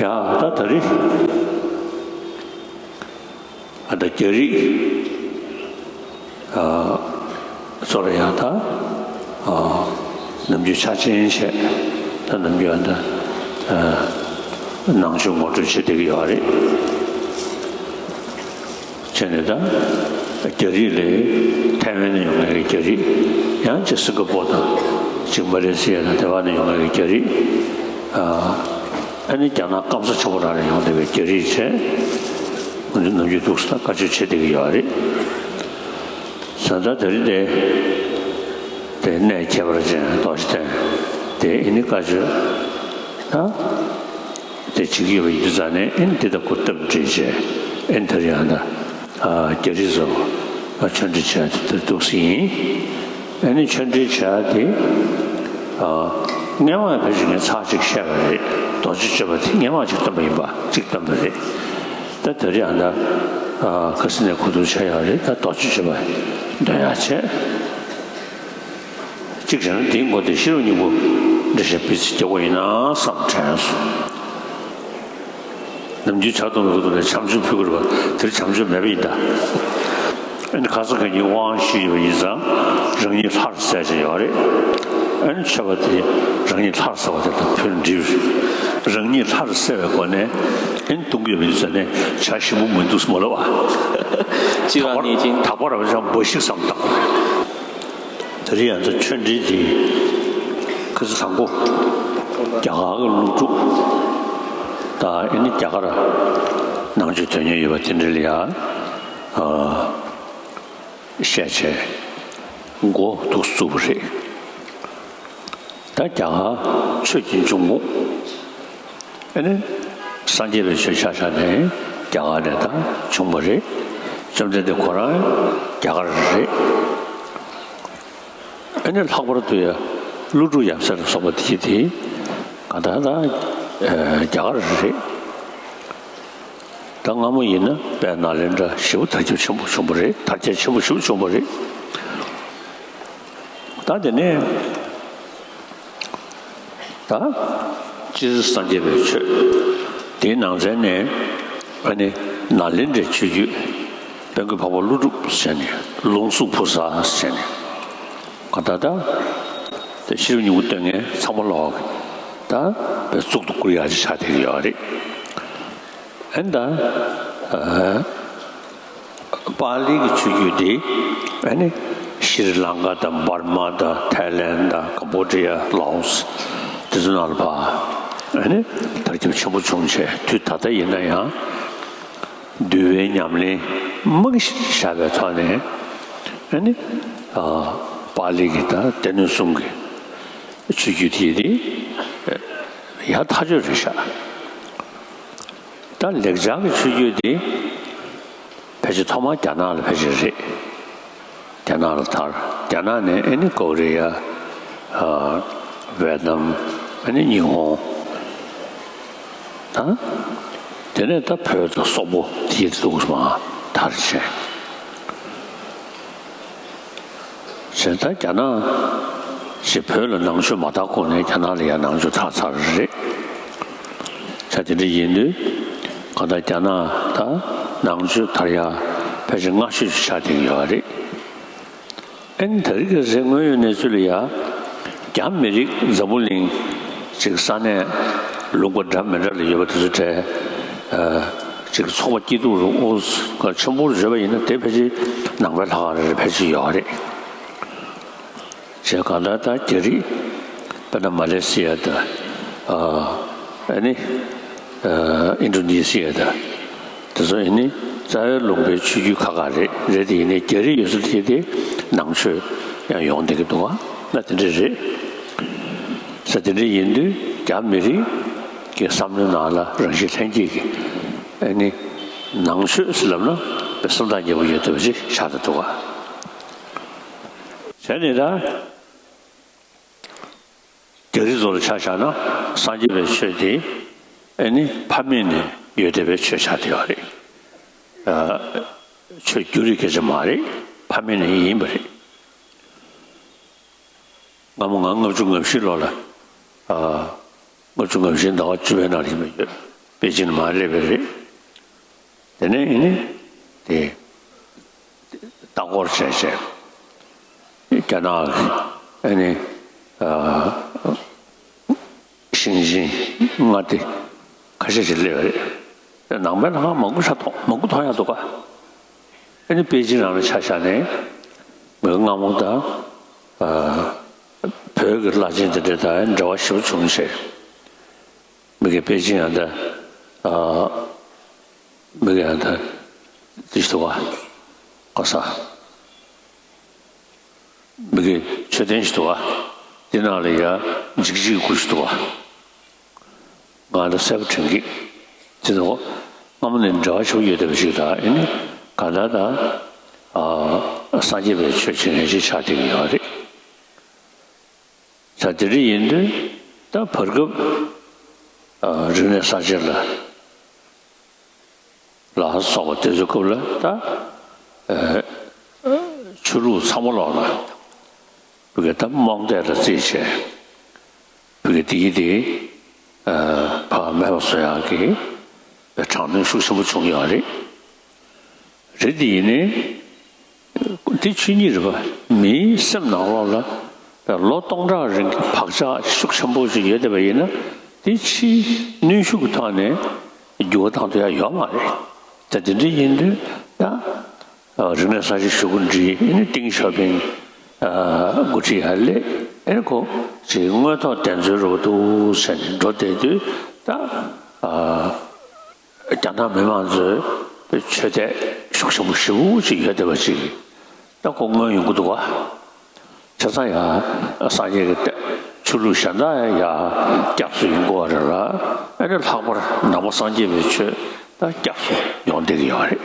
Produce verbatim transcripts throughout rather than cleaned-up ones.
ཡ་ད་ད་རེས་ཨ་ད་རྒྱ་རིགས་ཨ་ཚོ་ལ་ཡང་ད་ཨ་ནམ་རྒྱུན་འཆར་ཅན་བྱས། ད་ནམ་རྒྱུན་ཨ་ད་ཨ་ནང་ཆོས་ངོ་སྤྲོད་བྱེད་བསྡད་ཀྱི་ཡོད་རེད། བྱས་ནས་ད་རྒྱ་རིགས་ལས་ཐའེ་ཝན་ནས་ཡོང་མཁན་གྱི་རྒྱ་རིགས། ཡང་ཅིག་སིང་ག་པོར་དང་ཅིག་མ་ལེ་སི་ཡ་དང་དེ་བ་ནས་ཡོང་མཁན་གྱི་རྒྱ་རིགས། ཨ་ཨ་ནི་རྒྱ་ནག་སྐམ་ས་ཆེན་པོ་རང་ནས་ཡོང་བསྡད་པའི་རྒྱ་རིགས་བྱས། ང་ཚོ་ནམ་རྒྱུན་འདུག་སེ་ད་བཀའ་ཆོས་བྱེད་བསྡད་ཀྱི་ཡོད་རེད། ད་ལྟ་དེ་རིང་དེ་དེ་གནས་ཁྱད་པར་ཅན་རྡོ་རྗེ་གདན་དེ་ཨ་ནི་བཀའ་ཆོས་ད། དེ་བྱེད་ཀྱི་ཡོད་པ་ཡིན་དུས་ཙང་ནས་ཨེ་འདི་དང་ཁོ་སྟབས་འབྲེལ་བྱས། ཨེ་འདིར་ཡང་ན་ཨ་རྒྱ་རིགས་ཚོ་ཨ་ཆོས་འབྲེལ་བྱས་ཏེ་འདིར་འདུག་སེ་ཡིན། ཨེ་ནི་ཆོས་འབྲེལ་བྱས་ཏེ་ཨ་སྔོན་མ་ཕལ་ཆེར་ངས་ཚར་གཅིག་བཤད་པ་རེད། རྡོ་རྗེ་གཅོད་པ་དེ་སྔོན་མ་གཅིག་བཏོན་པ་ཡིན་པ། གཅིག་བཏོན་པ་རེད། ད་དེ་རིང་ཡང་ན་ཨ་ཁ་སང་ནས་གོ་བསྡུར་བྱས་ཡོད་རེད། ད་རྡོ་རྗེ་གཅོད་པ་འདོན་ཡག་བྱས། གཅིག་བྱས་ན་དེའི་མགོ་དེ་ཤེས་རབ་སྙིང་པོ་འགྲེལ་བཤད་སྤེལ་ཚིག་རྒྱག་དགོས་ཡིན་ན་བསམ་དྲན་སོང་། ནམ་རྒྱུན་ཇ་འཐུང་བའི་སྐབས་དུ་ནས་བྱམས་ཆུ་ཕུལ་དགོས་རེད་པ། དེར་བྱམས་ཆུ་མེད་པ་ཡིན་ད། ཨ་ནི་ཁ་སང་ཁ་ཉིན་དབང་ཞུས་ཡོད་པ་ཡིན་ཙང་རང་ཉིད་ལྷར་གསལ་བྱས་ཡོད་རེད། ཨ་ནི་མཆོད་པ་དེ་རང་ཉིད་ལྷར་གསལ་བ་དེ་དང་ཕུལ་འགྲིག་རེད། རང་ཉིད་ལྷར་གསལ་བའི་སྒོ་ནས་ཨ་ནི་འཐུང་གི་ཡོད་པ་ཡིན་ཙང་ནས་ཇ་ཞིམ་པོ་མི་འདུག་སྨོ་ལབ་པ། ཅི་རང་ཉིད་ཅན། དག་པ་རང་བྱུང་འབའ་ཞིག་བསམ་བཏང་བ་རེད། དེ་རིང་ཡང་ཚ་ཆོས་འབྲེལ་གྱི་ཁ་སང་དང་པོ་རྒྱ་གར་གྱི་སློབ་ཕྲུག་དང་ཨ་ནི་རྒྱ་གར་ནང་ཆོས་དོན་གཉེར་ཡོད་པ་དེ་འདྲ་ལ་ཡང་ཨ་བཤད་བྱས་འགོ་འདུག་བཙུགས་པ་རེད། ད་རྒྱ་གར་ཆོས་ཀྱི་འབྱུང་ཁུངས། ཨ་ནི་སངས་རྒྱས་པའི་ཆོས་ཆ་བཞག་ནས་རྒྱ་གར་ནས་ད་བྱུང་བ་རེད། བཅོམ་ལྡན་འདས་ཁོ་རང་རྒྱ་གར་རེད། ཨ་ནི་ལྷག་པར་དུ་ཡང་ཀླུ་སྒྲུབ་ཡབ་སྲས་ལ་སོགས་པ་དེ་དེ་གང་ལྟར་ད་རྒྱ་གར་རེད། ད་སྔ་མོ་ཡིན་ན་དཔལ་ནཱ་ལེནྡྲ་ཞེ་པོ་དར་ཁྱབ་ཆེན་པོ་བྱུང་བ་རེད། དར་རྒྱས་ཆེན་པོ་ཞེ་པོ་བྱུང་བ་རེད། ད་དེ་ནས། ད་སྤྱིར་སངས་རྒྱས་པའི་ཆོས་དེའི་ནང་ཚན་ནས་ཨ་ནི་ནཱ་ལེནྡྲའི་ཆོས་བརྒྱུད་དཔལ་མགོན་འཕགས་པ་ཀླུ་སྒྲུབ་ཟེར་ནས་ལུང་གསུམ་ཕུར་ས་ཟེར་ནས་གང་ལྟར་ད་ཤེས་རབ་སྙིང་པོ་སྟོན་མཁན་ཚང་མ་ལོག་ད་བཙུགས་ཏུ་བཀུར་ཡག་ཅིག་ཆགས་བསྡད་ཀྱི་ཡོད་རེད། ཨ་ནི་ད། པཱ་ལི་གི་ཆོས་བརྒྱུད་འདི་ཨ་ནི་ཤྲི་ལང་ཀ་དང་འབར་མ་དང་ཐའི་ལན་དང་ཀམ་བོ་ཌི་ཡ། ལའོ་སི། དེ་ཚོ་ནང་ལ་ཕར་ཨ་ནི་དར་ཁྱབ་ཆེན་པོ་བྱུང་བྱས། དུས་ད་ལྟ་ཡིན་ན་ཡང་འདུལ་བའི་ཉམས་ལེན་མང་ཞིག་བཞག་པའི་ཐོག་ནས་ཨ་ནི་ཨ་པཱ་ལི་གི་དང་སྡེ་སྣོད་གསུམ་གྱི་ཆོས་བརྒྱུད་དེ་འདི་ཡག་ཐག་ཆོད་རེད་ཤག་ད་ལེགས་སྦྱར་གྱི་ཆོས་བརྒྱུད་འདི་ཕལ་ཆེར་ཐོག་མར་རྒྱ་ནག་ལ་ཕལ་ཆེར་རེད། རྒྱ་ནག་ལ་དར། རྒྱ་ནག་ནས་ཨ་ནི་ཀོ་རི་ཡ། ཨ་ཝེ་ཏི་ནམ། ཨ་ནི་ཉི་ཧོང་། ད་དེ་ནས་ད་བོད་དང་སོག་པོ་དེའི་ལུགས་མར་དར་བྱས། བྱས་ད་རྒྱ་ནག་ཞེས་བོད་ལ་ནང་ཆོས་མ་དར་གོང་ནས་རྒྱ་ནག་ལ་ཡང་ནང་ཆོས་དར་ཚར་རེད། ཆ་དེ་འདྲ་ཡིན་དུས་གང་ལྟར་རྒྱ་ནག་ད་ནང་ཆོས་དར་ཡག་ཕལ་ཆེར་སྔ་ཤོས་ཤིག་ཆགས་བསྡད་ཀྱི་ཡོད་རེད། ཨ་ནི་ད་རེས་ཀྱི་རེས་དངོས་ཡོད་གནས་ཚུལ་ལ་ཡ། རྒྱ་མི་རིགས་འཛམ་བུ་གླིང་གཅིག་ས་གནས་ལུང་པ་འདྲ་མི་འདྲ་ལ་ཡོད་པ་དེ་ཚོ་གྲས་ཨ་གཅིག་ཚོགས་པ་སྐྱིད་སྡུག་རུ་ཨོ་ཆེན་པོ་བརྗོད་པ་ཡིན་ན་དེ་ཕལ་ཆེར་ནང་པའི་ལྷ་ཁང་རེ་རེ་ཕལ་ཆེར་ཡོད་རེད། བྱས་གང་ལྟར་ད་རྒྱ་རིགས་དཔེར་ན་མ་ལེ་སི་ཡ་དང་ཨ་ཨ་ནི་ཨ་ཨིན་ཌོ་ནེ་ཤི་ཡ་དང་། དེ་ཚོ་ཨ་ནི་རྩ་བའི་ལུང་པའི་ཆོས་བརྒྱུད་ཁག་ཁག་རེད། རེད་དེ་ཡིན་ནའི་རྒྱ་རིགས་ཡོད་ས་དེ་དེ་ནང་ཆོས་ཡང་ཡོང་བསྡད་ཀྱི་འདུག་ག་ན་དེ་འདྲ་རེད། ས་དེ་འདྲ་ཡིན་དུས་རྒྱ་མི་རིགས་ཀྱི་བསམ་བློའི་ནང་ལ་རང་བཞིན་ལྷན་སྐྱེས་ཀྱི་ཨ་ནི་ནང་ཆོས་ཟེར་ལབ་ན་དཔེ་སེམས་ཐག་ཉེ་པོ་ཡོད་བསྡད་པ་ཞིག་ཆགས་བསྡད་འདུག་ག་བྱས་ནས་ད། རྒྱ་རིགས་ཚོ་ལ་ཆ་བཞག་ན་སངས་རྒྱས་པའི་ཆོས་དེ་ཨ་ནི་ཕ་མེས་ནས་ཡོད་བསྡད་པའི་ཆོས་ཆགས་བསྡད་ཡོད་རེད། ཨ་ཆོས་བསྒྱུར་རེས་སྐད་ཆ་མ་རེད། ཕ་མེས་ནས་ཡིན་པ་རེད། སྔ་མོ་ང་ལྔ་བཅུ་ང་བཞི་ལོ་ལ་ཨ་ལྔ་བཅུ་ང་བཞི་ཟླ་བ་བཅུ་པའི་ནང་ལ་ཡིན་པ་ཡོད། པེ་ཅིན་མར་སླེབས་པ་རེད། དེ་ནས་ཨེ་ནི་དེ་ལྟ་སྐོར་བྱས་བྱས། རྒྱ་ནག་གི་ཨེ་ནི་ཨ་ཞིང་ཆེན་མངའ་སྡེ་ཁ་ཤས་ཤིག་སླེབས་པ་རེད། ནང་པའི་ལྷ་ཁང་མང་པོ་ཤ་མཐོང་མང་པོ་མཐོང་ཡག་འདུག་ག་ཨེ་ནི་པེ་ཅིན་རང་ལ་ཆ་བཞག་ནས་མི་སྔ་མོ་དང་ཨ་བོད་ཀྱི་བླ་ཆེན་དེ་འདྲ་དང་འབྲེལ་བ་ཞེ་པོ་བྱུང་བྱས། མི་གི་པེ་ཅིན་ཡང་ད་ཨ་མི་གི་ཡང་ད་དེ་ཞིག་འདུག་ག་གོ་ས། མི་གི་མཆོད་རྟེན་ཞིག་འདུག་ག་དེ་ནང་ལ་ཡ་འཇིགས་བྱེད་ཀྱི་སྐུ་ཞིག་འདུག་ག་ང་ད་གསལ་པོ་དྲན་གི། དེ་ཚོ་སྔ་མོ་ནས་འབྲེལ་བ་ཞེ་པོ་ཡོད་བསྡད་པ་ཞིག་དང་ཨེ་ནི་གང་ལྟར་ད་ཨ་སངས་རྒྱས་པའི་ཆོས་བྱེད་མཁན་ཞིག་ཆགས་བསྡད་ཀྱི་ཡོད་རེད། ད་དེ་འདྲ་ཡིན་དུས་ད་བར་སྐབས་ཨ་རིག་གནས་གསར་བརྗེ་ལ་ལ་སོགས་པ་དེ་ཚོའི་སྐབས་ལ་ད་ཨ་ཆོས་ལུགས་ཚང་མ་ལོག་ལ་བུ་གའི་ད་རྨོངས་དད་ལ་རྩིས་བྱས། བུ་གའི་དེ་ཡིན་དེ་ཨ་ཕ་མེས་པོ་བཟོ་ཡག་གི་དྲག་གནོན་ཤུགས་ཆེན་པོ་བྱུང་ཡོད་རེད། རེད་དེ་ཡིན་ནའི། དེ་ཆོས་ཉིད་རེད་པ། མིའི་སེམས་ནང་ལོགས་ལ་ལོ་སྟོང་ཕྲག་རིང་གི་བག་ཆགས་ཤུགས་ཆེན་པོ་ཞིག་ཡོད་བསྡད་པ་ཡིན་ན། དེ་ཕྱིའི་གནོན་ཤུགས་ཀྱི་ཐོག་ནས་འགྱུར་བ་བཏང་ཐུབ་ཡ་ཡོད་མ་རེད། ད་དེ་འདྲ་ཡིན་དུས་ད་རིག་གནས་གསར་བརྗེ་ཞུ་སྒོ་འགྲིག་ཨེ་ནི་ཏིང་ཞའོ་ཕིང་འགོ་ཁྲིད་ཡར་སླེབས། ཨེ་ནི་ཁོ་ཅིག་དངོས་ཐོག་བདེན་འཚོལ་རོགས་འདུག་ཟེར་ནས་འགྲོ་བསྡད་དུས་ད། རྒྱ་ནག་མི་མང་ཚོས་ཆོས་དད་ཤུགས་ཆེན་པོ་ཞེ་པོ་ཅིག་ཡོད་བསྡད་པ་ཅིག་ད་ཁོ་མངོན་ཡོང་གི་འདུག་ག་བྱས་ཙང་ཡང་སངས་རྒྱས་ཀྱི་ཆོས་ལུགས་གཞན་དག་ཡང་སྐྱབས་སུ་ཡོང་དགོས་པ་རེད་ལ། ཨ་ནི་ལྷག་པར་ནང་པ་སངས་རྒྱས་པའི་ཆོས་ད་སྐྱབས་སུ་ཡོང་བསྡད་ཀྱི་ཡོད་རེད།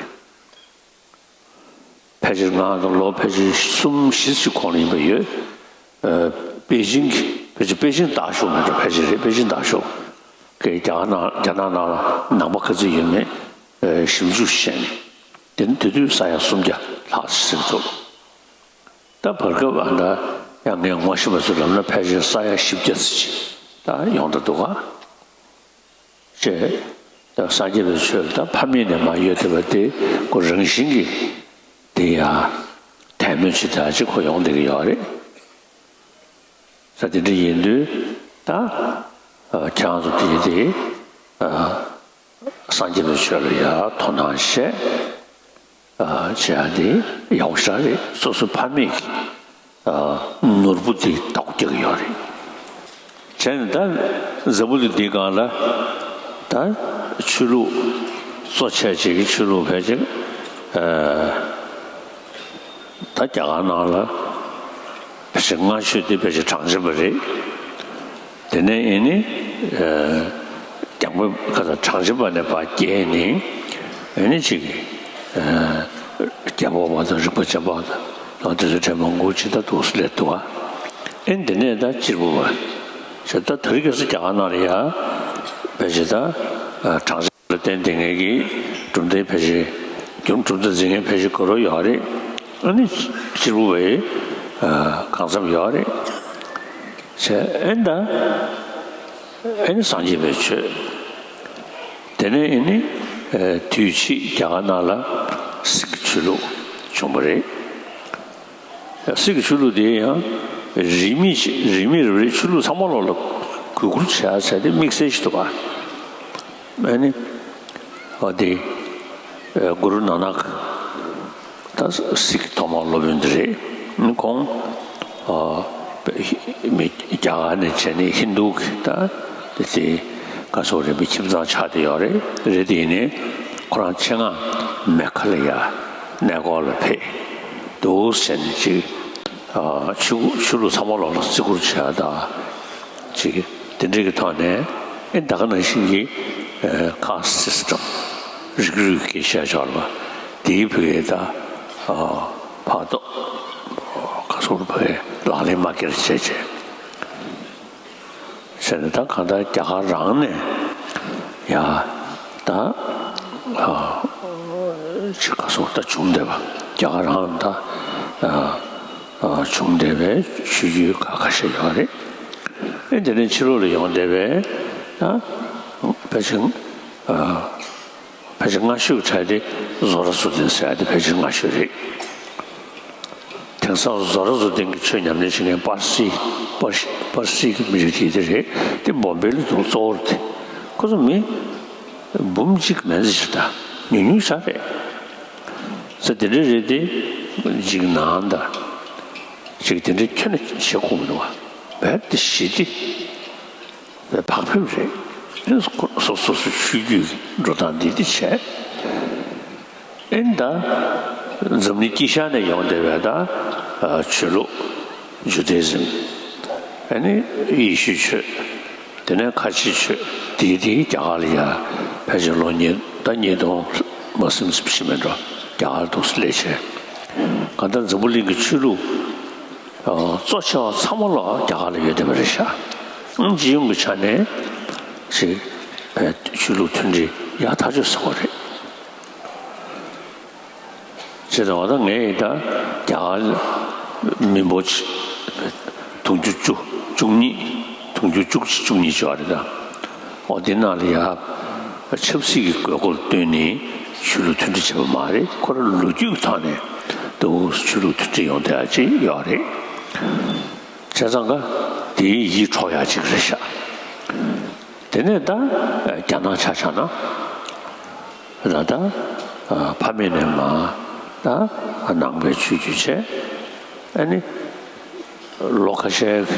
ཕལ་ཆེར་ང་ཚོ་ལོ་ཕལ་ཆེར་གསུམ་བཞི་ཙམ་གོང་ལ་ཡིན་པ་ཡོད། ཨ་པེ་ཅིང་གི་ཕལ་ཆེར་པེ་ཅིང་དག་ཤོས་མ་གཏོགས་ཕལ་ཆེར་རེད། པེ་ཅིང་དག་ཤོས་ཀྱི་རྒྱ་གར་ནང་རྒྱ་ནག་ནང་ལ་ནང་པ་ག་ཚོད་ཡོད་མེད་ཨ་ཞིབ་འཇུག་བྱས་ནས། དེ་ནི་དེ་དུས་ས་ཡ་སུམ་བརྒྱ་ལྷག་ཙམ་ཟིན་འདུག་ད་བར་སྐབས་ཨ་ད་ཡང་ངས་ངོ་ཤེས་པ་ཚོས་ལབ་ན་ཕལ་ཆེར་ས་ཡ་བཞི་བརྒྱ་ཙམ་ཅིག་ད་ཡོང་ད་འདུག་ག་བྱས། ད་སངས་རྒྱས་པའི་ཆོས་ད་ཕ་མེས་ནས་མར་ཡོད་བསྡད་པ་དེ་ཁོ་རང་བཞིན་གྱིས་དེ་ཡང་དད་མོས་ཇི་ལྟར་ཅིག་ཁོ་ཡོང་བསྡད་ཀྱི་ཡོད་རེད། ད་དེ་འདྲ་ཡིན་དུས་ད་ཨ་ཁྱེད་རང་ཚོ་དེ་དེ་ཨ་སངས་རྒྱས་པའི་ཆོས་ལ་ཡང་དོ་སྣང་བྱས། ཨ་བྱས་ཡ་དེ་ཡག་པོ་ཞེ་དྲག་རེད། སོ་སོའི་ཕ་མེས་ཀྱི་ཨ་ནོར་བུ་དེ་བདག་པོ་རྒྱག་གི་ཡོད་རེད། བྱས་ནས་ད་འཛམ་བུ་གླིང་འདིའི་སྒང་ལ་ད་ཆོས་ལུགས་གཙོ་ཆེ་བྱེད་ཀྱི་ཆོས་ལུགས་ཕལ་ཆེར་ཨ་ད་རྒྱ་གར་ནང་ལ་ཕལ་ཆེར་སྔ་ཤོས་དེ་ཕལ་ཆེར་གྲངས་ཅན་པ་རེད། དེ་ནས་ཨེ་ནི་ཨ་རྒྱ་མི་ཁ་ས་གྲངས་ཅན་པ་ནས་ཕར་བརྒལ་ནས་ཨེ་ནི་ཅིག་ཨ་རྒྱལ་པོ་པ་དང་རིག་པ་ཅན་པ་དང་དེ་ཚོ་གྲས་མང་པོ་ཅིག་ད་འདུག་སེ་སླེབས་འདུག་ག་ཨེ་འདི་ནས་ད་གཅེར་བུ་པ་ཞེས་ད་དེ་རིང་ཁ་སང་རྒྱ་གར་ནང་ལ་ཡ་ཕལ་ཆེར་ད་ཨ་གྲངས་ལ་བརྟེན་དེ་ངེད་ཀྱི་གྲུབ་མཐའི་ཕལ་ཆེར་རྒྱུན་གྲུབ་མཐའ་འཛིན་མཁན་ཕལ་ཆེར་དགའ་རབ་ཡོད་རེད། ཨ་ནི་གཅེར་བུ་བའི་ཨ་གང་འཚམ་ཡོད་རེད། བྱས་ཨེ་ད་ཨེ་ནི་སངས་རྒྱས་པའི་ཆོས། དེ་ནས་ཨེ་ནི་ཨ་དུས་ཕྱིས་རྒྱ་གར་ནང་ལ་སིག་ཆོས་ལུགས་བྱུང་བ་རེད། སིག་ཆོས་ལུགས་དེ་ཡང་རིས་མེད་ཅིག་རིས་མེད་རེད་པ། ཆོས་ལུགས་ཚང་མ་ལོག་ལ་གུས་བཀུར་བྱེད་ཡ་བྱས་ཏེ་དམིགས་བསལ་ཞིག་འདུག་ག་ཨ་ནི་ཨ་དེ་ཨ་གུ་རུ་ནཱ་ནག་ད་སིག་ཐོག་མ་སློབ་དཔོན་དེ་རེད། ཁོང་ཨ་མི་རྒྱ་གར་ནས་བྱས་ནས་ཧིན་རྡུ་གི་ད་དེ་དེ་ག་སོགས་རེད་པའི་ཁྱིམ་ཚང་ཆགས་བསྡད་ཡོད་རེད། རེད་དེ་ཡིན་ནའི་ཁོ་རང་ཆེད་མངགས་མེ་གྷ་ལ་ཡ་གནས་སྐོར་ལ་ཕེབས་འདུག་ཟེར་ནས་ཅིག་ཨ་ཆོས་ཆོས་ལུགས་ཚང་མ་ལོག་ལ་བརྩི་བཀུར་བྱེད་ཡ་ད་ཅིག་དེ་འདྲའི་གི་ཐོག་ནས་ཨེ་ད་ག་ནང་བཞིན་གྱི་ཨ་ཁཱསི་སི་སི་ཊམ་རིགས་རུས་ཀྱི་བཤད་ཆོག་ལ་དེའི་བུ་གའི་ད་ཨ་ཕར་ཏོ་ག་སོགས་བུ་གའི་ལག་ལེན་མ་ཁྱེར་བྱས་བྱས། ཟེར་ནས་ད་གང་ལྟར་རྒྱ་གར་རང་ནས་ཡ་ད་ཨ་ཅིག་ག་སོགས་ད་བྱུང་བསྡད་པ། རྒྱ་གར་རང་ད་ཨ་ཨ་བྱུང་བསྡད་པའི་ཆོས་བརྒྱུད་ཁ་ཁ་ཤས་ཡོད་རེད། ཨེ་དེ་ནས་ཕྱི་ལོགས་ལ་ཡོང་བསྡད་པའི་ད་ཕལ་ཆེར་ ཕལ་ཆེར་སྔ་ཤོས་གྲས་དེ་ཛོ་ར་ཛོ་ཏན་ཟེར་ཡ་དེ་ཕལ་ཆེར་སྔ་ཤོས་རེད། དེང་སང་ཛོ་ར་ཛོ་ཏན་གྱི་ཆོས་ཉམས་ལེན་བྱེད་མཁན་པར་སིག་པར་པར་སིག་གི་མི་རིགས་དེ་དེ་རེད། དེ་བོམ་བེ་ལ་འདུག་གཙོ་བོར་དེ་ཁོ་ཚོ་མི་འབུམ་གཅིག་མན་ཙམ་ཞིག་ད་ཉུང་ཉུང་ཞིག་རེད། ས་དེ་འདྲ་རེད་དེ་འཇིགས་སྣང་ད་ཅིག་དེ་འདྲ་ཁྱོན་ནས་བྱེད་དགོས་མི་འདུག་བ། རྦད་དེ་ཞི་བདེ་བག་ཕེབས་རེད། སོ་སོ་སོ་སོའི་ཆོས་བརྒྱུད་འགྲོ་སྟངས་འདི་འདི་བྱས། ཨེ་ནི་ད་འཛམ་གླིང་དཀྱིལ་ཤར་ནས་ཡོང་བསྡད་པའི་ད་ཆོས་ལུགས་ཇུ་དེ་ཟིམ། ཨེ་ནི་ཡེ་ཤུའི་ཆོས། དེ་ནས་ཁ་ཆེའི་ཆོས་དེའི་དེའི་རྒྱ་གར་ལ་ཡ་ཕལ་ཆེར་ལོ་ཉིས་ད་ཉིས་སྟོང་མ་ཟིན་ཟིན་ཕྱིན་མེད་འགྲོ། རྒྱ་གར་འདུག་སླེབས་བྱས། གང་ལྟར་འཛམ་བུ་གླིང་གི་ཆོས་ལུགས་གཙོ་ཆེ་བ་ཚང་མ་ལོག་རྒྱ་གར་ལ་ཡོད་བསྡད་པ་རེད་ཤག་སྤྱི་ཡོངས་ཀྱི་ཆ་ནས་ཅིག་ཆོས་ལུགས་མཐུན་སྒྲིལ་ཡག་ཐག་ཆོད་ཟེར་བ་རེད། བྱས་ཙང་ད་ངས་ད་རྒྱ་གར་མི་འབོར་དུང་ཕྱུར་བཅུ་བཅུ་གཉིས་དུང་ཕྱུར་བཅུ་གཅིག་བཅུ་གཉིས་ཅིག་ཡོད་རེད་ད། འོ་དེ་ནང་ལ་ཡ་ཆབ་སྲིད་ཀྱི་དགོས་མཁོར་བསྟུན་ནས་ཆོས་ལུགས་མཐུན་སྒྲིལ་བྱས་པ་མ་རེད། ཁོ་རང་ལོ་རྒྱུས་ཀྱི་ཐོག་ནས་འདུག་ཆོས་ལུགས་མཐུན་སྒྲིལ་ཡོང་བསྡད་ཡ་ཅིག་ཡོད་རེད། བྱས་ཙང་ཀ་དེའི་ཡིད་འཕྲོག་ཡ་ཅིག་རེད་ཤག་དེ་ནས་ད་རྒྱ་ནག་ཆ་བཞག་ན་ད་ལྟ་ཕ་མེས་ནས་མར་ད་ནང་པའི་ཆོས་བརྒྱུད་བྱས། ཨ་ནི་ལོ་ཁ་ཤས་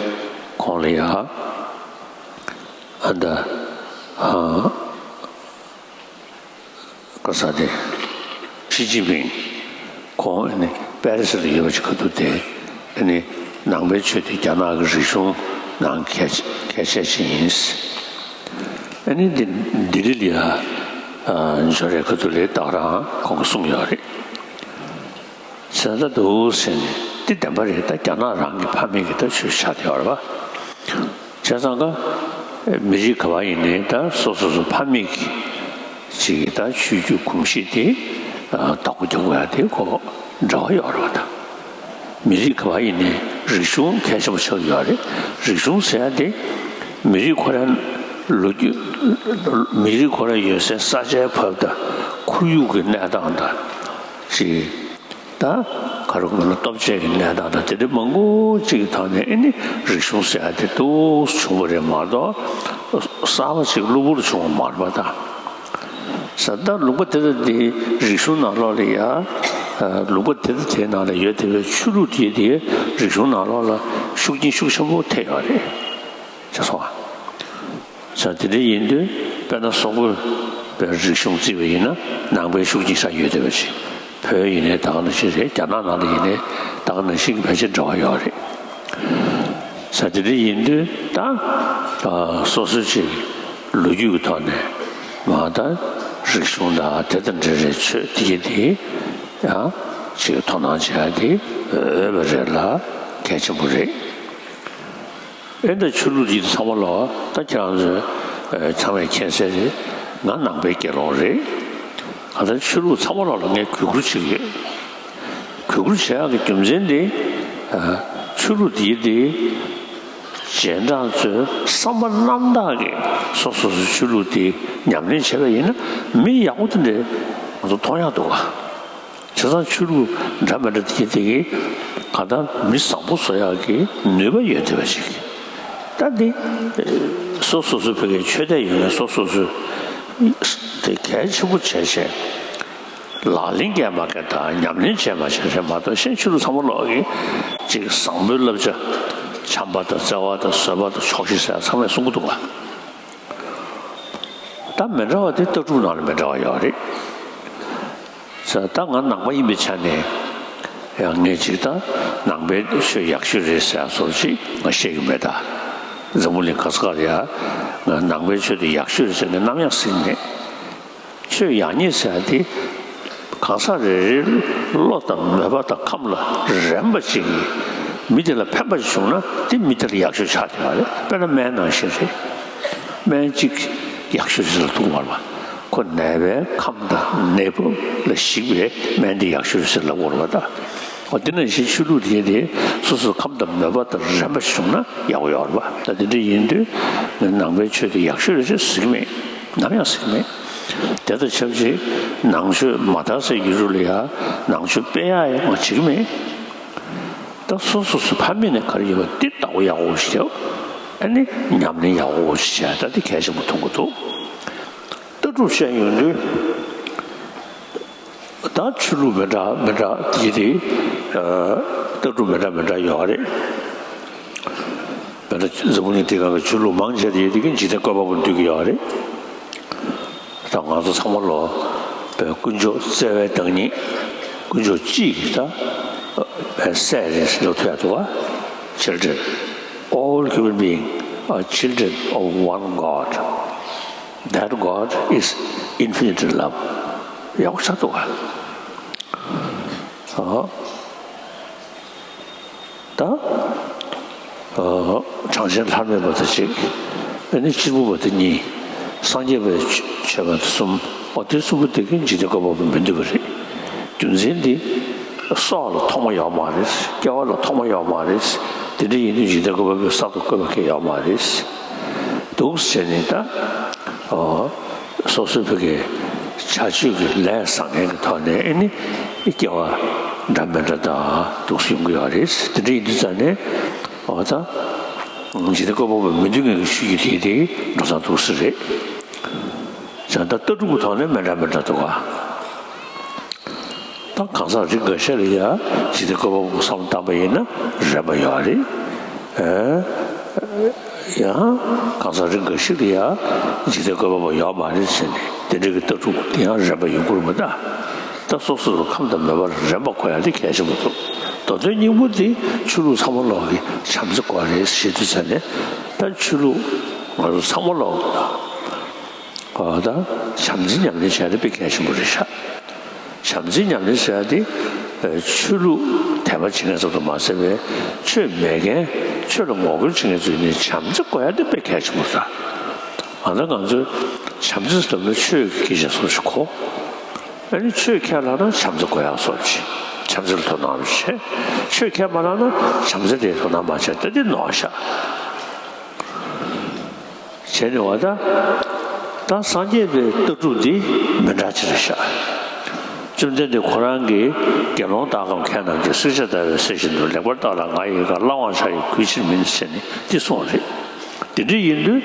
གོང་ལ་ཡ་ཨ་ད་ཨ། ག་ས་དེ། ཞི་ཅིན་ཕིང་ཁོང་ཨ་ནི་པེ་རི་སི་ལ་ཡོད་པ་ཅིག་ཁ་ཐུག་དེ་ཨ་ནི་ནང་པའི་ཆོས་དེ་རྒྱ་ནག་གི་རིག་གཞུང་ནང་གལ་གལ་ཆེ་ཞིག་ཡིན། ཨ་ནི་འདི་ལྡི་ལི་ལ་ཡ་འབྱོར་རེད། ཁ་ཐུག་ལ་ད་ག་རང་ཁོང་གིས་གསུངས་ཡོད་རེད། ཟེར་ད་འདུག་ཟེར་ནས་འདི་བདེན་པ་རེད། ད་རྒྱ་ནག་རང་གི་ཕ་མེས་ཀྱི་ད་ཆོས་ཆགས་བསྡད་ཡོད་རེད་པ། བྱས་ཙང་ཀ་མི་རིགས་ག་བ་ཡིན་ནའི་ད་སོ་སོ་སོ་ཕ་མེས་ཀྱི་ཅིག་གི་ད་ཆོས་བརྒྱུད་གོམས་གཤིས་དེ་བདག་པོ་རྒྱག་དགོས་ཡ་དེ་ཁོ་འབྲེལ་བ་ཡོད་རེད་པ། ད་མི་རིགས་ག་བ་ཡིན་ནའི་རིག་གཞུང་གལ་ཆེན་པོ་ཆགས་ཡོད་རེད། རིག་གཞུང་ཟེར་ཡ་དེ་མི་རིགས་ཁོ་རང་ལོ་རྒྱུས་མི་རིགས་ཁོ་རང་ཡོད་སའི་ས་ཆའི་བབ་དང་ཁོར་ཡུག་གི་གནས་སྟངས་དང་ཅིག་ད་ག་རེ་དགོས་ན་སྟོབས་ཆེ་གི་གནས་སྟངས་དང་དེ་འདྲ་མང་པོ་གཅིག་གི་ཐོག་ནས་ཨེ་ནི་རིག་གཞུང་ཟེར་ཡ་དེ་འདུག་བྱུང་བ་རེད་མ་གཏོགས་གསར་པ་ཅིག་གློ་བུར་བྱུང་བ་མ་རེད་པ། ད་ས་ད་ལུང་པ་དེ་དང་དེའི་རིག་གཞུང་ནང་ལོགས་ལ་ཡ་ལུང་པ་དེ་དང་དེའི་ནང་ལ་ཡོད་བསྡད་པའི་ཆོས་ལུགས་དེ་དེའི་རིག་གཞུང་ནང་ལོགས་ལ་ཤུགས་རྐྱེན་ཤུགས་ཆེན་པོ་ཐེབས་ཡོད་རེད། ཅེས་སོ། ས་དེ་འདྲ་ཡིན་དུས་དཔེར་ན་སོག་པོའི་རིག་གཞུང་བརྩིས་པ་ཡིན་ན་ནང་པའི་ཤུགས་རྐྱེན་ས་ཡོད་བསྡད་པ་ཞིག་བོད་ཡིན་ནའི་ད་ག་ནང་བཞིན་རེད། རྒྱ་ནག་ནང་ལ་ཡིན་ནའི་ད་ག་ནང་བཞིན་གྱི་ཕལ་ཆེར་འབྲེལ་བ་ཡོད་རེད། ས་དེ་འདྲ་ཡིན་དུས་ད་སོ་སོ་ཅིག་ལོ་རྒྱུས་ཀྱི་ཐོག་ནས་མ་ད་རིག་གཞུང་དང་དེ་དང་འབྲེལ་བའི་ཆོས་དེ་གྱད་དེ་ཡང་ཅིག་དོ་སྣང་བྱེད་ཡ་དེ་འོས་པ་རེད་ལ་གལ་ཆེན་པོ་རེད། ཨེ་ད་ཆོས་ལུགས་འདི་ཚང་མ་ལ་ད་ཁྱེད་རང་ཚོས་ཚང་མས་མཁྱེན་གསལ་རེད། ང་ནང་པའི་སྐྱེས་ལོ་རེད། གང་ལྟར་ཆོས་ལུགས་ཚང་མ་ལ་ལ་ངས་གུས་བཀུར་བྱེད་ཀྱི་ཡོད། གུས་བཀུར་བྱེད་ཡག་གི་རྒྱུ་མཚན་དེ་ཆོས་ལུགས་འདི་དེ་རྗེས་འབྲང་ཚོས་བསམ་པ་རྣམ་དག་གིས་སོ་སོ་སོའི་ཆོས་ལུགས་དེ་ཉམས་ལེན་བྱས་པ་ཡིན་ན་མི་ཡག་པོ་དེ་འདྲས་ང་ཚོ་མཐོང་ཡག་འདུག་ག་བྱས་ཙང་ཆོས་ལུགས་འདྲ་མི་འདྲ་དེ་དེ་གི་གང་ལྟར་མི་བཟང་པོ་བཟོ་ཡག་གི་ནུས་པ་ཡོད་བསྡད་པ་ཞིག་ད་འདི་སོ་སོ་སོ་བོད་ཀྱི་ཆོས་དད་ཡོད་མཁན་སོ་སོ་སོ་དེ་གལ་ཆེན་པོ་བྱས་བྱས་ལག་ལེན་བཀལ་མ་བཀལ་དང་ཉམས་ལེན་བྱས་མ་བྱས་རེད་མ་གཏོགས་གཞན་ཆོས་ལུགས་ཚང་མ་ལོག་གི་ཅིག་བཟང་པོའི་བསླབ་བྱ་བྱམས་པ་དང་བརྩེ་བ་དང་བཟོད་པ་དང་ཆོག་ཤེས་ཟེར་ཚང་མས་གསུང་གི་འདུག་ག་ད་མི་འདྲ་བ་དེ་ལྟ་གྲུབ་ནང་ལ་མི་འདྲ་བ་ཡོད་རེད། ས་ད་ང་ནང་པ་ཡིན་པའི་ཆ་ནས་ཡང་ངས་ཅིག་ད་ནང་པའི་ཆོས་ཡག་ཤོས་རེད་ཟེར་ཡ་སོགས་ཅིག་ང་བཤད་ཀྱི་མེད། ད་འཛམ་བུ་གླིང་ག་ས་ག་ལ་ཡ་ང་ནང་པའི་ཆོས་དེ་ཡག་ཤོས་རེད་ཟེར་ངས་ནམ་ཡང་ཟེར་གྱི་མེད། ཆོས་ཡག་ཉེས་ཟེར་ཡ་དེ་གང་ཟག་རེ་རེའི་བློ་དང་མོས་པ་དང་ཁམས་ལ་རན་པ་ཅིག་གིས་མི་དེ་ལ་ཕན་པ་ཞིག་བྱུང་ན་དེ་མི་དེ་ལ་ཡག་ཤོས་ཆགས་བསྡད་པ་རེད། དཔེར་ན་སྨན་ནང་བཞིན་རེད། སྨན་གཅིག་ཡག་ཤོས་ཟེར་ལ་ཐུག་མ་རེད་པ། ཁོ་ནད་པའི་ཁམས་དང་ནད་འབུ་ལ་གཞིགས་པའི་སྨན་དེ་ཡག་ཤོས་ཟེར་ལབ་དགོས་རེད་པ། ད་འོ་དེ་ནང་བཞིན་ཆོས་ལུགས་དེ་དེ་སོ་སོའི་ཁམས་དང་མོས་པ་དང་རན་པ་ཞིག་བྱུང་ན་ཡག་པོ་ཡོད་རེད་པ། ད་དེ་འདྲ་ཡིན་དུས་ངས་ནང་པའི་ཆོས་དེ་ཡག་ཤོས་རེད་ཟེར་ཟེར་གྱི་མེད། ནམ་ཡང་ཟེར་གྱི་མེད། དེ་དང་ཆབས་ཅིག་ནང་ཆོས་མ་དར་སའི་ཡུལ་གྲུ་ལ་ཡང་ནང་ཆོས་སྤེལ་ཡག་ཡང་ང་བྱེད་ཀྱི་མེད། ད་སོ་སོ་སོ་ཕ་མེས་ནས་ག་རེ་ཡོད་པ་འདི་བདག་པོ་ཡག་པོ་ཞིག་བྱས། ཨ་ནི་ཉམས་ལེན་ཡག་པོ་ཞིག་བྱས། ད་འདི་གལ་ཆེན་པོ་མཐོང་གི་འདུག། ལྟ་གྲུབ་བཤད་ཡོང་དུས། ད་ཆོས་ལུགས་མི་འདྲ་མི་འདྲ་དེ་དེ་ལྟ་གྲུབ་མི་འདྲ་མི་འདྲ་ཡོད་རེད། མི་འདྲ་འཛམ་བུ་གླིང་འདི་སྒང་གི་ཆོས་ལུགས་མང་ཆེ་དེ་དེ་གི་འཇིག་རྟེན་བཀོད་པ་པོ་འདུས་ཀྱི་ཡོད་རེད། ད་ང་ཚོ་ཚང་མ་ལོ་དཔེ་དཀོན་མཆོག་བརྩེ་བའི་བདག་ཉིད་དཀོན་མཆོག་གཅིག་གི་ད་དཔེ་སྲས་རེད་ཟེར་ཐུབ་ཡག་འདུག་ག Children, all human beings are children of one God. That God is infinite love. ཡག་པོ་ཆགས་འདུག་ག་ཨ། ད། ཨ། གྲངས་ཅན་ལྷར་མེད་པ་དང་གཅིག། ཨ་ནི་གཅིག་པུ་པ་དེ་གཉིས། སངས་རྒྱས་པའི་ཆོས་པ་དེ་གསུམ། ཨོ་དེ་གསུམ་པོ་དེ་གི་འཇིག་རྟེན་བཀོད་པ་པོ་མི་འདུས་པ་རེད། རྒྱུ་མཚན་དེ། སྲོག་ལ་ཐོག་མ་ཡོད་མ་རེད། སྐྱེ་བ་ལ་ཐོག་མ་ཡོད་མ་རེད། དེ་འདྲ་ཡིན་དུས་འཇིག་རྟེན་བཀོད་པ་པོས་གསར་དུ་བཀོད་པ་གང་ཡང་ཡོད་མ་རེད། འདུག་ཟེར་ནས་ད། ཨོ། སོ་སོའི་ཕ་གི་བྱ་སྤྱོད་ཀྱི་ལས་བཟང་ངན་གྱི་ཐོག་ནས་ཨེ་ནི་སྐྱེ་བ་འདྲ་མི་འདྲ་དང་འདུག་སེ་ཡོང་གི་ཡོད་རེད། དེ་འདྲ་ཡིན་དུས་ཙང་ནས་ཨོ་ད་འཇིག་རྟེན་བཀོད་པ་པོ་མི་འདུས་ངེས་ཀྱི་ཤུལ་གྱི་དེ་དེ་འགྲོ་སྟངས་འདུག་སེ་རེད། བྱས་ད་ལྟ་གྲུབ་ཀྱི་ཐོག་ནས་མི་འདྲ་མི་འདྲ་འདུག་ག་ད་གང་ཟག་རིགས་འགའ་ཤས་ལ་ཡང་འཇིག་རྟེན་བཀོད་པ་པོ་བསམ་བློ་བཏང་པ་ཡིན་ན་རན་པ་ཡོད་རེད། ཡང་གང་ཟག་རིགས་འགའ་ཞིག་ལ་ཡང་འཇིག་རྟེན་བཀོད་པ་པོ་ཡོད་མ་རེད་ཟེར་ནས་དེ་འདྲ་གི་ལྟ་གྲུབ་དེ་ཡང་རན་པ་ཡོང་གི་རེད་མ་གཏོགས། ད་སོ་སོ་སོ་ཁམས་དང་མོས་པ་ལ་རན་པ་དགོས་ཡ་དེ་གལ་ཆེན་པོ་འདུག། མདོ་དོན་སྙིང་པོ་དེ་ཆོས་ལུགས་ཚང་མ་ལོག་གི་བྱམས་བརྩེ་དགོས་རེད་ཟེར་དུས་ཙ་ནས། ད་ཆོས་ལུགས་ང་ཚོ་ཚང་མ་ལོག་གི་ད། ཨ། ད་བྱམས་བརྩེ་ཉམས་ལེན་བྱས་ན་དཔེ་གལ་ཆེན་པོ་རེད་ཤག། བྱམས་བརྩེ་ཉམས་ལེན་བྱས་ཏེ། ཨ། ཆོས་ལུགས་དད་པ་བྱེད་མཁན་ཙམ་དུ་མ་ཟད་པའི་ཆོས་མེད་མཁན། ཆོས་ལ་ངོ་རྒོལ་བྱེད་མཁན་ཚོས་ནི་བྱམས་བརྩེ་དགོས་ཡ་དེ་དཔེ་གལ་ཆེན་པོ་རེད། ད་ང་ཚོ་ང་ཚོས་བྱམས་བརྩེ་ཟེར་ན་ཆོས་ཀྱི་སྐད་ཆ་བཟོ་ཞིག་གོ། ཨ་ནི་ཆོས་ཁས་བླངས་ན་བྱམས་བརྩེ་དགོས་ཡ་བཟོ་ཞིག། བྱམས་བརྩེ་ལ་དོ་སྣང་རེ་བྱེད། ཆོས་ཁས་མ་བླངས་ན་བྱམས་བརྩེ་ལ་དོ་སྣང་མ་བྱས། ད་འདི་ནོར་ཤག། བྱས་ནས་བ་ད། ད་སངས་རྒྱས་པའི་ལྟ་གྲུབ་འདི་མི་འདྲ་ཅིག་རེད་ཤག། བཅོམ་ལྡན་འདས་ཁོ་རང་གིས་དགེ་སློང་དག་གམ་མཁས་རྣམས་ཀྱིས། བསྲེགས་བཅད་བརྡར་བའི་གསེར་བཞིན་དུ། ལེགས་པར་བརྟགས་ལ་ང་ཡི་བཀའ། བླང་བར་བྱ་ཡི་གུས་ཕྱིར་མིན། ཟེར་ནས་འདི་གསུངས་རེད། དེ་འདྲ་ཡིན་དུས་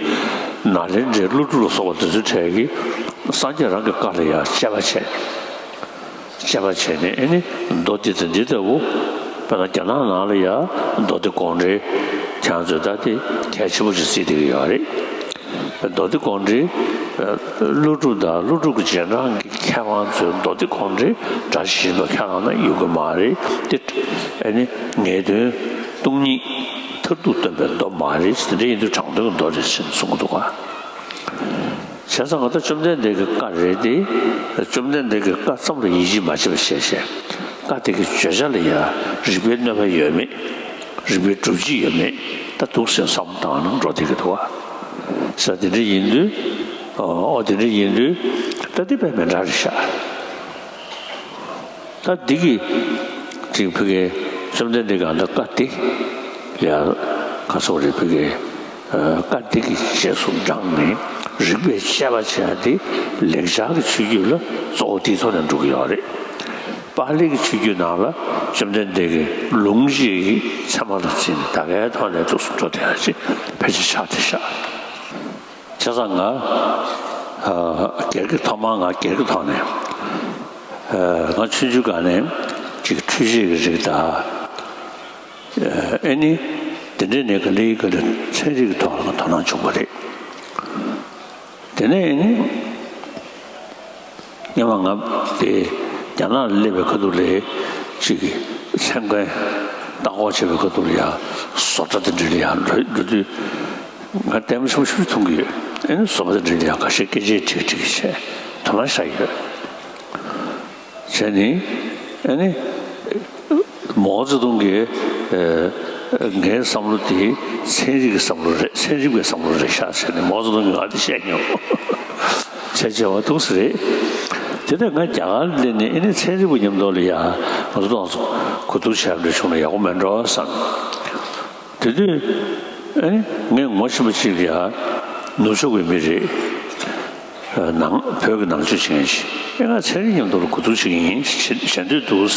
ནཱ་ལེནྡྲའི་ཀླུ་སྒྲུབ་ལ་སོགས་པ་དེ་ཚོའི་གྲས་ཀྱིས་སངས་རྒྱས་རང་གི་བཀའ་ལ་ཡང་དཔྱད་པ་བྱས། དཔྱད་པ་བྱས་ནས་ཨེ་ནི་མདོ་འདི་དང་འདི་ལྟ་བུ། དཔེར་ན་རྒྱ་ནག་ནང་ལ་ཡང་མདོ་སྡེ་དགོངས་འགྲེལ་ཁྱེད་རང་ཚོས་ད་དེ་གལ་ཆེན་པོ་ཞིག་བརྩིས་བསྡད་ཀྱི་ཡོད་རེད། མདོ་སྡེ་དགོངས་འགྲེལ་ཀླུ་སྒྲུབ་དང་ཀླུ་སྒྲུབ་ཀྱི་རྗེས་འབྲང་གི་མཁས་དབང་ཚོས་མདོ་སྡེ་དགོངས་འགྲེལ་སྒྲ་ཇི་བཞིན་པ་ཁས་བླངས་ན་ཡོང་གི་མ་རེད་དེ། ཨེ་ནི་ངེས་དོན་སྟོང་ཉིད་མཐར་ཐུག་སྟོན་པའི་མདོ་མ་རེད། དེ་འདྲ་ཡིན་དུས་དྲང་དོན་གྱི་མདོ་རེད་ཟེར་ནས་གསུང་གི་འདུག་ག། བྱས་ཙང་ང་ད་བཅོམ་ལྡན་འདས་ཀྱི་བཀའ་རེད་དེ། བཅོམ་ལྡན་འདས་ཀྱི་བཀའ་ཙམ་ལ་ཡིད་ཆེས་མ་བྱེད་པ་བྱས་བྱས། བཀའ་དེ་གི་བརྗོད་བྱ་ལ་ཡང་རིགས་པའི་གནོད་པ་ཡོད་མེད། རིགས་པའི་སྒྲུབ་བྱེད་ཡོད་མེད། ད་འདུག་སེ་བསམ་བཏང་ན་འགྲོ་བསྡད་ཀྱི་འདུག་བ། ས་དེ་འདྲ་ཡིན་དུས། ཨོ་དེ་འདྲ་ཡིན་དུས། ད་འདི་དཔེ་མི་འདྲ་རེད་ཤག། ད་འདི་གི་ཅིག་ཕ་གི་བཅོམ་ལྡན་འདས་ཀྱི་ཨ་ད་བཀའ་དེ་ཡང་ཁ་སོགས་རེད། ཕ་གི་བཀའ་འདི་གི་རྗེས་སུ་འབྲངས་ནས་རིགས་པས་དཔྱད་པ་བྱས་ཏེ་ལེགས་སྦྱར་གྱི་ཆོས་བརྒྱུད་ལ་གཙོ་བོ་དེའི་ཐོག་ནས་འགྲོ་གི་ཡོད་རེད། པཱ་ལི་གི་ཆོས་བརྒྱུད་ནང་ལ་བཅོམ་ལྡན་འདས་ཀྱི་ལུང་གཅིག་གི་ཚད་མ་ལ་བརྩིས་ནས་ད་གའི་ཐོག་ནས་འདུག་སེ་འགྲོ་བསྡད་ཡ་ཅིག་ཕལ་ཆེར་ཆགས་བསྡད་ཤག། བྱས་ཙང་ང་། ཨ། སྒེར་གྱི་ཐོག་མར་ང་སྒེར་གྱི་ཐོག་ནས། ཨ། ང་ཆུང་ཆུང་སྒང་ནས་ཅིག་འཕྲུལ་ཆས་ཀྱི་རིགས་དང་། ཨ་ནི་དེ་འདྲས་ནས་ག་འདྲའི་ག་འདྲ་ཚན་རིག་གི་ཐོག་ལ་ང་དོ་སྣང་བྱུང་བ་རེད། དེ་ནས་ཨ་ནི། སྔོན་མ་ང་དེ་རྒྱ་ནག་ལ་སླེབས་པའི་ཁ་ཐུག་ལ་ཅིག་མཚན་མཁན་ལྟ་སྐོར་བྱེད་པའི་ཁ་ཐུག་ལ་ཡང་བཟོ་གྲྭ་དེ་འདྲ་ལ་ཡང་འགྲོ་འགྲོ་དུས་ང་ལྟད་མོ་ཆེན་པོ་ཞེ་པོ་ཅིག་མཐོང་གི་ཡོད། ཨེ་ནི་བཟོ་པ་དེ་འདྲ་ལ་ཡང་ཁ་ཤས་སྐད་ཆ་དྲིས་དྲིས་བྱས་དོ་སྣང་བཞག་ཡོད། བྱས་ནས་ཨེ་ནི། མའོ་ཙེ་ཏུང་གིས། ཨ། ངའི་བསམ་བློ་དེ་ཚན་རིག་གི་བསམ་བློ་རེད། ཚན་རིག་པའི་བསམ་བློ་རེད་ཤག་ཟེར་ནས་མའོ་ཙེ་ཏུང་གིས་ང་དེ་བཤད་མྱོང་། བྱས་བྱས་པ་འདུག་སེ་རེད། དེ་ནས་ང་རྒྱ་གར་ལ་སླེབས་ནས་ཨེ་ནི་ཚན་རིག་པ་མཉམ་དུ་ལ་ཡ་ང་ཚོ་ཏོག་ཙམ་གོ་བསྡུར་བྱས་པ་འདྲ་བྱུང་ན་ཡག་པོ་མེད་འགྲོ་བསམ། དེ་དུས་ཨེ་ནི་ངས་ངོ་ཤེས་པ་ཅིག་ལ་ཡ་ནུབ་ཕྱོགས་ཀྱི་མི་རེད། ནང་བོད་ཀྱི་ནང་ཆོས་བྱེད་མཁན་ཞིག་ཨེ་ང་ཚན་རིག་མཉམ་དུ་ལ་གོ་བསྡུར་བྱེད་ཀྱི་ཡིན་ཞེས་བཤད་འདོད་འདུག་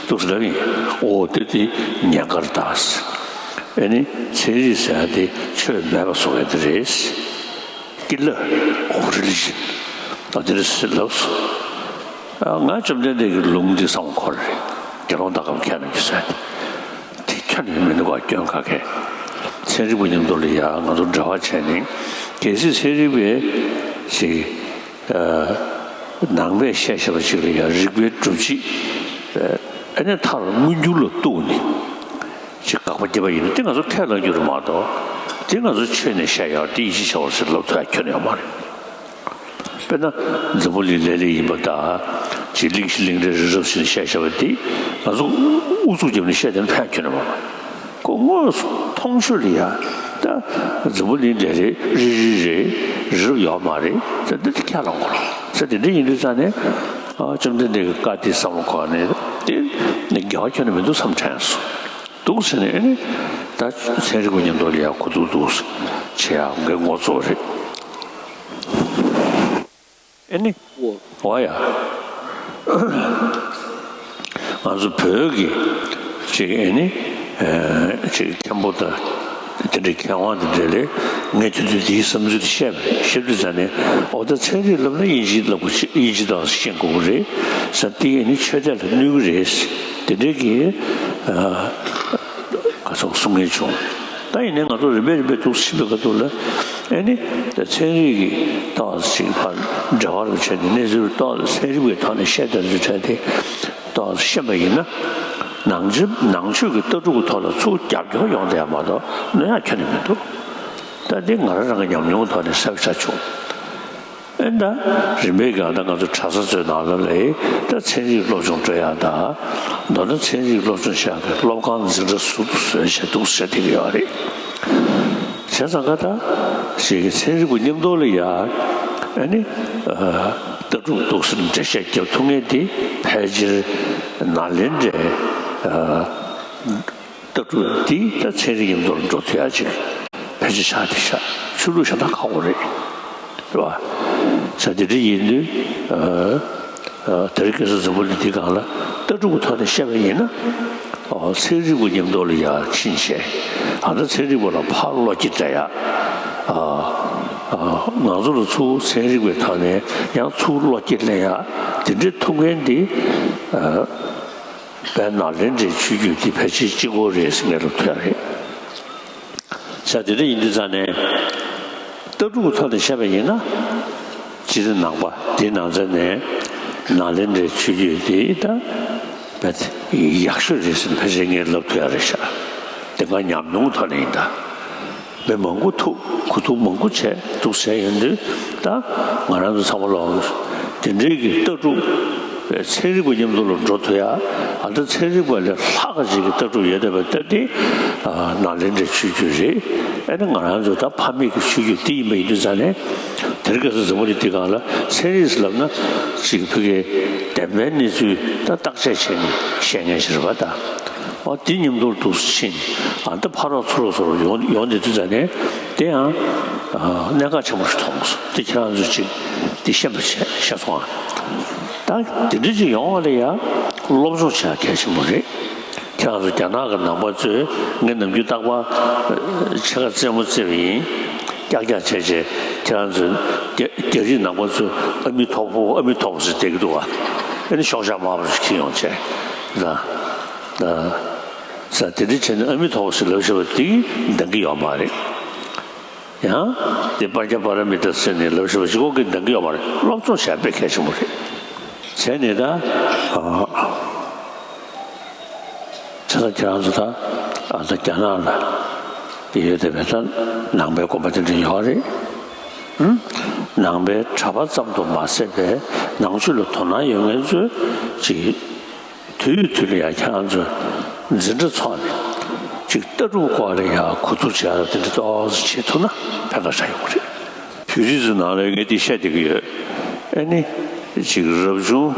འདུག་ཟེར་ལབ་ཡིན། ཨོ་དེ་དེ་ཉེན་ཁར་གདའ་ཟེར། ཨེ་ནི་ཚན་རིག་ཟེར་ཡ་དེ་ཆོས་མེད་པ་བཟོ་མཁན་དེ་རེད། ཀི་ལ་ཨོ་རི་ལི་ཇན་ཨ་དེ་རེད་ཟེར་ལབ་སོང་། ང་བཅོམ་ལྡན་འདས་ཀྱི་ལུང་འདི་བསམ་དགོས་རེད། དགེ་སློང་དག་གམ་མཁས་རྣམས་ཀྱིས་ཟེར་ཏེ། དེ་ཁྱོན་ནས་མི་འདུག་པ་སྐྱོན་ག་གེ། ཚན་རིག་པ་མཉམ་དུ་ལ་ཡ་ང་ཚོ་འབྲེལ་བ་བྱས་ནས་གལ་སྲིད་ཚན་རིག་པས་ཅིག་ནང་པས་བཤད་བཤད་པ་ཅིག་ལ་ཡ་རིགས་པའི་སྒྲུབ་བྱེད་ཨ་ནི་མཐར་མངོན་གྱུར་ལ་གཏུགས་ནས་ཅིག་དགག་པ་བརྒྱབ་པ་ཡིན་ན་དེ་ང་ཚོ་ཁས་བླངས་རྒྱུ་རེད་མ་གཏོགས་དེ་ང་ཚོ་ཆོས་ནས་བཤད་ཡག་དེ་ཡིད་ཆེས་བྱ་བ་ཟེར་ལབ་ཐུབ་ཡག་ཁྱོན་ནས་ཡོད་མ་རེད། དཔེར་ན་འཛམ་བུ་གླིང་ལེབ་ལེབ་ཡིན་པ་དང་ཅིག་གླིང་བཞི་གླིང་ཕྲན་རི་རབ་ཟེར་ནས་བཤད་བཞག་པ་དེ་ང་ཚོ་ཨུ་ཚུགས་བརྒྱབ་ནས་བཤད་བསྡད་ན་ཕན་ཁྱོན་ནས་མ་རེད། ཁོ་དངོས་སུ་མཐོང་ཆོས་ལ་ཡ་ད་འཛམ་བུ་གླིང་ལེབ་ལེབ་རི་རི་རེད། རི་རབ་ཡོད་མ་རེད་ཟེར་འདི་དེ་ཁས་བླངས་དགོས་རེད་ཟེར། དེ་འདྲ་ཡིན་དུས་ཙང་ནས་བཅོམ་ལྡན་འདས་ཀྱི་བཀའ་དེ་བསམ་བློ་འཁོར་ནས་དེ་ནི་འགལ་བ་ཁྱོན་ནས་མི་འདུག་བསམ་དྲན་སོང་། འདུག་ཟེར་ནས་ཨེ་ནི་ད་ཚན་རིག་པ་མཉམ་དུ་ལ་ཡ་གོ་བསྡུར་འདུག་བྱེད་ཡག་ངའི་ངོ་ཚ་བ་རེད། ཨེ་ནི། འོ་ཡ། ང་ཚོ་བོད་ཀྱི་ཅིག་ཨེ་ནི། ཅིག་མཁན་པོ་དང་དེ་འདྲའི་མཁས་དབང་དེ་འདྲ་ལས་ངས་དུས་ཚོད་འདིའི་བསམ་ཚུལ་དེ་བཤད་པ་རེད། བཤད་དུས་ཙང་ནས་ཨོ་ད་ཚན་རིག་ལབ་ན་དབྱིན་ཇི་ལབ་དགོས་ཆེ་དབྱིན་ཇི་དང་ཤེས་དགོས་རེད་ཟེར། དེ་ཨེ་ནི་ཆོས་དད་ལ་གནོད་གི་རེད་དེ་འདྲའི་གི་ག་ཚོད་གསུང་མཁན་བྱུང་། ད་ཡིན་ནའི་ང་ཚོ་རིམ་པས་རིམ་པས་འདུག་ཕྱིན་པའི་ཁ་ཐུག་ལ་ཨེ་ནི་ད་ཚན་རིག་གི་ཏོག་ཙམ་ཅིག་ཕར་འབྲེལ་བ་རུ་བྱས་ནས་གནས་ཚུལ་ཏོག་ཙམ་ཚན་རིག་པའི་ཐོག་ནས་བཤད་བསྡད་ཚུལ་བྱས་ཏེ་ཏོག་ཙམ་ཤེས་པ་ཡིན་ན་ནང་ཆོས་ནང་ཆོས་ཀྱི་ལྟ་གྲུབ་ཀྱི་ཐོག་ལ་ཚུར་རྒྱབ་སྐྱོར་ཡོང་བསྡད་ཡ་མ་གཏོགས་གནོད་ཡ་ཁྱོན་ནས་མི་འདུག་ད་འདི་ང་རང་རང་གི་ཉམས་མྱོང་ཐོག་ནས་གསལ་པོ་ཆགས་བྱུང་། ཨེ་ད་རིམ་པས་ཀྱང་ད་ང་ཚོ་གྲྭ་ས་ཚོའི་ནང་ལ་ལས་ད་ཚན་རིག་སློབ་སྦྱོང་སྤྲོད་ཡག་དང་མདོར་ན་ཚན་རིག་སློབ་སྦྱོང་བྱེད་ཡག་གི་སློབ་ཁང་འཛིན་གྲྭ་ཟུར་དུ་བཟོས་བྱས་འདུག་ཟེར་བསྡད་ཀྱི་ཡོད་རེད། བྱས་ཙང་ཀ་ད་ཞིག་གི་ཚན་རིག་པ་མཉམ་དུ་ལ་ཡ་ཨ་ནི་ལྟ་གྲུབ་འདུག་ཟེར་འགྲེལ་བཤད་རྒྱབ་ཐུབ་མཁན་དེ་ཕལ་ཆེར་ནཱ་ལེནྡྲའི་ལྟ་གྲུབ་འདི་ད་ཚན་རིག་མཉམ་དུ་ལ་འགྲོ་ཐུབ་ཡ་ཅིག་ཕལ་ཆེར་ཆགས་བསྡད་ཤག་ཆོས་ལུགས་གཞན་དག་ཁག་པོ་རེད། རེད་བ། ས་དེ་འདྲ་ཡིན་དུས་ཨ་ཨ་དེ་རིང་ཁ་སང་འཛམ་བུ་གླིང་འདི་སྒང་ལ་ལྟ་གྲུབ་ཀྱི་ཐོག་ནས་བཤད་པ་ཡིན་ན་ཨ་ཚན་རིག་པ་མཉམ་དུ་ལ་ཡར་ཕྱིན་བྱས་ཨ་ད་ཚན་རིག་པ་ལ་ཕར་བློ་སྐྱེད་སྤྲད་ཡ་ཨ་ཨ་ང་ཚོ་ལ་ཚུར་ཚན་རིག་པའི་ཐོག་ནས་ཡང་ཚུར་བློ་སྐྱེད་ལེན་ཡ་དེ་འདྲའི་ཐུབ་མཁན་འདི་ཨ་བན་ནཱ་ལེནྡྲའི་ཆོས་བརྒྱུད་འདི་ཕལ་ཆེར་གཅིག་པོ་རེད་ཟེར་ངས་ལབ་ཐུབ་ཡ་རེད། ས་དེ་འདྲ་ཡིན་དུས་ཙང་ནས་ལྟ་གྲུབ་ཀྱི་ཐོག་ནས་བཤད་པ་ཡིན་ན་སྤྱིར་ནང་པ་དེ་ནང་ཚན་ནས་ནཱ་ལེནྡྲའི་ཆོས་བརྒྱུད་དེ་ད་བས་ཡག་ཤོས་རེད་ཟེར་ཕལ་ཆེར་ངས་ལབ་ཐུབ་ཡ་རེད་ཤག་དེ་སྔ་ཉམས་མྱོང་ཐོག་ནས་ཡིན་ད། མི་མང་པོ་ཐུག་གོ་ཐུག་མང་པོ་བྱས་འདུག་ཟེར་ཡོང་དུས་ད་ང་རང་ཚོ་ཚང་མ་ལ་དེ་འདྲའི་གི་ལྟ་གྲུབ་ཚན་རིག་པ་མཉམ་དུ་ལ་འགྲོ་ཐུབ་ཡ། ཨ་ད་ཚན་རིག་པ་ལས་ལྷག་ག་ཅིག་གི་ལྟ་གྲུབ་ཡོད་བསྡད་པ་ལྟ་དེ་ནཱ་ལེནྡྲའི་ཆོས་བརྒྱུད་རེད། ཨ་ནི་ང་རང་ཚོ་ད་ཕ་མེས་ཀྱི་ཆོས་བརྒྱུད་དེ་ཡིན་པ་ཡིན་དུས་ཙང་ནས་དེ་རིང་ཁ་སང་འཛམ་བུ་གླིང་འདི་སྒང་ལ་ཚན་རིག་ཟེར་ལབ་ན་ཅིག་ཕ་གིའི་བདེན་པའི་གནས་ཚུལ་ད་བརྟག་དཔྱད་བྱས་ནས་བཤད་མཁན་ཞིག་རེད་པ་ད། ཨོ་དེ་མཉམ་དུ་འདུག་ཕྱིན་ཨ་ད་ཕར་རོགས་ཚུར་རོགས་ཚུར་ཡོང་ཡོང་དེ་དུས་ཙང་ནས་དེ་ཡང་གནད་འགག་ཆེན་པོ་ཞིག་མཐོང་སོང་། དེ་ཁྱེད་རང་ཚོས་ཅིག་དེ་ཤེས་པ་བྱས་ཤེས་སོང་ཨ། ད་དེ་འདྲ་ཅིག་ཡོང་བ་ལ་ཡ་སློབ་སྦྱོང་བྱེད་ཡ་གལ་ཆེན་པོ་རེད། ཁྱེད་རང་ཚོ་རྒྱ་ནག་གི་ནང་པ་ཚོས་ངས་ནམ་རྒྱུན་རྟག་པར་ཕྱེད་ཀ་རྩེད་མོ་རྩེ་བ་ཡིན། ཀྱག་ཀྱག་བྱས་བྱས་ཁྱེད་རང་ཚོས་རྒྱ་རྒྱ་རིགས་ནང་པ་ཚོས་ཨ་མི་ཐོག་པོ་ཨ་མི་ཐོག་པོ་ཟེར་བསྡད་ཀྱི་འདུག་བ། ཨ་ནི་ཤོག་བྱང་དམར་པོ་ཞིག་འཁྱེར་ཡོང་བྱས་ད་ད། ས་དེ་འདྲ་བྱས་ནས་ཨ་མི་ཐོག་ཞིག་ལབ་ཤེས་པ་དེ་གིས་འདང་གི་ཡོད་མ་རེད། ཡང་དེ་པཉྩ་པཱ་ར་མི་ཏཱ་ཟེར་ནས་ལབ་ཤེས་པ་ཞིག་ཁོ་གིས་འདང་གི་ཡོད་མ་རེད། སློབ་སྦྱོང་བྱ་དཔེ་གལ་ཆེན་པོ་རེད། བྱས་ནས་ད་ཨ་བྱས་ཙང་ཁྱེད་རང་ཚོ་ད་ཨ་ད་རྒྱ་ནག་ལ་ཡོད་བསྡད་པའི་ད་ནང་པའི་དགོན་པ་དེ་འདྲ་ཡོད་རེད། ཨུམ། ནང་པའི་གྲྭ་པ་ཙམ་དུ་མ་ཟད་པའི་ནང་ཆོས་ལ་དོ་སྣང་ཡོད་མཁན་ཚོས་ཅིག་དུས་དུས་ལ་ཡང་ཁྱེད་རང་ཚོས་འཛིན་གྲྭ་ཚོགས་ནས་ཅིག་ལྟ་གྲུབ་སྐོར་ལ་ཡང་གོ་བསྡུར་བྱེད་ཡག་དེ་འདྲ་ཏོག་ཙམ་བྱེད་ཐུབ་ན་ཕན་ཐོགས་ཆགས་ཡོང་གི་རེད། བོད་རིགས་ཚོའི་ནང་ལ་ངས་འདི་བཤད་བསྡད་ཀྱི་ཡོད། ཨ་ནི་ཅིག་རབ་བྱུང་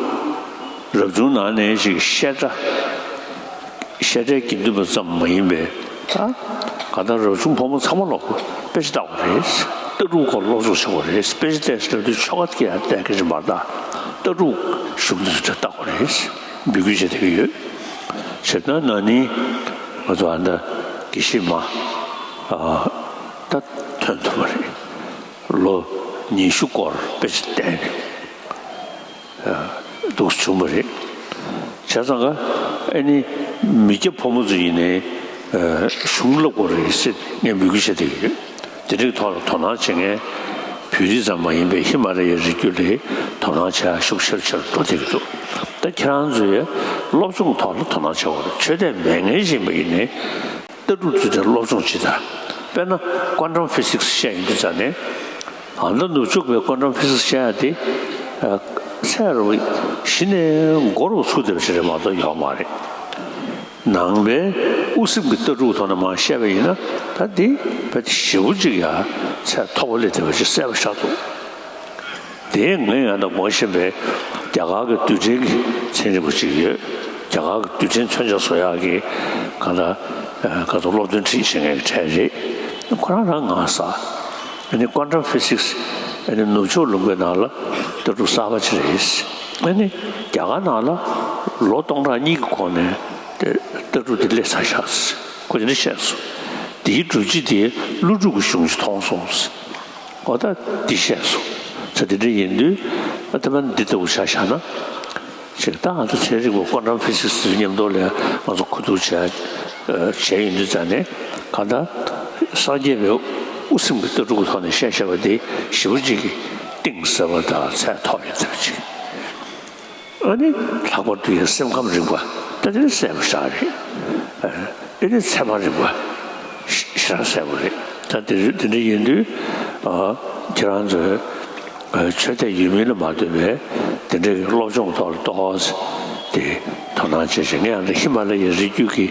རབ་བྱུང་ནང་ནས་ཅིག་བཤད་གྲྭ་བཤད་གྲྭའི་དགེ་འདུན་པ་ཙམ་མ་ཡིན་པའི་ད་ག་ད་རབ་བྱུང་ཕོ་མོ་ཚང་མ་ལོག་དཔེ་ཆ་ལྟ་དགོས་རེད། ལྟ་གྲུབ་སྐོར་སློབ་སྦྱོང་བྱེད་དགོས་རེད། དཔེ་ཆ་བལྟས་ཟེར་དུས་ཆོ་ག་དེ་ཡང་བལྟས་མཁན་ཞིག་མ་རེད། ད་ལྟ་གྲུབ་གཞུང་དེ་ཚོ་ལྟ་དགོས་རེད། འབོད་སྐུལ་བྱེད་བསྡད་ཀྱི་ཡོད། བྱས་ན་ན་ནིང་ང་ཚོ་ཨ་ད་དགེ་བཤེས་མ་ད་ཐོན་ཐུབ་པ་རེད། ལོ་ཉི་ཤུ་སྐོར་དཔེ་ཆ་བལྟས་ནས། འདུག་བྱུང་བ་རེད། བྱས་ཙང་ཀ་ཨ་ནི་མི་སྐྱ་ཕོ་མོ་ཚོ་ཡིན་ནའི་གཞུང་བསླབ་དགོས་རེད་ཟེར་ངས་འབོད་སྐུལ་བྱེད་བསྡད་ཀྱི་ཡོད། དེ་འདྲའི་ཐོག་ལ་དོ་སྣང་བྱེད་མཁན་བོད་རིགས་ཙམ་མ་ཡིན་པའི་ཧི་མ་ལ་ཡའི་རི་རྒྱུད་ལ་དོ་སྣང་བྱེད་ཡ་ཤུགས་ཆེ་རུ་ཆེ་རུ་འགྲོ་བསྡད་ཀྱི་འདུག་ད་ཁྱེད་རང་ཚོས་སློབ་སྦྱོང་ཐོག་ལ་དོ་སྣང་བྱེད་དགོས་རེད། ཆོས་དད་མེད་མཁན་ཞིག་ཡིན་པ་ཡིན་ནའི། ལྟ་གྲུབ་ཚུལ་ཁྲིམས་སློབ་སྦྱོང་བྱེད་དང་། དཔེར་ན་ཀོན་ཊམ་ཕི་སིག་སི་བཤད་ཡོང་དུས་ཙ་ནས། ཨ་ད་ནུབ་ཕྱོགས་པའི་ཀོན་ཊམ་ཕི་སིག་སི་བཤད་ཡ་དེ་ཚད་རུ་གཞི་ནས་མགོ་རུ་ཚུགས་བསྡད་པ་ཞིག་རེད་མ་གཏོགས་ཡོད་མ་རེད། ནང་པའི་དབུ་སེམས་ཀྱི་ལྟ་གྲུབ་ཐོག་ནས་མར་བཤད་པ་ཡིན་ན་ད་དེ་བས་ཞེ་པོ་ཅིག་ཡ་ཚད་མཐོ་པོ་སླེབས་བསྡད་པ་ཞིག་གསལ་པོ་ཆགས་འདུག་དེ་ངས་ཡང་ན་ངོ་ཤེས་པའི་རྒྱ་གར་གྱི་རྡུལ་ཕྲན་གྱི་ཚན་རིག་པ་ཅིག་ཡོད། རྒྱ་གར་གྱི་རྡུལ་ཕྲན་མཚོན་ཆ་བཟོ་ཡག་གི་གང་ལྟར་ག་ཚོད་སློབ་སྟོན་ཁྲིད་བྱེད་མཁན་གྱི་གྲས་རེད། ཁོ་རང་རང་ངར་ཟ། ཨ་ནི་ཀོན་ཊམ་ཕི་སིག་སི་ཨ་ནི་ནུབ་ཕྱོགས་ལུང་པའི་ནང་ལ་ལྟ་གྲུབ་གསར་པ་ཅིག་རེད། ཨ་ནི་རྒྱ་གར་ནང་ལ་ལོ་སྟོང་ཕྲག་གཉིས་ཀྱི་གོང་ནས་ལྟ་གྲུབ་དེ་སླེབས་ཚར་ཤག་ཁོ་དེ་འདྲ་བཤད་སོང་། དེའི་སྒྲུབ་བྱེད་དེ་ཀླུ་སྒྲུབ་ཀྱི་གཞུང་ཞིག་མཐོང་སོང་། འོ་ད་འདི་བཤད་སོང་། ད་དེ་འདྲ་ཡིན་དུས་ཨ་ད་མ་འདི་ལྟ་བུ་ཆ་བཞག་ན། ཅིག་ད་ང་ཚོ་ཚན་རིག་པ་ཀོན་ཊམ་ཕི་སིག་སི་མཉམ་དུ་ལ་ང་ཚོ་གོ་བསྡུར་བྱས་བྱས་ཡིན་དུས་ཙ་ནས་གང་ལྟར་སངས་རྒྱས་པའི་དབུ་སེམས་ཀྱི་ལྟ་གྲུབ་ཀྱི་ཐོག་ནས་བཤད་བཞག་པ་དེ་ཞེ་པོ་ཅིག་གི་གཏིང་ཟབ་པ་དང་ཚད་མཐོ་བའི་ཚད་ཅིག་ཨ་ནི་ལྷག་པར་དུ་ཡང་སེམས་ཁམས་རིག་པ་ད་དེ་ནི་གསལ་པོ་ཞིག་རེད། ཨ་ནི་ཚད་མ་རིག་པ་ཞེ་དྲག་གསལ་པོ་རེད། ད་དེ་རེད། དེ་འདྲ་ཡིན་དུས་ཨ་ཁྱེད་རང་ཚོས་ཨ་ཆོས་དད་ཡོད་མིན་ལ་མ་ལྟོས་པའི་དེ་འདྲའི་སློབ་སྦྱོང་ཐོག་ལ་ཏོག་ཙམ་དེ་དོ་སྣང་བྱེད་བྱེད། ངས་ཡང་ད་ཧི་མ་ལ་ཡའི་རི་རྒྱུད་ཀྱི་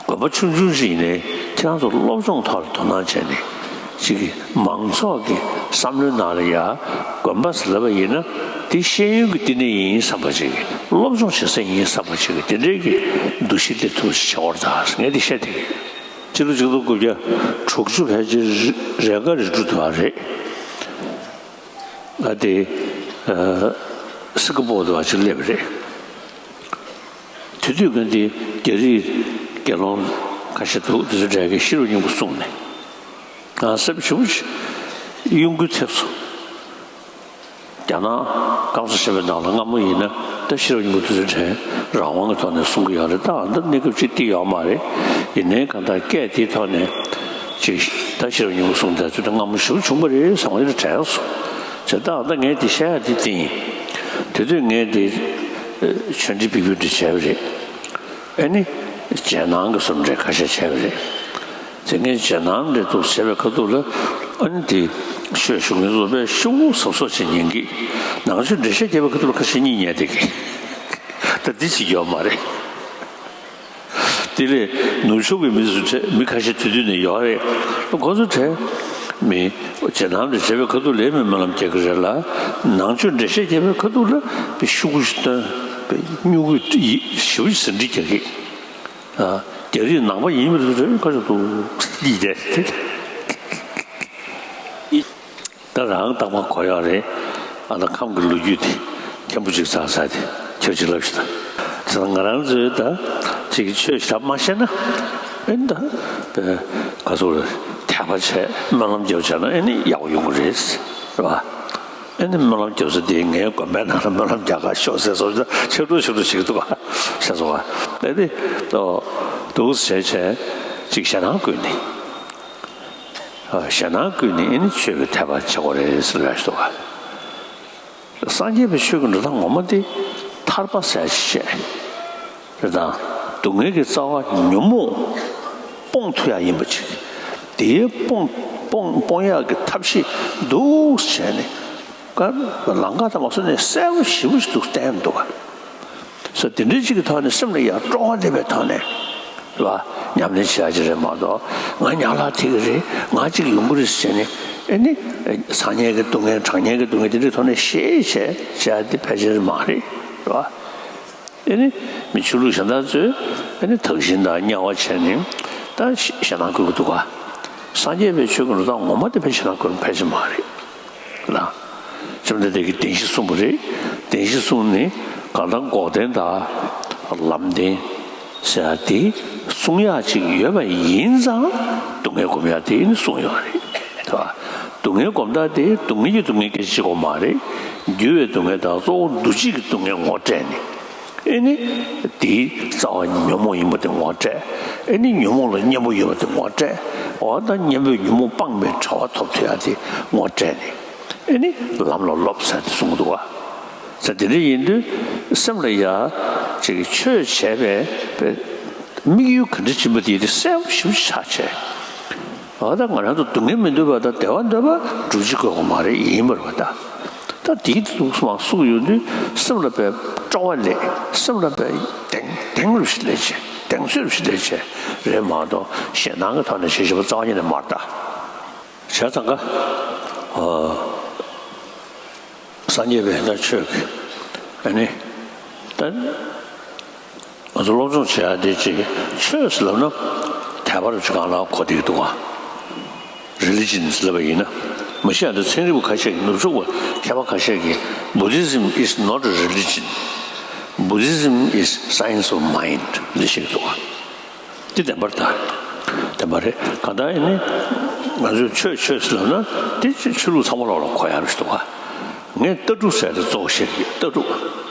དགོན་པ་ཆུང་ཆུང་ཞིག་ཡིན་ནའི་ཁྱེད་རང་ཚོ་སློབ་སྦྱོང་ཐོག་ལ་དོ་སྣང་བྱས་ནས་ཅིག་གི་མང་ཚོགས་ཀྱི་བསམ་བློའི་ནང་ལ་ཡ་དགོན་པ་ཟེར་ལབ་པ་ཡིན་ན་དེ་ཤེས་ཡོན་གྱི་བསྟི་གནས་ཡིན་བསམ་པ་ཅིག་གི། སློབ་སྦྱོང་བྱེད་ས་ཡིན་བསམ་པ་ཅིག་གི། དེ་འདྲའི་གི་འདུ་ཤེས་དེ་ཐུགས་སུ་བྱེད་དགོས་རེད་ད། ངས་དེ་བཤད་བསྡད་ཀྱི་ཡོད། སྤྱི་ལོ་ཆིག་སྟོང་དགུ་བརྒྱ་དྲུག་ཅུ་ཕལ་ཆེར་རེས་འགའ་རེ་འགྲོ་ཐུབ་པ་རེད། ང་དེ་ཨ་སིང་ག་པོར་དུ་བ་ཅིག་སླེབས་པ་རེད། དེ་དུས་ང་དེ་རྒྱ་རིགས་དགེ་སློང་ཁ་ཤས་འདུག་དེ་ཚོ་གྲས་ཀྱིས་ཤེས་རབ་སྙིང་པོ་གསུངས་ནས་ང་སེམས་ཞེ་པོ་ཅིག་གཡོ་འགུལ་ཐེབས་སོང་། རྒྱ་ནག་སྐམ་ས་ཆེན་པོའི་ནང་ལ་སྔ་མོ་ཡིན་ན་ད་ཤེས་རབ་སྙིང་པོ་དེ་ཚོ་གྲས་རང་དབང་གི་ཐོག་ནས་གསུང་གི་ཡོད་རེད། ད་ཨ་ད་གནས་སྐབས་ཅིག་དེ་ཡོད་མ་རེད། ཡིན་ནའི་གང་ལྟར་སྐད་དེའི་ཐོག་ནས་ཅིག་ད་ཤེས་རབ་སྙིང་པོ་གསུངས་དེ་ཚོ་ད་སྔ་མོ་ཞེ་པོ་བྱུང་བ་རེད་བསམ་པ་དེ་འདྲ་དྲན་སོང་། བྱས་ད་ཨ་ད་ངས་དེ་བཤད་ཡ་དེ་དེ་ཡིན། དེ་དུས་ངས་དེ་ཆོས་འབྲེལ་བི་བི་འདྲ་བྱས་པ་རེད། ཨ་ནི་རྗེས་གནང་གི་བཟོ་འདྲ་ཁ་ཤས་བྱས་པ་རེད། དེ་ངས་རྗེས་གནང་འདྲ་འདུག་བྱས་པའི་ཁ་ཐུག་ལ་ཨ་ནི་དེ་ཆོས་ཞུ་མཁན་ཚོ་དཔེ་ཤུགས་ཟབ་ཟབ་བྱེད་ཉན་གི། ནང་ཆོས་འགྲེལ་བཤད་རྒྱབ་པའི་ཁ་ཐུག་ལ་ཁ་ཤས་གཉིད་ཉལ་བསྡད་གི། ད་འདི་བྱེད་ཀྱི་ཡོད་མ་རེད། དེ་ལས་ནུབ་ཕྱོགས་ཀྱི་མི་ཚོ་གྲས་མི་ཁ་ཤས་དེ་དུས་ནས་ཡོད་རེད། ཁོ་ཚོ་གྲས་མི་རྗེས་གནང་འདྲ་བྱས་པའི་ཁ་ཐུག་ལ་མི་སྨོན་ལམ་རྒྱག་གི་རེད་ལ། ནང་ཆོས་འགྲེལ་བཤད་རྒྱབ་པའི་ཁ་ཐུག་ལ་དཔེ་ཤུགས་ཞིག་བཏོན། དཔེ་སྨྱུ་གུ་ཞེ་པོ་ཞིག་ཟིན་བྲིས་རྒྱག་གི། རྒྱ་རིགས་ནང་པ་ཡིན་མི་རེད་རེད་ཁ་ཤས་འདུག་ཡིན་ཏེ། ད་རང་རྟག་པར་གོ་ཡག་རེད། ཨ་ད་ཁམས་ཀྱི་ལོ་རྒྱུས་དེ་མཁན་པོ་གཅིག་ཚང་ས་དེ་ཁྱོད་ཅིག་ལབ་ཤི་ད། དེ་ང་རང་ཚོའི་ད་ཅིག་ཆོས་ཞིག་ད་མ་ཤེས་ན་ཨེ་ད་ག་ཚོད་རེད། དད་པ་བྱས་སྨོན་ལམ་རྒྱབ་བྱས་ན་ཨེ་ནི་ཡག་པོ་ཡོང་གི་རེད། རེད་བ། ཨེ་ནི་སྨོན་ལམ་རྒྱབ་ས་དེ་ངའི་དགོན་པའི་ནང་ལ་སྨོན་ལམ་རྒྱག་ག་ཤོག་ཟེར་སོང་ཙང་ཆེ་འགྲོ་ཆེ་འགྲོ་ཞིག་འདུག་ག་ཤ་སོང་བ། ཨེ་ནི་ཏོ་འདུག་བྱས་བྱས་ཅིག་ཞེད་སྣང་བསྐུལ་ནས། ཞེད་སྣང་བསྐུལ་ནས་ཨེ་ནི་ཆོས་ཀྱི་དད་པ་བྱེད་དགོས་རེད་ཟེར་ལབ་ཤི་འདུག་ག། སངས་རྒྱས་པའི་ཆོས་ཀྱི་འགྲོ་སྟངས་ངོ་མ་དེ་ཐར་པ་ཟེར་ཞིག་བཤད། རེད་དང་། སྡུག་བསྔལ་གྱི་རྩ་བ་ཉོན་མོངས་སྤོང་ཐུབ་ཡག་ཡིན་པ་ཅིག་དེའི་སྤོང་སྤོང་སྤོང་ཡག་གི་ཐབས་ཤེས་འདུག་བྱས་ནས་ཀ་ལམ་ཁ་དང་མ་སོ་ནས་གསལ་པོ་ཞེ་པོ་ཞིག་འདུག་བསྟན་འདུག་ག། སོ་དེ་འདྲའི་ཅིག་གི་ཐོག་ནས་སེམས་ལ་ཡང་སྤྲོ་བ་སླེབས་པའི་ཐོག་ནས་རེད་བ། ཉམས་ལེན་བྱེད་ཡག་ཅིག་རེད་མ་གཏོགས་ང་ཉག་ལྷག་ཐིག་གི་རེད། ང་ཅིག་ཡོང་གི་རེད་ཟེར་ནས་ཨེ་ནི་སང་ཉིན་གྱི་སྡུག་བསྔལ་དྲང་ཉིན་གྱི་སྡུག་བསྔལ་དེ་འདྲའི་ཐོག་ནས་ཤེས་བྱས་བྱེད་ཡག་དེ་ཕལ་ཆེར་མ་རེད། རེད་བ། ཨེ་ནི་མི་ཆོས་ལུགས་གཞན་དག་ཚོས་ཨེ་ནི་དག་ཞིང་དང་དམྱལ་བ་བྱས་ནས་ད་ཞེད་སྣང་སྐུལ་གྱི་འདུག་ག། སངས་རྒྱས་པའི་ཆོས་ཀྱི་འགྲོ་སྟངས་ངོ་མ་དེ་ཕལ་ཆེར་ན་ཁོ་ཕལ་ཆེར་མ་རེད་ལ། བཅོམ་ལྡན་འདས་ཀྱིས་བདེན་བཞི་གསུངས་པ་རེད། བདེན་བཞི་གསུངས་ནི་གང་ལྟར་འགོག་བདེན་དང་ལམ་བདེན་ཟེར་ཡ་དེ་གསུང་ཡག་ཅིག་ཡོད་པ་ཡིན་ཙང་སྡུག་བསྔལ་སྒོམ་ཡག་དེ་ནི་གསུངས་ཡོད་རེད། རེད་བ། སྡུག་བསྔལ་སྒོམ་སྟངས་དེ་སྡུག་བསྔལ་གྱིས་སྡུག་བསྔལ་སྐད་ཆ་བྱེད་དགོས་མ་རེད། འགྱུར་བའི་སྡུག་བསྔལ་དང་གཙོ་བོ་འདུ་བྱེད་ཀྱི་སྡུག་བསྔལ་ངོ་སྤྲད་ནས། ཨེ་ནི། དེའི་རྩ་བ་ཉོན་མོངས་ཡིན་པ་དེ་ངོ་སྤྲད། ཨེ་ནི་ཉོན་མོངས་ལ་གཉེན་པོ་ཡོད་པ་དེ་ངོ་སྤྲད། འོ་ད་གཉེན་པོས་ཉོན་མོངས་སྤངས་པའི་གྲོལ་བ་ཐོབ་ཐུབ་ཡ་དེ་ངོ་སྤྲད་ནས། ཨེ་ནི་ལམ་ལ་སློབ་ཟེར་དེ་གསུངས་འདུག་བ། ཟེར་དེ་འདྲ་ཡིན་དུས་སེམས་ལ་ཡ་ཅིག་ཆོས་བྱས་པའི་དམིགས་ཡུལ་ག་འདྲ་ཕྱིན་པ་དེ་དེ་གསལ་པོ་ཞིབ་ཆ་བྱས། འོ་ད་ང་རང་ཚོ་སྡུག་བསྔལ་མི་འདོད་པ་དང་བདེ་བ་འདོད་པ་སྒྲུབ་བྱེད་དགོས་པ་མ་རེད་ཡིན་པ་རེད་བ་ད། ད་དེའི་ཐུགས་སུ་མ་སུ་ཡོད་དུས་སེམས་ལ་བའི་སྤྲོ་བ་ལས་སེམས་ལ་བའི་གདེང་གདེང་རུ་ཞིག་ལས་བྱེད་གདེང་ཚོད་རུ་ཞིག་ལས་བྱེད་རེད་མ་གཏོགས་ཞེ་སྡང་གི་ཐོག་ནས་བྱེད་ཤེས་པ་རྩ་བ་ཉིད་ནས་མ་རེད་ད། བྱས་ཙང་ཀ་ཨ་སངས་རྒྱས་པའི་ད་ཆོས་ཀྱི་ཨ་ནི་ད། ང་ཚོ་སློབ་སྦྱོང་བྱེད་ཡ་དེ་ཅིག་ཆོས་ཟེར་ལབ་ན་དད་པ་རུ་ཅིག་གང་ལ་གོ་བསྡད་ཀྱི་འདུག་ག Religion ཟེར་ལབ་པ་ཡིན་ན། མ་གཞི་ཡང་འདི་ཚན་རིག་པ་ཁ་ཤས་ཀྱིས་ནུབ་ཕྱོགས་པ་མཁས་པ་ཁ་ཤས་ཀྱིས Buddhism is not a religion. Buddhism is science of mind. འདི་བཤད་ཀྱི་འདུག་ག་དེ་བདེན་པར་ད། བདེན་པ་རེད། གང་ལྟར་ཡིན་ནི། ང་ཚོས་ཆོས་ཆོས་ཟེར་ལབ་ན་དེ་ཆོས་ལུགས་ཚང་མ་ལོག་ལ་གོ་ཡ་རེད་འདུག་ག་ངས་ལྟ་གྲུབ་ཟེར་དེ་གཙོ་བོ་བཤད་ཀྱི་ཡོད། ལྟ་གྲུབ།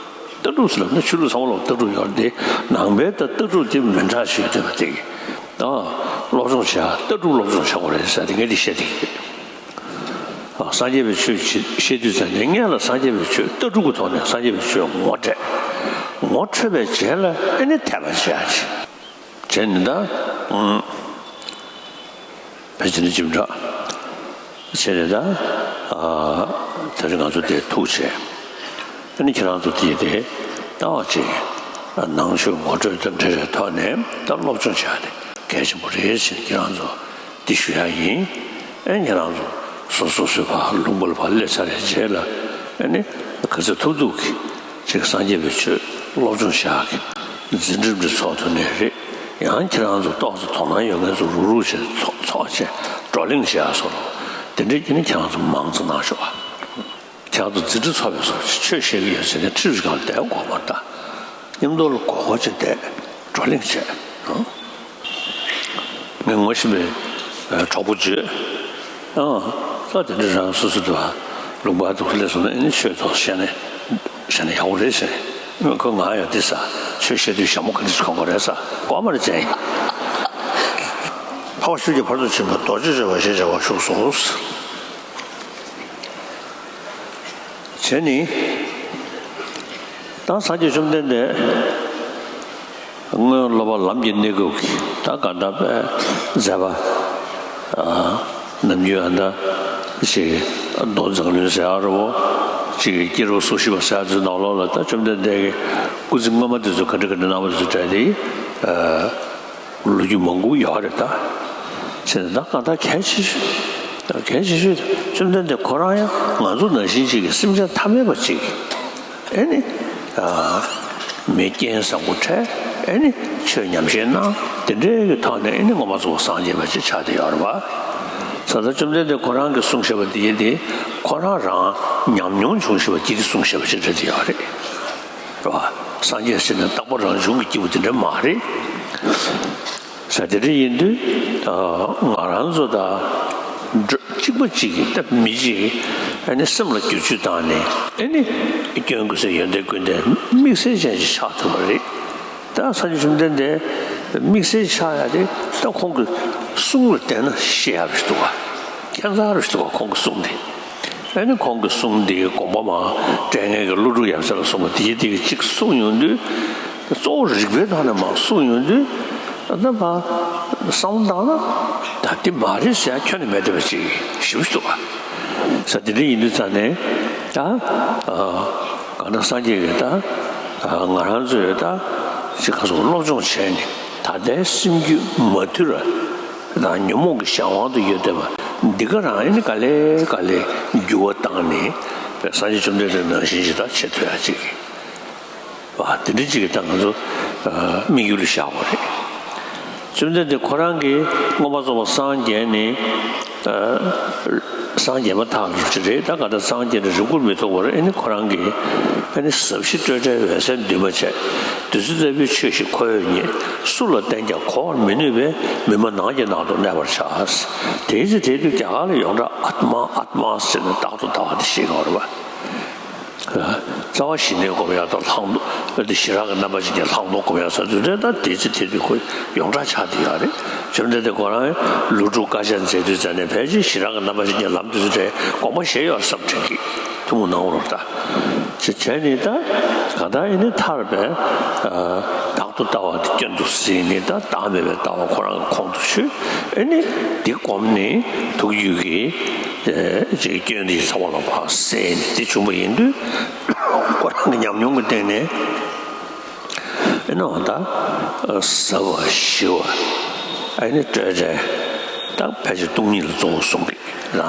ལྟ་གྲུབ་ཟེར་ལབ་ན་ཆོས་ལུགས་ཚང་མ་ལོག་ལྟ་གྲུབ་ཡོད་རེད་དེ། ནང་པའི་ད་ལྟ་གྲུབ་དེ་མི་འདྲ་ཞིག་ཡོད་བསྡད་པ་དེ་གི་ཨ་སློབ་སྦྱོང་བྱེད་ཡ་ལྟ་གྲུབ་སློབ་སྦྱོང་བྱེད་དགོས་རེད་ཟེར་དེ་ངས་དེ་བཤད་བསྡད་ཀྱི་ཡོད། ཨ་སངས་རྒྱས་པའི་ཆོས་བཤད་དུས་ཙམ་ནས་སྔོན་ལ་སངས་རྒྱས་པའི་ཆོས་ལྟ་གྲུབ་ཀྱི་ཐོག་ནས་སངས་རྒྱས་པའི་ཆོས་ངོ་སྤྲད། ངོ་འཕྲོད་པའི་རྗེས་ལ་ཨེ་ནི་དད་པ་བྱེད་ཡ་ཅིག་བྱས་ནས་ད། ཨང་། ཕལ་ཆེར་ནི་ཅིག་འདྲ། བྱས་ནས་ད། ཨ། དེ་རིང་ང་ཚོ་དེ་ཐུག་བྱས། ཨ་ནི་ཁྱེད་རང་ཚོ་དེ་དེ་ལྟ་བ་ཅིག་ནང་ཆོས་ངོ་སྤྲོད་དང་འབྲེལ་བའི་ཐོག་ནས་ད་སློབ་སྦྱོང་བྱ་ཡ་དེ་གལ་ཆེན་པོ་རེད་ཟེར་ཁྱེད་རང་ཚོ་འདི་ཞུ་ཡ་ཡིན། ཨེ་ཁྱེད་རང་ཚོ་སོ་སོ་སོའི་ཕར་ལུང་པ་ལ་ཕར་སླེབས་ཚར་བའི་རྗེས་ལ་ཨ་ནི་ག་ཚོད་ཐུབ་ཐུབ་ཀྱིས། ཅིག་སངས་རྒྱས་པའི་ཆོས་སློབ་སྦྱོང་བྱ་གི་འཛིན་གྲྭ་འདི་ཚོགས་ཐུབ་ནའི་རེད། ཡང་ཁྱེད་རང་ཚོ་ཏོག་ཙམ་དོ་སྣང་ཡོད་མཁན་ཚོ་རུག་རུག་བྱས་ཚོགས་ཚོགས་བྱས་བགྲོ་གླེང་བྱེད་ཡ་སོགས་དེ་འདྲའི་ཀྱི་ནི་ཁྱེད་རང་ཚོ་མང་ཙམ་གནང་ཤོག་ཨ། ཁྱེད་རང་ཚོ་འཛིན་གྲྭ་ཚོགས་པའི་སོགས་ཆོས་བཤད་གི་ཡོད་ཟེར་ནས་ཁྲི་རུ་སྒང་བསྡད་དགོས་མ་རེད་ད། མཉམ་དུ་ལ་གོ་གོ་བྱས་བསྡད་བགྲོ་གླེང་བྱས་ཨང་། ངས་ངོ་ཤེས་པའི་གྲོགས་པོ་བརྗོད། ཨང་། ད་དེ་འདྲ་རང་སོ་སོ་དུ་ལུང་པ་དུ་སླེབས་སོང་ན་ཨེ་ནི་ཆོས་ཐོག་བཤད་ནས་བཤད་ན་ཡག་པོ་རེད་ཟེར། ཁོ་ང་ཡང་འདི་ས་ཆོས་བཤད་དུས་ཞྭ་མོ་ག་འདྲ་ཞིག་གོན་དགོས་རེད་ས་གོ་མ་རེད་ཅན་ཡིན། འཕགས་པ་ཤཱཀྱ་ཕར་ཕྱིན་པ་རྡོ་རྗེ་འཆང་ཞེས་བྱ་བ་བཞུགས་སོ། བྱས་ནི། ད་སངས་རྒྱས་བཅོམ་ལྡན་འདས་སྔོན་སློབ་པ་ལམ་གྱི་གནས་སྐབས་ཀྱི་ད་ག་འདྲ་པའི་མཛད་པ། ཨ། ནམ་རྒྱུན་ཨ་འདྲ་ཞིག་མདོ་མཛངས་བླུན་ཟེར་ཡ་རེད་བོ། ཅིག་གི་སྐྱེས་རབས་སོ་བཞི་པ་ཟེར་ཡ་ཚོའི་ནང་ལོགས་ལ་ད་བཅོམ་ལྡན་འདས་ཀྱི་སྐུ་ཚེ་སྔོན་མ་དེ་ཚོ་ག་འདྲ་ག་འདྲ་གནང་བ་དེ་ཚོ་དྲན་ཏེ། ཨ། ལོ་རྒྱུས་མང་པོ་ཡོད་རེད་ད། བྱས་ན་ད་གང་ལྟར་གལ་ཆེ་ཤོས། གལ་ཆེ་ཤོས་དེ་བཅོམ་ལྡན་འདས་ཁོ་རང་ཡང་ང་ཚོ་ནང་བཞིན་ཅིག་གི་སེམས་ཅན་ཐ་མལ་པ་ཅིག་ཨེ་ནི། ཨ། མི་རྐྱེན་བཟང་པོ་འཕྲད་ཨེ་ནི་ཆོས་ཉམས་བཞེས་གནང་དེ་འདྲའི་གི་ཐོག་ནས་ཨེ་ནི་ངོ་མ་རྫོགས་པ་སངས་རྒྱས་པ་ཅིག་ཆགས་བསྡད་ཡོད་རེད་བ། ས་ད་བཅོམ་ལྡན་འདས་ཁོ་རང་གིས་གསུངས་བཞག་པ་འདི་ཡིན་ཏེ་ཁོ་རང་རང་ཉམས་མྱོང་བྱུང་བཞག་པ་འདི་གིས་གསུངས་བཞག་པ་ཅིག་རེད་བསྡད་ཡོད་རེད། རེད་བ། སངས་རྒྱས་ཟེར་ན་རྟག་པ་རང་བྱུང་གི་སྐྱེས་བུ་དེ་འདྲ་མ་རེད། ས་དེ་འདྲ་ཡིན་དུས་ང་རང་ཚོ་དང་གཅིག་པ་གཅིག་གིས་ད་མི་གཅིག་གིས་ཨ་ནི་སེམས་ལ་བསྒྱུར་བཅོས་བཏང་ནས་ཨ་ནི་སྐྱོན་ཀུན་ཟད་ཡོན་ཏན་ཀུན་ལྡན་དམིགས་བསལ་ཅན་ཞིག་ཆགས་ཐུབ་པ་རེད། ད་སངས་རྒྱས་བཅོམ་ལྡན་འདས་དམིགས་བསལ་ཆགས་ཡ་དེ་ད་ཁོང་གི་གསུང་ལ་བལྟས་ན་ཤེས་ཡ་རེད་འདུག་བ། ཁྱད་མཚར་རེད་འདུག་བ་ཁོང་གི་གསུང་དེ། ཨ་ནི་ཁོང་གི་གསུང་འདིའི་དགོངས་པ་མ་སྤྲད་མཁན་གྱི་ཀླུ་སྒྲུབ་ཡབ་སྲས་ལ་སོགས་པ་དེ་དེ་གི་གཅིག་གསུངས་ཡོང་དུས། གཙོ་བོ་རིགས་པའི་ཐོག་ནས་མ་གསུངས་ཡོང་དུས། ཨ་ནི་ཕ་བསམ་བློ་བཏང་ན་ད་དེ་མ་རེད་ཟེར་ཡ་ཁྱོན་ནས་མེད་བསྡད་པ་ཅིག་ཞེ་པོ་ཞིག་འདུག་བ། ས་དེ་འདྲ་ཡིན་དུས་ཙང་ནས་ད་གང་ལྟར་སངས་རྒྱས་ཀྱིས་ད་ང་རང་ཚོས་ད་ཅིག་ག་སོགས་སློབ་སྦྱོང་བྱས་ནས་ད་ལྟའི་སེམས་རྒྱུད་མ་དུལ་བ། དང་ཉོན་མོངས་ཀྱི་གཞན་དབང་དུ་ཡོད་བསྡད་པ་འདི་ག་རང་ཨེ་ནི་ག་ལེ་ག་ལེ་འགྱུར་བ་བཏང་ནས་སངས་རྒྱས་བཅོམ་ལྡན་འདས་ནང་བཞིན་ཞིག་ད་བྱེད་ཐུབ་ཡ་ཅིག་བ། དེ་འདྲ་ཅིག་གི་ད་ང་ཚོ་དམིགས་ཡུལ་ལ་བཞག་དགོས་རེད། བཅོམ་ལྡན་འདས་ཁོ་རང་གིས་མངོན་པར་རྫོགས་པར་སངས་རྒྱས་ནས། ཨ། སངས་རྒྱས་མ་ཐག་གི་ཅི་རེད། ད་ག་ད་སངས་རྒྱས་ནས་རིང་པོར་མི་ཐོགས་པར། ཨེ་ནི་ཁོ་རང་གིས་ཨེ་ནི་ཟབ་ཞི་སྤྲོས་བྲལ་འོད་གསལ་འདུས་མ་བྱས། བདུད་རྩི་ལྟ་བུའི་ཆོས་ཤིག་ཁོ་བོས་རྙེད། སུ་ལ་བསྟན་ཀྱང་གོ་བར་མི་ནུས་པས། མི་སྨྲ་ནགས་ཀྱི་ནང་དུ་གནས་པར་བྱ། དེའི་ཚེ་དེ་དུས་རྒྱ་གར་ལ་ཡོངས་གྲགས་ཨཱཏྨ་ཨཱཏྨ་ཟེར་ནས་རྟག་ཏུ་ལྟ་བ་དེ་ཤེས་དགོས་རེད་པ། རྩ་བ་ཞི་གནས་སྒོམ་ཡག་དང་ལྷག་མཐོང་། དེ་ཞི་རགས་ཀྱི་རྣམ་པ་ཅན་གྱི་ལྷག་མཐོང་སྒོམ་ཡག་ཟེར་དུས་རེད། ད་དེ་ཚེ་དེ་དུས་ཁོ་ཡོངས་གྲགས་ཆགས་བསྡད་ཡོད་རེད། བཅོམ་ལྡན་འདས་ཁོ་རང་ཀླུ་སྒྲུབ་དཀའ་སྤྱད་མཛད་དུས་ཙམ་ནས་ཕལ་ཆེར་ཞི་རགས་ཀྱི་རྣམ་པ་ཅན་གྱི་ལམ་དེ་ཚོ་དེ་དགོངས་པ་བཞེས་ཡོད་བསམ་དྲན་གྱི། ཐུན་མོང་སྣང་བ་རེད་ད། བྱས་བྱས་ནས་ད་གང་ལྟར་ཨེ་ནི་ཐར་པའི་བདག་ཏུ་ལྟ་བ་དེ་སྐྱོན་དུ་ཟིན་ནས། ད་བདག་མེད་པའི་ལྟ་བ་ཁོ་རང་གི་ཁོང་དུ་ཆུད། ཨེ་ནི་འདི་སྒོམ་ནས་ཐུགས་རྒྱུད་ཀྱི་ཅིག་སྐྱོན་དེ་ཚང་མ་ལ་ཕར་སེལ་ནས་དེ་བྱུང་བ་ཡིན་དུས། ཁོ་རང་གི་ཉམས་མྱོང་གི་སྟེང་ནས་ཨེ་ནི་འོ་ད་ཟབ་པ་ཞི་བ། ཨེ་ནི་སྤྲོས་བྲལ། ད་ཕལ་ཆེར་སྟོང་ཉིད་ལ་གཙོ་བོ་གསུངས་པས་ན།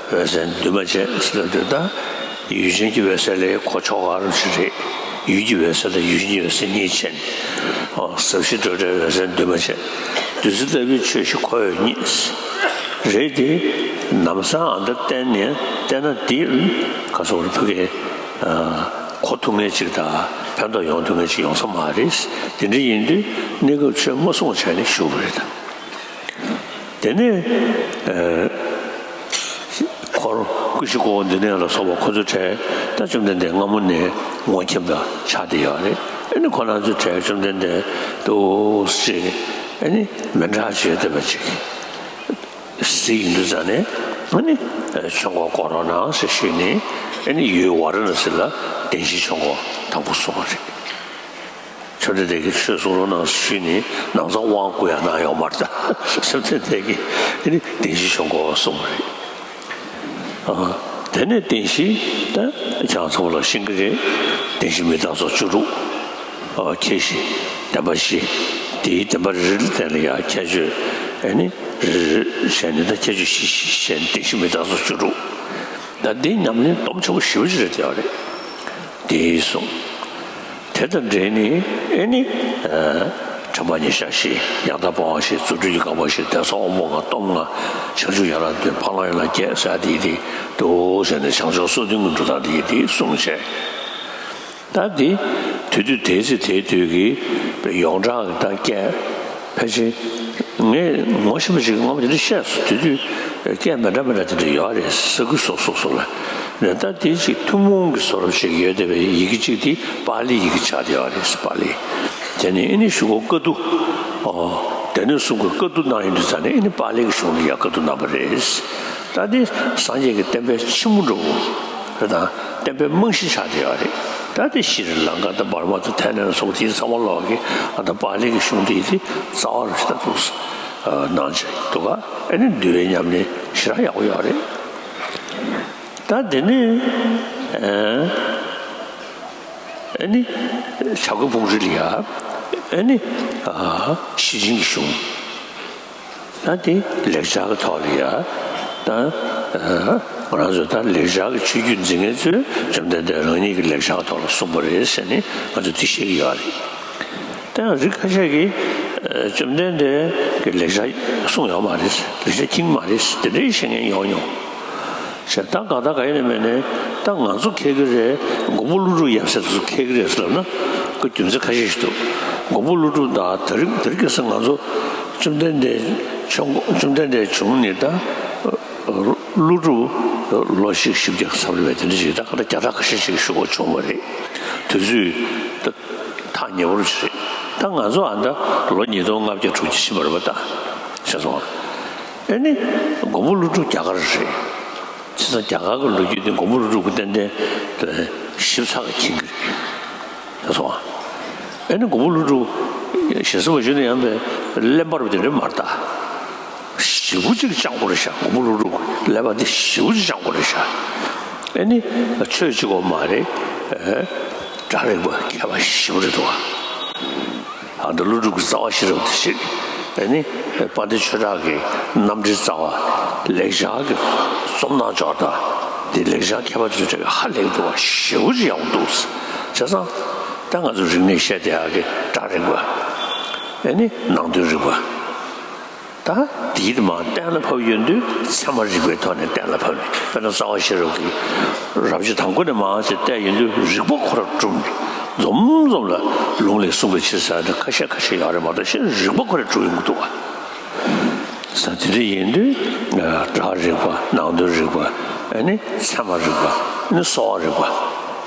འོད་གསལ་འདུས་མ་བྱས་ཟེར་དུས། ད་ཡུལ་ཅན་གྱི་འོད་གསལ་ལ་གོ་ཆོག་ག་རེ་ཞིག་རེད། ཡུལ་གྱི་འོད་གསལ་དང་ཡུལ་ཅན་གྱི་འོད་གསལ་གཉིས་ཕྱེ་ནས། ཨོ། ཟབ་ཞི་སྤྲོས་བྲལ་འོད་གསལ་འདུས་མ་བྱས། བདུད་རྩི་ལྟ་བུའི་ཆོས་ཤིག་ཁོ་བོས་རྙེད། རེད་དེ། ལམ་སང་ཨ་འདྲ་བསྟན་ནས་བསྟན་ན་དེ་ག་སོགས་རེ་ཕུ་གེ་གོ་ཐུབ་མཁན་ཅིག་དང་ཕན་ཐོགས་ཡོང་ཐུབ་མཁན་ཅིག་ཡོང་ས་མ་རེད། དེ་འདྲ་ཡིན་དུས་གནས་སྐབས་ཆོས་མ་གསུང་བ་བྱས་ནས་བཞུགས་པ་རེད། དེ་ནས་ཨ་འཁོར་ཀུ་ཤུ་ཀོ་འདི་ནས་ལ་སོགས་པ་ཁོ་ཚོ་གྲས་ད་བཅོམ་ལྡན་འདས་སྔ་མོ་ནས་ངོ་མཁྱེན་པ་ཆགས་བསྡད་ཡོད་རེད། ཨ་ནི་ཁོ་རང་ཚོའི་གྲས་བཅོམ་ལྡན་འདས་འདུག་ཅེས་ཨ་ནི་མི་འདྲ་བྱེད་བསྡད་པ་ཅིག་ཟེར་ཡིན་དུས་ཙང་ནས། ཨ་ནི་ཆོས་འཁོར་བསྐོར་རོགས་གནང་ཟེར་ཞུས་ནས། ཨ་ནི་ཡུལ་ཝཱ་ར་ཎ་སི་ལ་བདེན་བཞིའི་ཆོས་འཁོར་དང་པོ་གསུངས་པ་རེད། བཅོམ་ལྡན་འདས་ཀྱིས་ཆོས་གསུང་རོགས་གནང་ཞུས་ནས་ནང་ཚང་དབང་བསྐུར་ཡང་གནང་ཡོད་མ་རེད་ད། བཅོམ་ལྡན་འདས་ཀྱིས་ཨ་ནི་བདེན་བཞིའི་ཆོས་འཁོར་གསུངས་པ་རེད། ཨ། དེ་ནས་བདེན་བཞི་ད་ཁྱེད་རང་ཚང་མ་ལ་ཤེས་ཀྱི་རེད། བདེན་བཞི་མི་རྟག་སོགས་བཅུ་དྲུག་ཨ། ཁྱད་བཞི། བདེན་པ་བཞི། དེའི་བདེན་པ་རེ་རེ་ལ་ཡང་ཁྱད་ཆོས་ཨ་ནི་རེ་རེ་བྱས་ནས། ད་ཁྱད་ཆོས་བཞི་བཞི་བྱས་ནས་བདེན་བཞི་མི་རྟག་སོགས་བཅུ་དྲུག་ད་འདི་ཉམས་ལེན་སྡོམ་ཆེན་པོ་ཞེ་པོ་ཅིག་རེད་བསྡད་པ་རེད། དེ་གསུངས། དེ་དང་འབྲེལ་ནས་ཨེ་ནི། ཨ། ཁྲམ་པ་ཉེར་བཞག་བཞི། ཡང་དག་སྤོང་བ་བཞི། རྫུ་འཕྲུལ་གྱི་དགག་པ་བཞི། དད་སོགས་དབང་པོ་ལྔ། སྟོབས་ལྔ། བྱང་ཆུབ་ཡན་ལག་བདུན། འཕགས་ལམ་ཡན་ལག་བརྒྱད་ཟེར་ཡ་དེ་ཡི་དེ་འདུག་ཟེར་ནས། བྱང་ཕྱོགས་སོ་བདུན་གྱི་འགྲོ་སྟངས་དེ་ཡི་དེ་གསུངས་བྱས། ད་དེ་དེ་དུས་དེའི་ཚེ་དེའི་དུས་ཀྱི་ཡོངས་གྲགས་ཀྱི་ད་སྐད་ཕལ་ཆེར། ངས་ངོ་ཤེས་པ་ཞིག་སྔ་མོ་དེ་འདྲ་བཤད་སོང་། དེ་དུས་སྐད་མི་འདྲ་མི་འདྲ་དེ་འདྲ་ཡོད་རེད། ས་ཁུལ་སོ་སོ་སོ་ལ། ད་དེ་ཅིག་ཐུན་མོང་གི་བཟོ་འདྲ་ཞིག་ཡོད་བསྡད་པའི་ཡི་གེ་གཅིག་དེ་པཱ་ལིའི་ཡི་གེ་ཆགས་བསྡད་ཡོད་རེད། པཱ་ལི། དེ་ནས་ཨེ་ནི་གཞུག་གུ་བཀའ་བསྡུ། ཨོ། སྡེ་སྣོད་གསུམ་གྱི་བཀའ་བསྡུ་གནང་ཡོང་དུས་ཙང་ནས་ཨེ་ནི་པཱ་ལིའི་གཞུང་ལ་ཡང་བཀའ་བསྡུ་གནང་བ་རེད། ད་དེ་སངས་རྒྱས་ཀྱི་བསྟན་པའི་ཕྱི་མོ་འདྲ་བོ་རེད་དང་། བསྟན་པའི་རྨང་གཞི་ཆགས་བསྡད་ཡོད་རེད། ད་དེ་ཤྲི་ལང་ཀ་དང་བར་མ་དང་ཐའི་ལེན་སོགས་དེ་ཚང་མ་ལོག་གི། ཨ། ད་པཱ་ལི་གི་གཞུང་དེ་དེ་རྩ་བ་རུ་ཞིག་ད་འདུག་སེ་གནང་བྱས་འདུག་ག་ཨེ་ནི་འདུལ་བའི་ཉམས་ལེན་ཞེ་དྲག་ཡག་པོ་ཡོད་རེད། ད་དེ་ནས་ཨ་ཨེ་ནི་བྱ་རྒོད་ཕུང་རི་ལ་ཡ་ཨེ་ནི། ཨ། ཤེར་ཕྱིན་གྱི་གཞུང་། ད་དེ་ལེགས་སྦྱར་གྱི་ཐོག་ལ་ཡ། ད་ཨ་ང་རང་ཚོ་ད་ལེགས་སྦྱར་གྱི་ཆོས་བརྒྱུད་འཛིན་མཁན་ཚོས་བཅོམ་ལྡན་འདས་རང་ཉིད་ཀྱིས་ལེགས་སྦྱར་གྱི་ཐོག་ལ་གསུངས་པ་རེད་ཟེར་ནས་ང་ཚོས་དེ་བཤད་ཀྱི་ཡོད་རེད། དེ་ཡང་རིགས་ཁ་ཤས་ཀྱིས་ཨ་བཅོམ་ལྡན་འདས་ཀྱིས་ལེགས་སྦྱར་གསུངས་ཡོད་མ་རེད། ལེགས་སྦྱར་མཁྱེན་གྱི་མ་རེད། དེ་འདྲའི་བཤད་མཁན་ཡོང་མྱོང་། བྱས་ད་གང་ལྟར་ག་ཡིན་ནའི་མིན་ནའི་ད་ང་ཚོ་མཁས་ཀྱི་རེད། མགོན་པོ་ཀླུ་སྒྲུབ་ཡབ་སྲས་དེ་ཚོ་མཁས་ཀྱི་རེད་ཟེར་ལབ་ན་ཁོ་རྒྱུ་མཚན་ཁ་ཤས་ཤིག་འདུག་མགོན་པོ་ཀླུ་སྒྲུབ་དང་དེ་རིང་དེ་རིང་ཁ་སང་ང་ཚོ་བཅོམ་ལྡན་འདས་བྱུང་། བཅོམ་ལྡན་འདས་བྱུང་ནས་ད་ཀླུ་སྒྲུབ་ལོ་བཞི་བཅུ་ཞེ་བརྒྱད་ཙམ་རེད་པས། དེ་འདྲ་ཞིག་ད་ག་ད་བརྒྱ་ཕྲག་ཁ་ཤས་ཤིག་བཞུགས་པ་བྱུང་བ་རེད། དུས་ཚོད་ད་ཐག་ཉེ་བོ་ཞིག་རེད། ད་ང་ཚོ་ཨ་ད་ལོ་ཉིས་སྟོང་ལྔ་བརྒྱ་དྲུག་ཅུ་ཕྱིན་པ་རེད་པ། ད་ཤེས་སོང་ཨ། ཨེ་ནི་མགོན་པོ་ཀླུ་སྒྲུབ་རྒྱ་གར་རེད། བྱས་ཙང་རྒྱ་གར་གྱི་ལོ་རྒྱུས་དེ་མགོན་པོ་ཀླུ་སྒྲུབ་ཀྱིས་ཏན་ཏན་ཞིབ་ཚགས་ཀྱིས་མཁྱེན་གྱི་རེད། ཤེས་སོང་ཨ། ཨེ་ནི་མགོན་པོ་ཀླུ་སྒྲུབ་ཞེ་ས་མ་ཞུས་ན་ཡང་པའི་གླེན་པ་རུ་དེ་འདྲ་མ་རེད་ད། ཞེ་པོ་ཅིག་སྦྱང་དགོས་རེད་ཤག་མགོན་པོ་ཀླུ་སྒྲུབ་ཀྱི་གླེན་པ་དེ་ཞེ་པོ་ཅིག་སྦྱང་དགོས་རེད་ཤག་ཨེ་ནི་ཆོས་གཅིག་པོ་མ་རེད། ཨེ། སྒྲ་རིག་པ་མཁས་པ་ཞེ་པོ་རེད་འདུག་ཨ། ཨ་ད་ཀླུ་སྒྲུབ་ཀྱི་རྩ་བ་ཤེས་རབ་དེ་ཞིག་ཨེ་ནི་དཔལ་ལྡན་ཆོས་གྲགས་ཀྱི་རྣམ་འགྲེལ་རྩ་བ། ལེགས་སྦྱར་གྱི་རྩོམ་སྣ་འབྱོར་དང་དེ་ལེགས་སྦྱར་མཁས་པ་དེ་ཚོ་གྲས་ཀྱིས་ཧ་ལས་འདུག་བ། ཞེ་པོ་ཅིག་ཡག་པོ་འདུག་བྱས་ཙང་ད་ང་ཚོ་རིག་གནས་བཤད་བསྡད་ཡག་གི་སྒྲ་རིག་པ། ཨེ་ནི་ནང་དོན་རིག་པ། ད་དེའི་མ་གཏན་ལ་ཕབ་ཡོང་དུས་ཚད་མ་རིག་པའི་ཐོག་ནས་གཏན་ལ་ཕབ་ནས། དཔེར་ན་རྩ་བ་ཤེས་རབ་ཀྱི་རབ་བྱེད་དང་པོ་ནས་མར་ཅིག་བལྟས་ཡོང་དུས་རིག་པ་ཁོ་རང་གྲུབ་ནས། འཛོམས་འཛོམས་ལ་ལུང་ལས་གསུངས་པའི་ཕྱིར་ཟེར་ནས་ཁ་ཤས་ཁ་ཤས་ཡོད་རེད་མ་གཏོགས། གཞན་རིག་པ་ཁོ་རང་གྲུབ་ཡོང་གི་འདུག་བ། ས་དེ་འདྲ་ཡིན་དུས་སྒྲ་རིག་པ། ནང་དོན་རིག་པ། ཨེ་ནི་ཚད་མ་རིག་པ། ཨེ་ནི་གསོ་བ་རིག་པ།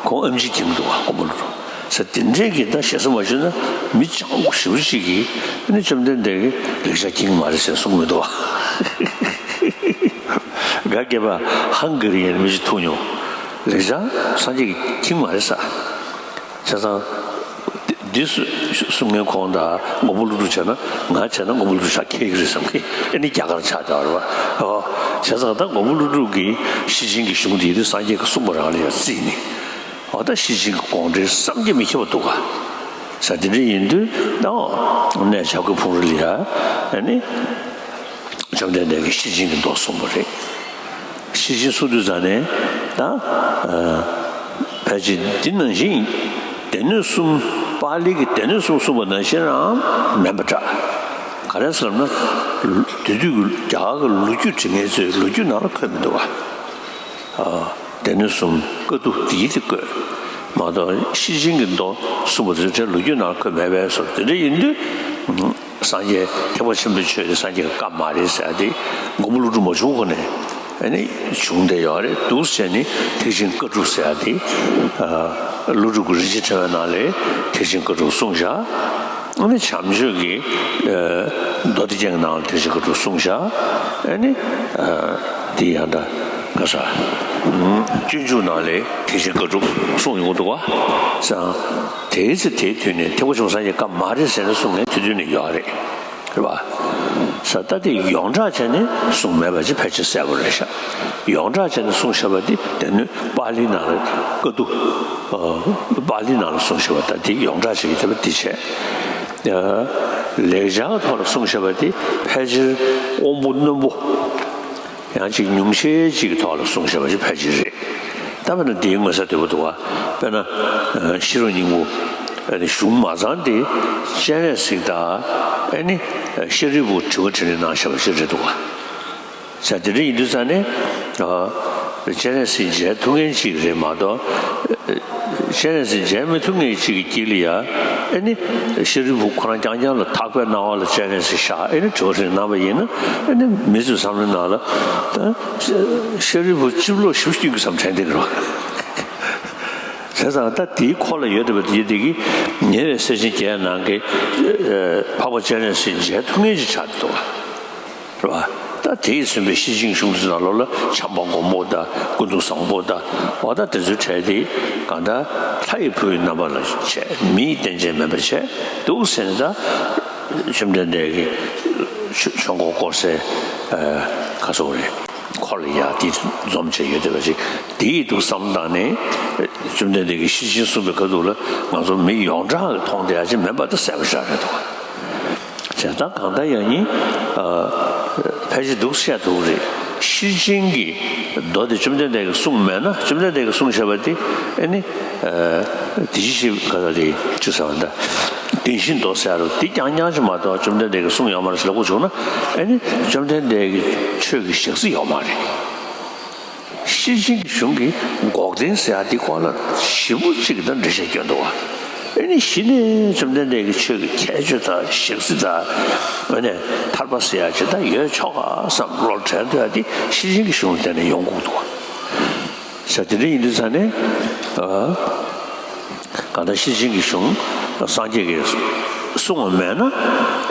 ཁོང་ཨེམ་ཆི་ཁྱིམ་འདུག་བ། མགོན་པོ་ཀླུ་སྒྲུབ། ས་དེ་འདྲས་ཀྱི་ད་ཞེ་ས་མ་ཞུས་ན་མི་སྤྱང་པོ་ཞེ་པོ་ཅིག་གིས་ཨེ་ནི་བཅོམ་ལྡན་འདས་ཀྱིས་ལེགས་སྦྱར་མཁྱེན་མ་རེད་ཟེར་གསུངས་མི་འདུག་བ། ག་གེ་པ་ཧང་གི་རི་ཡན་མི་ཅིག་ཐུག་མྱོང་། ལེགས་སྦྱར་སངས་རྒྱས་ཀྱིས་མཁྱེན་མ་རེད་ས། བྱས་ཙང་། འདི་གསུང་མཁན་ཁོང་དང་མགོན་པོ་ཀླུ་སྒྲུབ་བྱས་ན། ང་བྱས་ན་མགོན་པོ་ཀླུ་སྒྲུབ་ཤག་ཁེལ་གྱི་རེད་བསམ་གི། ཨེ་ནི་རྒྱ་གར་ཆགས་བསྡད་པ་རེད་བ། ཨོ། བྱས་ཙང་ད་མགོན་པོ་ཀླུ་སྒྲུབ་ཀྱི་ཤེར་ཕྱིན་གྱི་གཞུང་དེ་དུས་སངས་རྒྱས་ཀྱིས་གསུངས་པ་རང་ལ་ཡང་བརྩིས་ནས། འོ་ད་ཤེར་ཕྱིན་གྱི་དགོངས་འགྲེལ་བསམ་གྱིས་མི་ཁྱབ་པ་འདུག་ག། ས་དེ་འདྲ་ཡིན་དུས་ད་ཨོ་གནས་བྱ་རྒོད་ཕུང་རི་ལ་ཡ། ཨེ་ནི། བཅོམ་ལྡན་འདས་ཀྱིས་ཤེར་ཕྱིན་གྱི་མདོ་གསུངས་པ་རེད། ཤེར་ཕྱིན་གསུངས་དུས་ཙང་ནས་ད། ཨ། ཕལ་ཆེར་འདི་ནང་བཞིན་སྡེ་སྣོད་གསུམ། པཱ་ལི་གི་སྡེ་སྣོད་གསུམ་གསུངས་པ་ནང་བཞིན་རང་མིན་པ་འདྲ། ག་རེ་ཟེར་ན། དེ་དུས་ཀྱི་རྒྱ་གར་གྱི་ལོ་རྒྱུས་འབྲི་མཁན་ཚོས་ལོ་རྒྱུས་ནང་ལ་འཁོད་མི་འདུག་བ། ཨ། སྡེ་སྣོད་གསུམ་བཀའ་བསྡུ་དེ་ཡིན་དེ་བཀོད། མ་གཏོགས་ཤེར་ཕྱིན་གྱི་མདོ་གསུངས་པ་དེ་ཚོ་ལོ་རྒྱུས་ནང་ལ་འཁོད་མེད་པས་སོ། དེ་འདྲ་ཡིན་དུས། སངས་རྒྱས་ཐེག་པ་ཆེན་པོའི་ཆོས་དེ་སངས་རྒྱས་ཀྱི་བཀའ་མ་རེད་ཟེར་ཡ་དེ་མགོན་པོ་ཀླུ་སྒྲུབ་མ་བྱུང་གོང་ནས་ཨ་ནི་བྱུང་བསྡད་ཡོད་རེད། འདུག་བྱས་ནས་ཐེག་ཆེན་བཀའ་སྒྲུབ་ཟེར་ཡ་དེ། ཨ། ཀླུ་སྒྲུབ་ཀྱི་རིན་ཆེན་ཕྲེང་བའི་ནང་ལ་ཐེག་ཆེན་བཀའ་སྒྲུབ་གསུངས་བཞག། ཨ་ནི་བྱམས་ཆོས་ཀྱི། ཨ། མདོ་སྡེ་རྒྱན་གྱི་ནང་ལ་ཐེག་ཆེན་བཀའ་སྒྲུབ་གསུངས་བཞག། ཨ་ནི། ཨ། དེ་ཡང་ད་ག་ས། སྤྱོད་འཇུག་ནང་ལ་ཐེག་ཆེན་བཀའ་སྒྲུབ་གསུངས་ཡོང་གི་འདུག་བ། ས། དེའི་ཚེ་དེའི་དུས་ནས་ཐེག་པ་ཆེན་པོ་སངས་རྒྱས་བཀའ་མ་རེད་ཟེར་ནས་གསུང་མཁན་དེ་དུས་ནས་ཡོད་རེད། རེད་བ། ས་ད་དེ་ཡོངས་གྲགས་བྱས་ནས་གསུངས་མེད་པ་ཅིག་ཕལ་ཆེར་གསལ་པོ་རེད་ཤག། ཡོངས་གྲགས་བྱས་ནས་གསུངས་བཞག་པ་དེ་སྡེ་སྣོད་པཱ་ལི་ནང་ལ་བཀའ་བསྡུ། ཨ། པཱ་ལི་ནང་ལ་གསུངས་བཞག་པ་ད་དེ་ཡོངས་གྲགས་བྱེད་ཀྱི་ཐུབ་པ་དེ་བྱས། ཨ། ལེགས་སྦྱར་གྱི་ཐོག་ལ་གསུངས་བཞག་པ་དེ་ཕལ་ཆེར་དབང་པོ་རྣོན་པོ། ཡང་ཅིག་ཉུང་ཤས་ཅིག་གི་ཐོག་ལ་གསུངས་བཞག་པ་ཞིག་ཕལ་ཆེར་རེད། ད་དཔེར་ན་འདིའི་མངོན་གསལ་དོད་པོ་འདུག་བ། དཔེར་ན། ཨ། ཤེས་རབ་སྙིང་པོ། ཨ་ནི་གཞུང་མ་ཚང་དེ་སྤྱན་རས་གཟིགས་དང་། ཨ་ནི་ཤཱ་རིའི་བུ་དྲི་བ་དྲིས་ལན་གནང་བཞག་པ་ཞིག་རེད་འདུག་བ། ས་དེ་འདྲ་ཡིན་དུས་ཙང་ནས། ཨ། སྤྱན་རས་གཟིགས་མཇལ་ཐུབ་མཁན་ཅིག་རེད་མ་གཏོགས། སྤྱན་རས་གཟིགས་མཇལ་མི་ཐུབ་མཁན་ཅིག་གི་དཀྱིལ་ལ་ཡ། ཨེ་ནི་ཤཱ་རིའི་བུ་ཁོ་རང་རྐྱང་རྐྱང་ལ་ཐག་པའི་སྣང་བ་ལ་སྤྱན་རས་གཟིགས་ཤར། ཨེ་ནི་དྲི་བ་དྲིས་ལན་གནང་བ་ཡིན་ན། ཨེ་ནི་མི་ཚོའི་བསམ་བློའི་ནང་ལ་ད་ཤཱ་རིའི་བུ་སྤྱི་བློ་ཞིབ་སྐྱོན་གྱི་བསམ་དྲན་དེ་རེད་བ། བྱས་ཙང་ད་དེའི་འཁོར་ལ་ཡོད་བསྡད་པ་དེ་དེ་གིས་ཉེ་བའི་སྲས་ཆེན་བརྒྱད་ནང་གི་འཕགས་པ་སྤྱན་རས་གཟིགས་མཇལ་ཐུབ་མཁན་ཅིག་ཆགས་འདུག་བ། རེད་བ། ད་དེས་མཚོན་པའི་ཤེར་ཕྱིན་གཞུང་དེ་ཚོ་ནང་ལོགས་ལ་བྱམས་པ་མགོན་པོ་དང་ཀུན་ཏུ་བཟང་པོ་དང་། འོ་ད་དེ་ཚོའི་གྲས་དེ་གང་ལྟར་ལྷ་ཡི་བུ་ཡི་རྣམ་པ་ལ་བྱས། མི་ཡི་རྟེན་ཅན་མིན་པར་བྱས་འདུག་ཟེར་ནས། ད་བཅོམ་ལྡན་འདས་ཀྱི་ཆོས་ཆོས་འཁོར་བསྐོར་སའི། ཨ། ཁ་སོག་རེད། འཁོར་ལ་ཡ་དེ་འཛོམས་བྱས་ཡོད་བསྡད་པ་ཞིག་དེ་ཡི་འདུག་བསམ་བཏང་ནས། བཅོམ་ལྡན་འདས་ཀྱིས་ཤེར་ཕྱིན་གསུངས་པའི་ཁ་ཐུག་ལ་ང་ཚོ་མི་ཡོངས་གྲགས་ཀྱིས་མཐོང་བསྡད་ཡ་ཅིག་མིན་པ་དེ་གསལ་པོ་ཤར་རེད་འདུག་བྱས་ཙང་གང་ལྟར་ཡང་ནི། ཨ། ཕལ་ཆེར་འདུག་བཤད་ཐུབ་ཀྱི་རེད། ཤེར་ཕྱིན་གྱི་མདོ་དེ་བཅོམ་ལྡན་འདས་ཀྱིས་གསུངས་མེད་ན། བཅོམ་ལྡན་འདས་ཀྱིས་གསུངས་བཞག་པ་དེ་ཨེ་ནི། ཨ། དེ་ཅི་ཞིག་ག་ལ་རེད་ཅེས་ཟེར་བ་འདྲ། བདེན་བཞིའི་མདོ་ཟེར་རོ་དེ་རྐྱང་རྐྱང་ཅིག་མ་གཏོགས་བཅོམ་ལྡན་འདས་ཀྱིས་གསུངས་ཡོད་མ་རེད་ཟེར་ལབ་དགོས་བྱུང་ན། ཨེ་ནི་བཅོམ་ལྡན་འདས་ཀྱི་ཆོས་ཀྱི་ཞག་རྩི་ཡོད་མ་རེད། ཤེར་ཕྱིན་གྱི་གཞུང་གི་འགོག་བདེན་ཟེར་ཡ་དེ་སྐོར་ལ་ཞིབ་པོ་གཅིག་གི་ད་འགྲེལ་བཤད་སྐྱོན་འདུག་བ། ཨེ་ནི་གཞི་ནས་བཅོམ་ལྡན་འདས་ཀྱི་ཆོས་ཀྱི་ཁྱད་ཆོས་དང་ཞག་རྩི་དང་། ཨེ་ནི་ཐར་པ་ཟེར་ཡ་ཅིག་ད་ཡོད་ཆོག་ག་བསམ་བློར་དྲན་ཐུབ་ཡ་དེ་ཤེར་ཕྱིན་གྱི་གཞུང་ལ་བརྟེན་ནས་ཡོང་དགོས་འདུག་བ། ས་དེ་འདྲ་ཡིན་དུས་ཙང་ནས། ཨ། གང་ལྟར་ཤེར་ཕྱིན་གྱི་གཞུང་སངས་རྒྱས་ཀྱིས་གསུངས་པ་མེད་ན།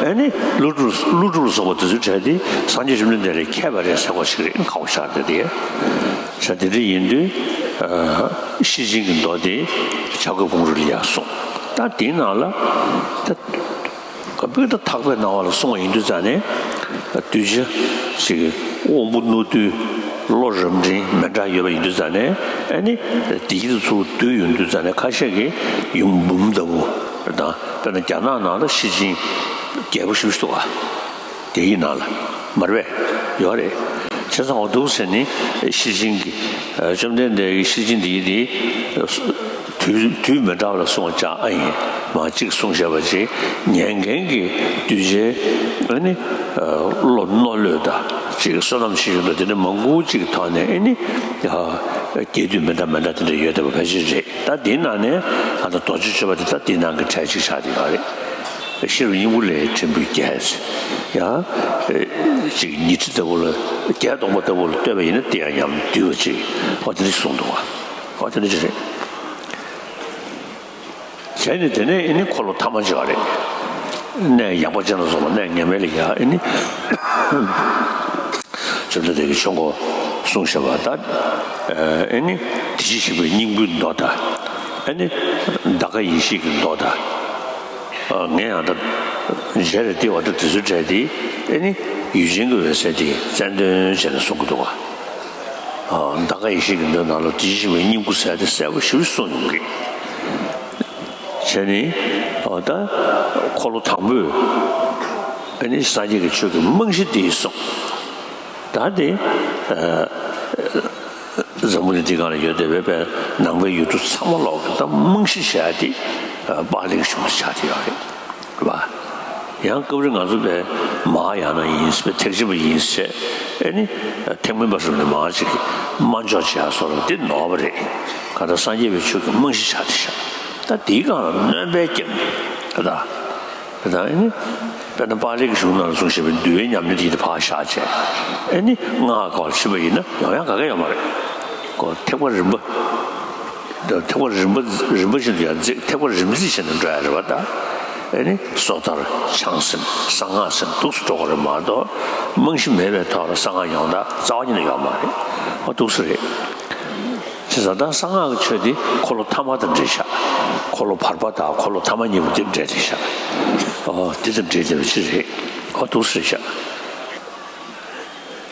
ཨེ་ནི་ཀླུ་སྒྲུབ་ཀླུ་སྒྲུབ་ལ་སོགས་པ་དེ་ཚོའི་གྲས་དེ་སངས་རྒྱས་བཅོམ་ལྡན་འདས་ལས་ཁྱད་པར་རེད་ཟེར་དགོས་ཞིག་རེད། ཁག་པོ་ཆགས་བསྡད་དེ། ས་དེ་འདྲ་ཡིན་དུས། ཨ། ཤེར་ཕྱིན་གྱི་མདོ་དེ་བྱ་རྒོད་ཕུང་རི་ལ་ཡ་གསུངས། ད་དེའི་ནང་ལ་ད། དཔེར་ན་ཐག་པའི་སྣང་བ་ལ་གསུངས་པ་ཡིན་དུས་ཙང་ནས། གདུལ་བྱ་ཞིག་གི་དབང་པོ་རྣོ་རྟུལ། བློ་རབ་འབྲིང་མི་འདྲ་ཡོད་པ་ཡིན་དུས་ཙང་ནས། ཨེ་ནི་བདེ་སྐྱིད་ཚུར་བསྡུས་ཡོང་དུས་ཙང་ནས། ཁ་ཤས་ཀྱིས་ཡུམ་འབུམ་ལྟ་བུ་དང་། དཔེར་ན་རྒྱ་ནག་ནང་ལ་ཤེར་ཕྱིན་རྒྱལ་པོ་ཞེ་པོ་ཅིག་འདུག་ག། དེ་ཡི་ནང་ལ་མ་རེད་པས། ཡོད་རེད། བྱས་ཙང་འོ་འདུག་ཟེར་ནས་ཤེར་ཕྱིན་གྱི། ཨ། བཅོམ་ལྡན་འདས་ཀྱི་ཤེར་ཕྱིན་འདི་ཡི་དེ་དུས་དུས་མི་འདྲ་བ་ལ་གསུངས་པ་ཅིག་ཨ་ཡིན། མ་གཅིག་གསུངས་བཞག་པ་ཅིག་ཉན་མཁན་གྱི་གདུལ་བྱའི་ཨ་ནི་བློ་རྣོ་བློས་དང་ཅིག་བསོད་ནམས་ཆེ་ཆུང་དང་དེ་འདྲ་མང་པོ་ཅིག་ཐོག་ནས་ཨ་ནི་རྒྱས་བསྡུས་མི་འདྲ་མི་འདྲ་དེ་འདྲ་ཡོད་བསྡད་པ་ཕལ་ཆེར་རེད། ད་དེའི་ནང་ནས་ཨ་ད་རྡོ་རྗེ་གཅོད་པ་དེ་ད་དེའི་ནང་གི་གྲས་གཅིག་ཆགས་བསྡད་ཡོད་རེད། ཤེས་རབ་སྙིང་པོ་ལས་ཕྲན་བུ་བརྒྱད། ཡང་ཅིག་ཉི་ཁྲི་ལྟ་བུ་ལ་བརྒྱད་སྟོང་པ་ལྟ་བུ་ལ་ལྟོས་པ་ཡིན་ན་དེ་ཡང་ཉམས་བསྡུས་པ་ཅིག་འོ་དེ་འདྲ་གསུངས་འདུག་བ། འོ་དེ་འདྲ་ཅིག་རེད། བྱས་ནས་དེ་ནས་ཨེ་ནི་འཁོར་ལོ་ཐ་མ་ཅིག་ཡོད་རེད། གནས་ཡངས་པ་ཅན་ལ་སོགས་པ་གནས་ངེས་མེད་ལ་ཡ་ཨེ་ནི། བཅོམ་ལྡན་འདས་ཀྱིས་ཆོས་འཁོར་གསུངས་བཞག་པ་ད། ཨེ་ནི་དེ་བཞིན་གཤེགས་པའི་སྙིང་པོའི་མདོ་དང་། ཨེ་ནི་འདའ་ཀ་ཡེ་ཤེས་ཀྱི་མདོ་དང་། ངས་ཡང་ད་མཇལ་རེ་བལྟས་པ་ད་དེ་ཚོའི་གྲས་དེ་ཨེ་ནི་ཡུལ་ཅན་གྱི་འོད་གསལ་དེ་རྩལ་འདོན་བྱས་ནས་གསུང་གི་འདུག་བ། འདའ་ཀ་ཡེ་ཤེས་ཀྱི་མདོའི་ནང་ལ་དེ་བཞིན་གཤེགས་པའི་སྙིང་པོ་ཟེར་དེ་གསལ་པོ་ཞེ་པོ་གསུངས་ཡོང་གི། བྱས་ནས་ད་འཁོར་ལོ་དང་པོས་ཨ་ནི་སངས་རྒྱས་ཀྱི་ཆོས་ཀྱི་རྨང་གཞི་དེ་གསུངས། ད་དེ་འཛམ་བུ་གླིང་འདི་སྒང་ལ་ཡོད་བསྡད་པའི་ནང་པའི་ཡུལ་གྲུ་ཚང་མ་ལོག་གི་ད་རྨང་གཞི་བྱས་ཏེ་པཱ་ལི་གི་གཞུང་དེ་ཆགས་བསྡད་ཡོད་རེད། རེད་པ། ཡང་སྐབས་རེ་ང་ཚོ་པའི་མ་ཧཱ་ཡ་ན་ཡིན་པའི་ཐེག་ཆེན་པ་ཡིན་ཟེར་ཨེ་ནི་ཐེག་དམན་པ་རུ་ནས་མ་ཧཱ་ཅིག་གིས་དམའ་འཇོག་བྱེད་ཡ་སོགས་ལ་འདི་ནོར་བ་རེད། གང་ལྟར་སངས་རྒྱས་པའི་ཆོས་ཀྱི་རྨང་གཞི་ཆགས་བསྡད་ཤག་ད་དེའི་སྒང་ལ་སྣོན་པ་བརྒྱབ་ནས་ད་ད་ཨེ་ནི་དཔེར་ན་པཱ་ལི་གི་གཞུང་ནང་ལ་གསུངས་བཞག་པའི་འདུལ་བའི་ཉམས་ལེན་དེ་ཡིན་ད་ཕར་བཞག་བྱས་ཨེ་ནི་སྔགས་སྐོར་ཕྱིན་པ་ཡིན་ན་ཡོང་ཡ་ག་གེ་ཡོད་མ་རེད། ཁོ་ཐེག་པ་རིམ་པ། ཐེག་པ་རིམ་པ་རིམ་པ་བཞིན་དུ་ཡང་འཛེགས་ཐེག་པ་རིམ་འཛེགས་བྱས་ནས་འགྲོ་ཡ་རེད་པ་ད། ཨེ་ནི་སོ་ཐར་བྱང་སེམས་གསང་སྔགས་ཟེར་འདུག་སེ་འགྲོ་དགོས་རེད་མ་གཏོགས་རྨང་གཞི་མེད་པའི་ཐོག་ལ་གསང་སྔགས་ཡོང་ད་རྩ་བ་ཉིད་ནས་ཡོད་མ་རེད། ཨོ་འདུག་སེ་རེད། བྱས་ཙང་ད་གསང་སྔགས་ཀྱི་ཆོས་འདི་འཁོར་ལོ་ཐ་མ་དང་འབྲེལ་བཞག་འཁོར་ལོ་བར་པ་དང་འཁོར་ལོ་ཐ་མ་གཉིས་པོ་འདི་འབྲེལ་ཏེ་བཞག་ཨོ་འདི་དང་འབྲེལ་ཏེ་བ་ཅི་རེད། ཨོ་འདུག་སེ་བཞག་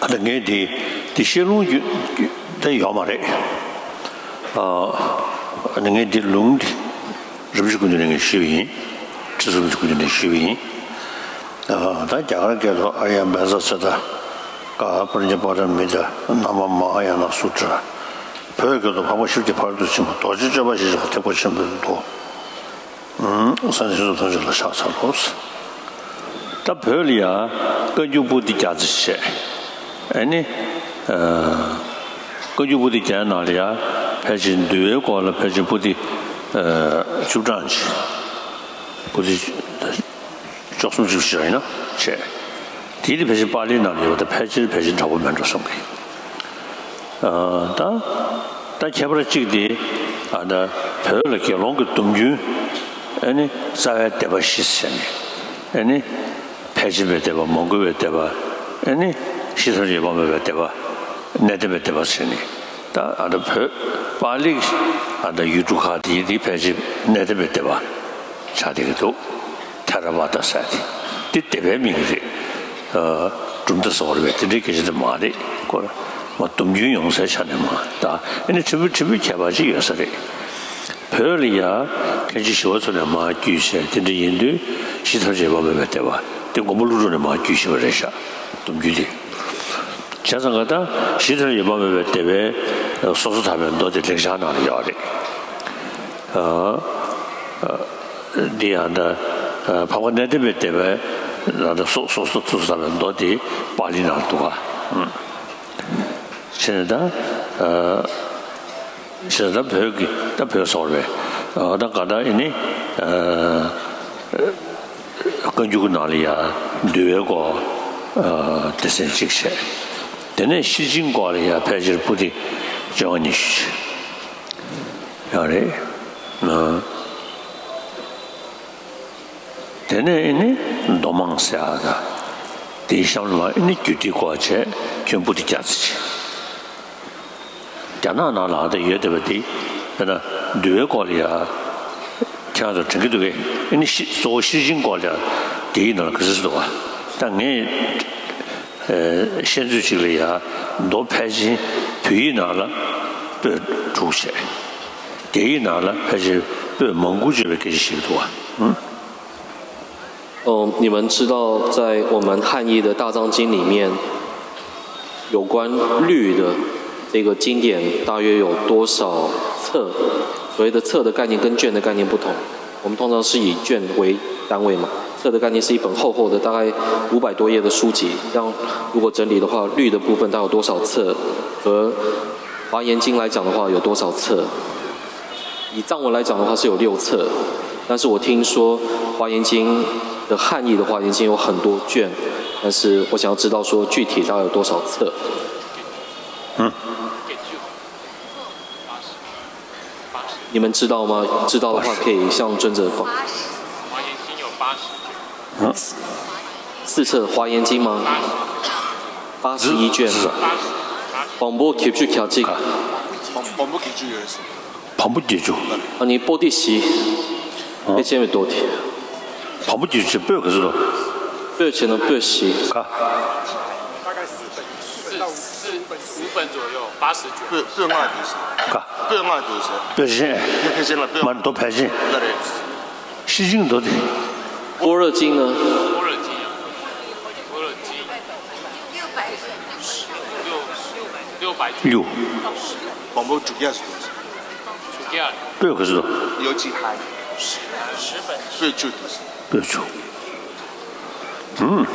ཨ་ད་ངས་འདི་འདི་བཤད་ལུང་རྒྱུ་རྒྱུ་ད་ཡོད་མ་རེད། ཨ་ད་ངས་འདི་ལུང་འདི་རིན་པོ་ཆེ་སྐུ་མདུན་ནས་ངས་ཞུས་པ་ཡིན། ཁྲི་ཟུར་རིན་པོ་ཆེ་སྐུ་མདུན་ནས་ཞུས་པ་ཡིན། ཨ་ད་རྒྱ་གར་སྐད་དུ་ཨཱརྱ་བྷཱན་ཛ་ཚེ་ཏ་ཀ་པྲཛྙཱ་པཱ་ར་མི་ཏཱ་ནཱ་མ་མ་ཧཱ་ཡ་ན་སུ་ཏྲ། བོད་སྐད་དུ་འཕགས་པ་ཤཱཀྱ་ཕ་རོལ་ཏུ་ཕྱིན་པ་རྡོ་རྗེ་གཅོད་པ་ཞེས་བྱ་བ་ཐེག་པ་ཆེན་པོའི་མདོ། སངས་རྒྱས་ཆོས་ཚོགས་ཐམས་ཅད་ལ་ཕྱག་འཚལ་ལོ། ད་བོད་ལ་ཡ་བཀའ་འགྱུར་པོ་ཏི་བརྒྱ་རྩ་བྱས། ཨེ་ནི། བཀའ་འགྱུར་པོ་ཏི་བརྒྱའི་ནང་ལ་ཡ་ཕལ་ཆེར་འདུལ་བའི་སྐོར་ལ་ཕལ་ཆེར་པོ་ཏི་བཅུ་གྲངས་ཅིག་པོ་ཏི་བཅུ་གསུམ་བཅུ་བཞི་ཡིན་ན་བྱས། དེ་ནི་ཕལ་ཆེར་པཱ་ལིའི་ནང་ལ་ཡོད་པ་དང་ཕལ་ཆེར་ཕལ་ཆེར་འདྲ་པོ་མེད་འགྲོ་བསམ་གི། ད་ད་ཁྱད་པར་གཅིག་དེ་ཨ་ད་བོད་ལ་དགེ་སློང་གི་སྡོམ་རྒྱུན་ཨ་ནི་རྩ་བའི་སྡེ་པ་བཞི་ཟེར་ནས་ཨ་ནི་ཕལ་ཆེར་པའི་སྡེ་པ་མང་དགོས་པའི་སྡེ་པ་ཨ་ནི་ཤེས་ཐམས་ཅད་ཡོད་པ་མེད་པའི་སྡེ་པ་གནས་བརྟན་པའི་སྡེ་པ་ཟེར་ནས་ད་ཨ་ད་བོད་པཱ་ལི་ཨ་ད་ཡུལ་གྲུ་ཁག་དེ་དེ་ཕལ་ཆེར་གནས་བརྟན་པའི་སྡེ་པ་ཆགས་བསྡད་ཀྱི་འདུག་ཐེ་ར་ཝ་ད་ཟེར་དེ་དེ་སྡེ་པའི་མིང་རེད། གྲུབ་མཐའ་ཟེར་བ་རེད་པས་དེ་འདྲའི་སྐད་ཆ་དེ་མ་རེད་ཀོ། མ་སྡོམ་རྒྱུན་ཡོང་སའི་ཆ་ནས་མ་ད་ཨ་ནི་ཕྲན་བུ་ཕྲན་བུའི་ཁྱད་པར་ཅིག་ཡོད་ས་རེད། བོད་ལ་ཡ་མཁན་ཆེན་ཞི་བ་འཚོ་ནས་མར་བརྒྱུད་བྱས་དེ་འདྲ་ཡིན་དུས་ཤེས་ཐམས་ཅད་ཡོད་པ་མེད་པའི་སྡེ་པ་དེ་མགོན་པོ་ཀླུ་སྒྲུབ་ནས་མར་བརྒྱུད་བཞིན་པ་རེད་ཤག་སྡོམ་རྒྱུན་དེ། བྱས་ཙང་ག་ད་ཤེས་ཐམས་ཅད་ཡོད་པ་མེད་པའི་སྡེ་པའི་སོ་སོ་ཐར་པའི་མདོ་དེ་ལེགས་སྦྱར་ནང་ལ་ཡོད་རེད། འདི་ཡང་ད་འཕགས་པ་གནས་བརྟན་པའི་སྡེ་པའི་ད་སོ་སོ་སོ་སོ་ཐར་པའི་མདོ་དེ་པཱ་ལི་ནང་འདུག་ག་བྱས་ནས་ད་བྱས་ནས་ད་བོད་ཀྱི་ད་བོད་སོག་རེད་ད་ག་ད་ཨེ་ནི་བཀའ་འགྱུར་གྱི་ནང་ལ་ཡང་འདུལ་བའི་སྐོར་སྡེ་ཚན་གཅིག་བྱས། དེ་ནས་ཤེར་ཕྱིན་སྐོར་ལ་ཡང་ཕལ་ཆེར་པོ་ཏི་བཅོ་ལྔ་ཉི་ཤུ་ཡང་རེད། དེ་ནས་ཨེ་ནི་མདོ་མང་ཟེར་ཨ་ད་དེའི་གཤམ་ལ་ཨེ་ནི་རྒྱུད་སྡེའི་སྐོར་བྱས་ཁྱོན་པོ་ཏི་བརྒྱ་ཙམ་བྱས། རྒྱ་ནག་ནང་ལ་ཨ་ད་ཡོད་བསྡད་པ་དེ་དཔེར་ན་འདུལ་བའི་སྐོར་ལ་ཡ་ཁྱེད་རང་ཚོ་དྲན་གྱི་འདུག་གས། ཨེ་ནི་ཤི་གཙོ་བོ་ཤེར་ཕྱིན་སྐོར་ལ་ཡ་དེའི་ནང་ལ་ག་ཚོད་འདུག་བ། ད་ངས་ཤེས་ཚོད་ཅིག་ལ་ཡ་མདོ་ཕལ་ཆེར་བོད་ཡིག་ནང་ལ་པོད་དྲུག་བྱས། རྒྱ་ཡིག་ནང་ལ་ཕལ་ཆེར་པོད་མང་པོ་བརྗོད་པའི་སྐད་ཆ་ཞིག་འདུག་བ། ཨུམ། 嗯，你们知道，在我们汉译的大藏经里面，有关律的这个经典大约有多少册？所谓的册的概念跟卷的概念不同。我们通常是以卷为单位嘛，册的概念是一本厚厚的，大概五百多页的书籍。这样如果整理的话，律的部分大概有多少册？和华严经来讲的话，有多少册？以藏文来讲的话是有六册，但是我听说华严经的汉译的话，已经有很多卷，但是我想要知道说具体大概有多少册。嗯。你们知道吗？知道的话可以向尊者报。华严经有八十卷。嗯。四册华严经吗？八十一卷。是啊。广播 Q Q 调剂。广广播给剧有人说， 跑步解决。啊，你报的是，一千多的，跑步解决不可是的。不钱的不是。看，四四五本左右，八十卷。不不外读是，看，不外读是，表现，你看见了不？蛮多拍戏。那里，西京多的。般若经呢？般若经啊，般若经六六百卷。六。广播主要是读是，第二不可是的。有几台，十本。不就读是，不错。嗯。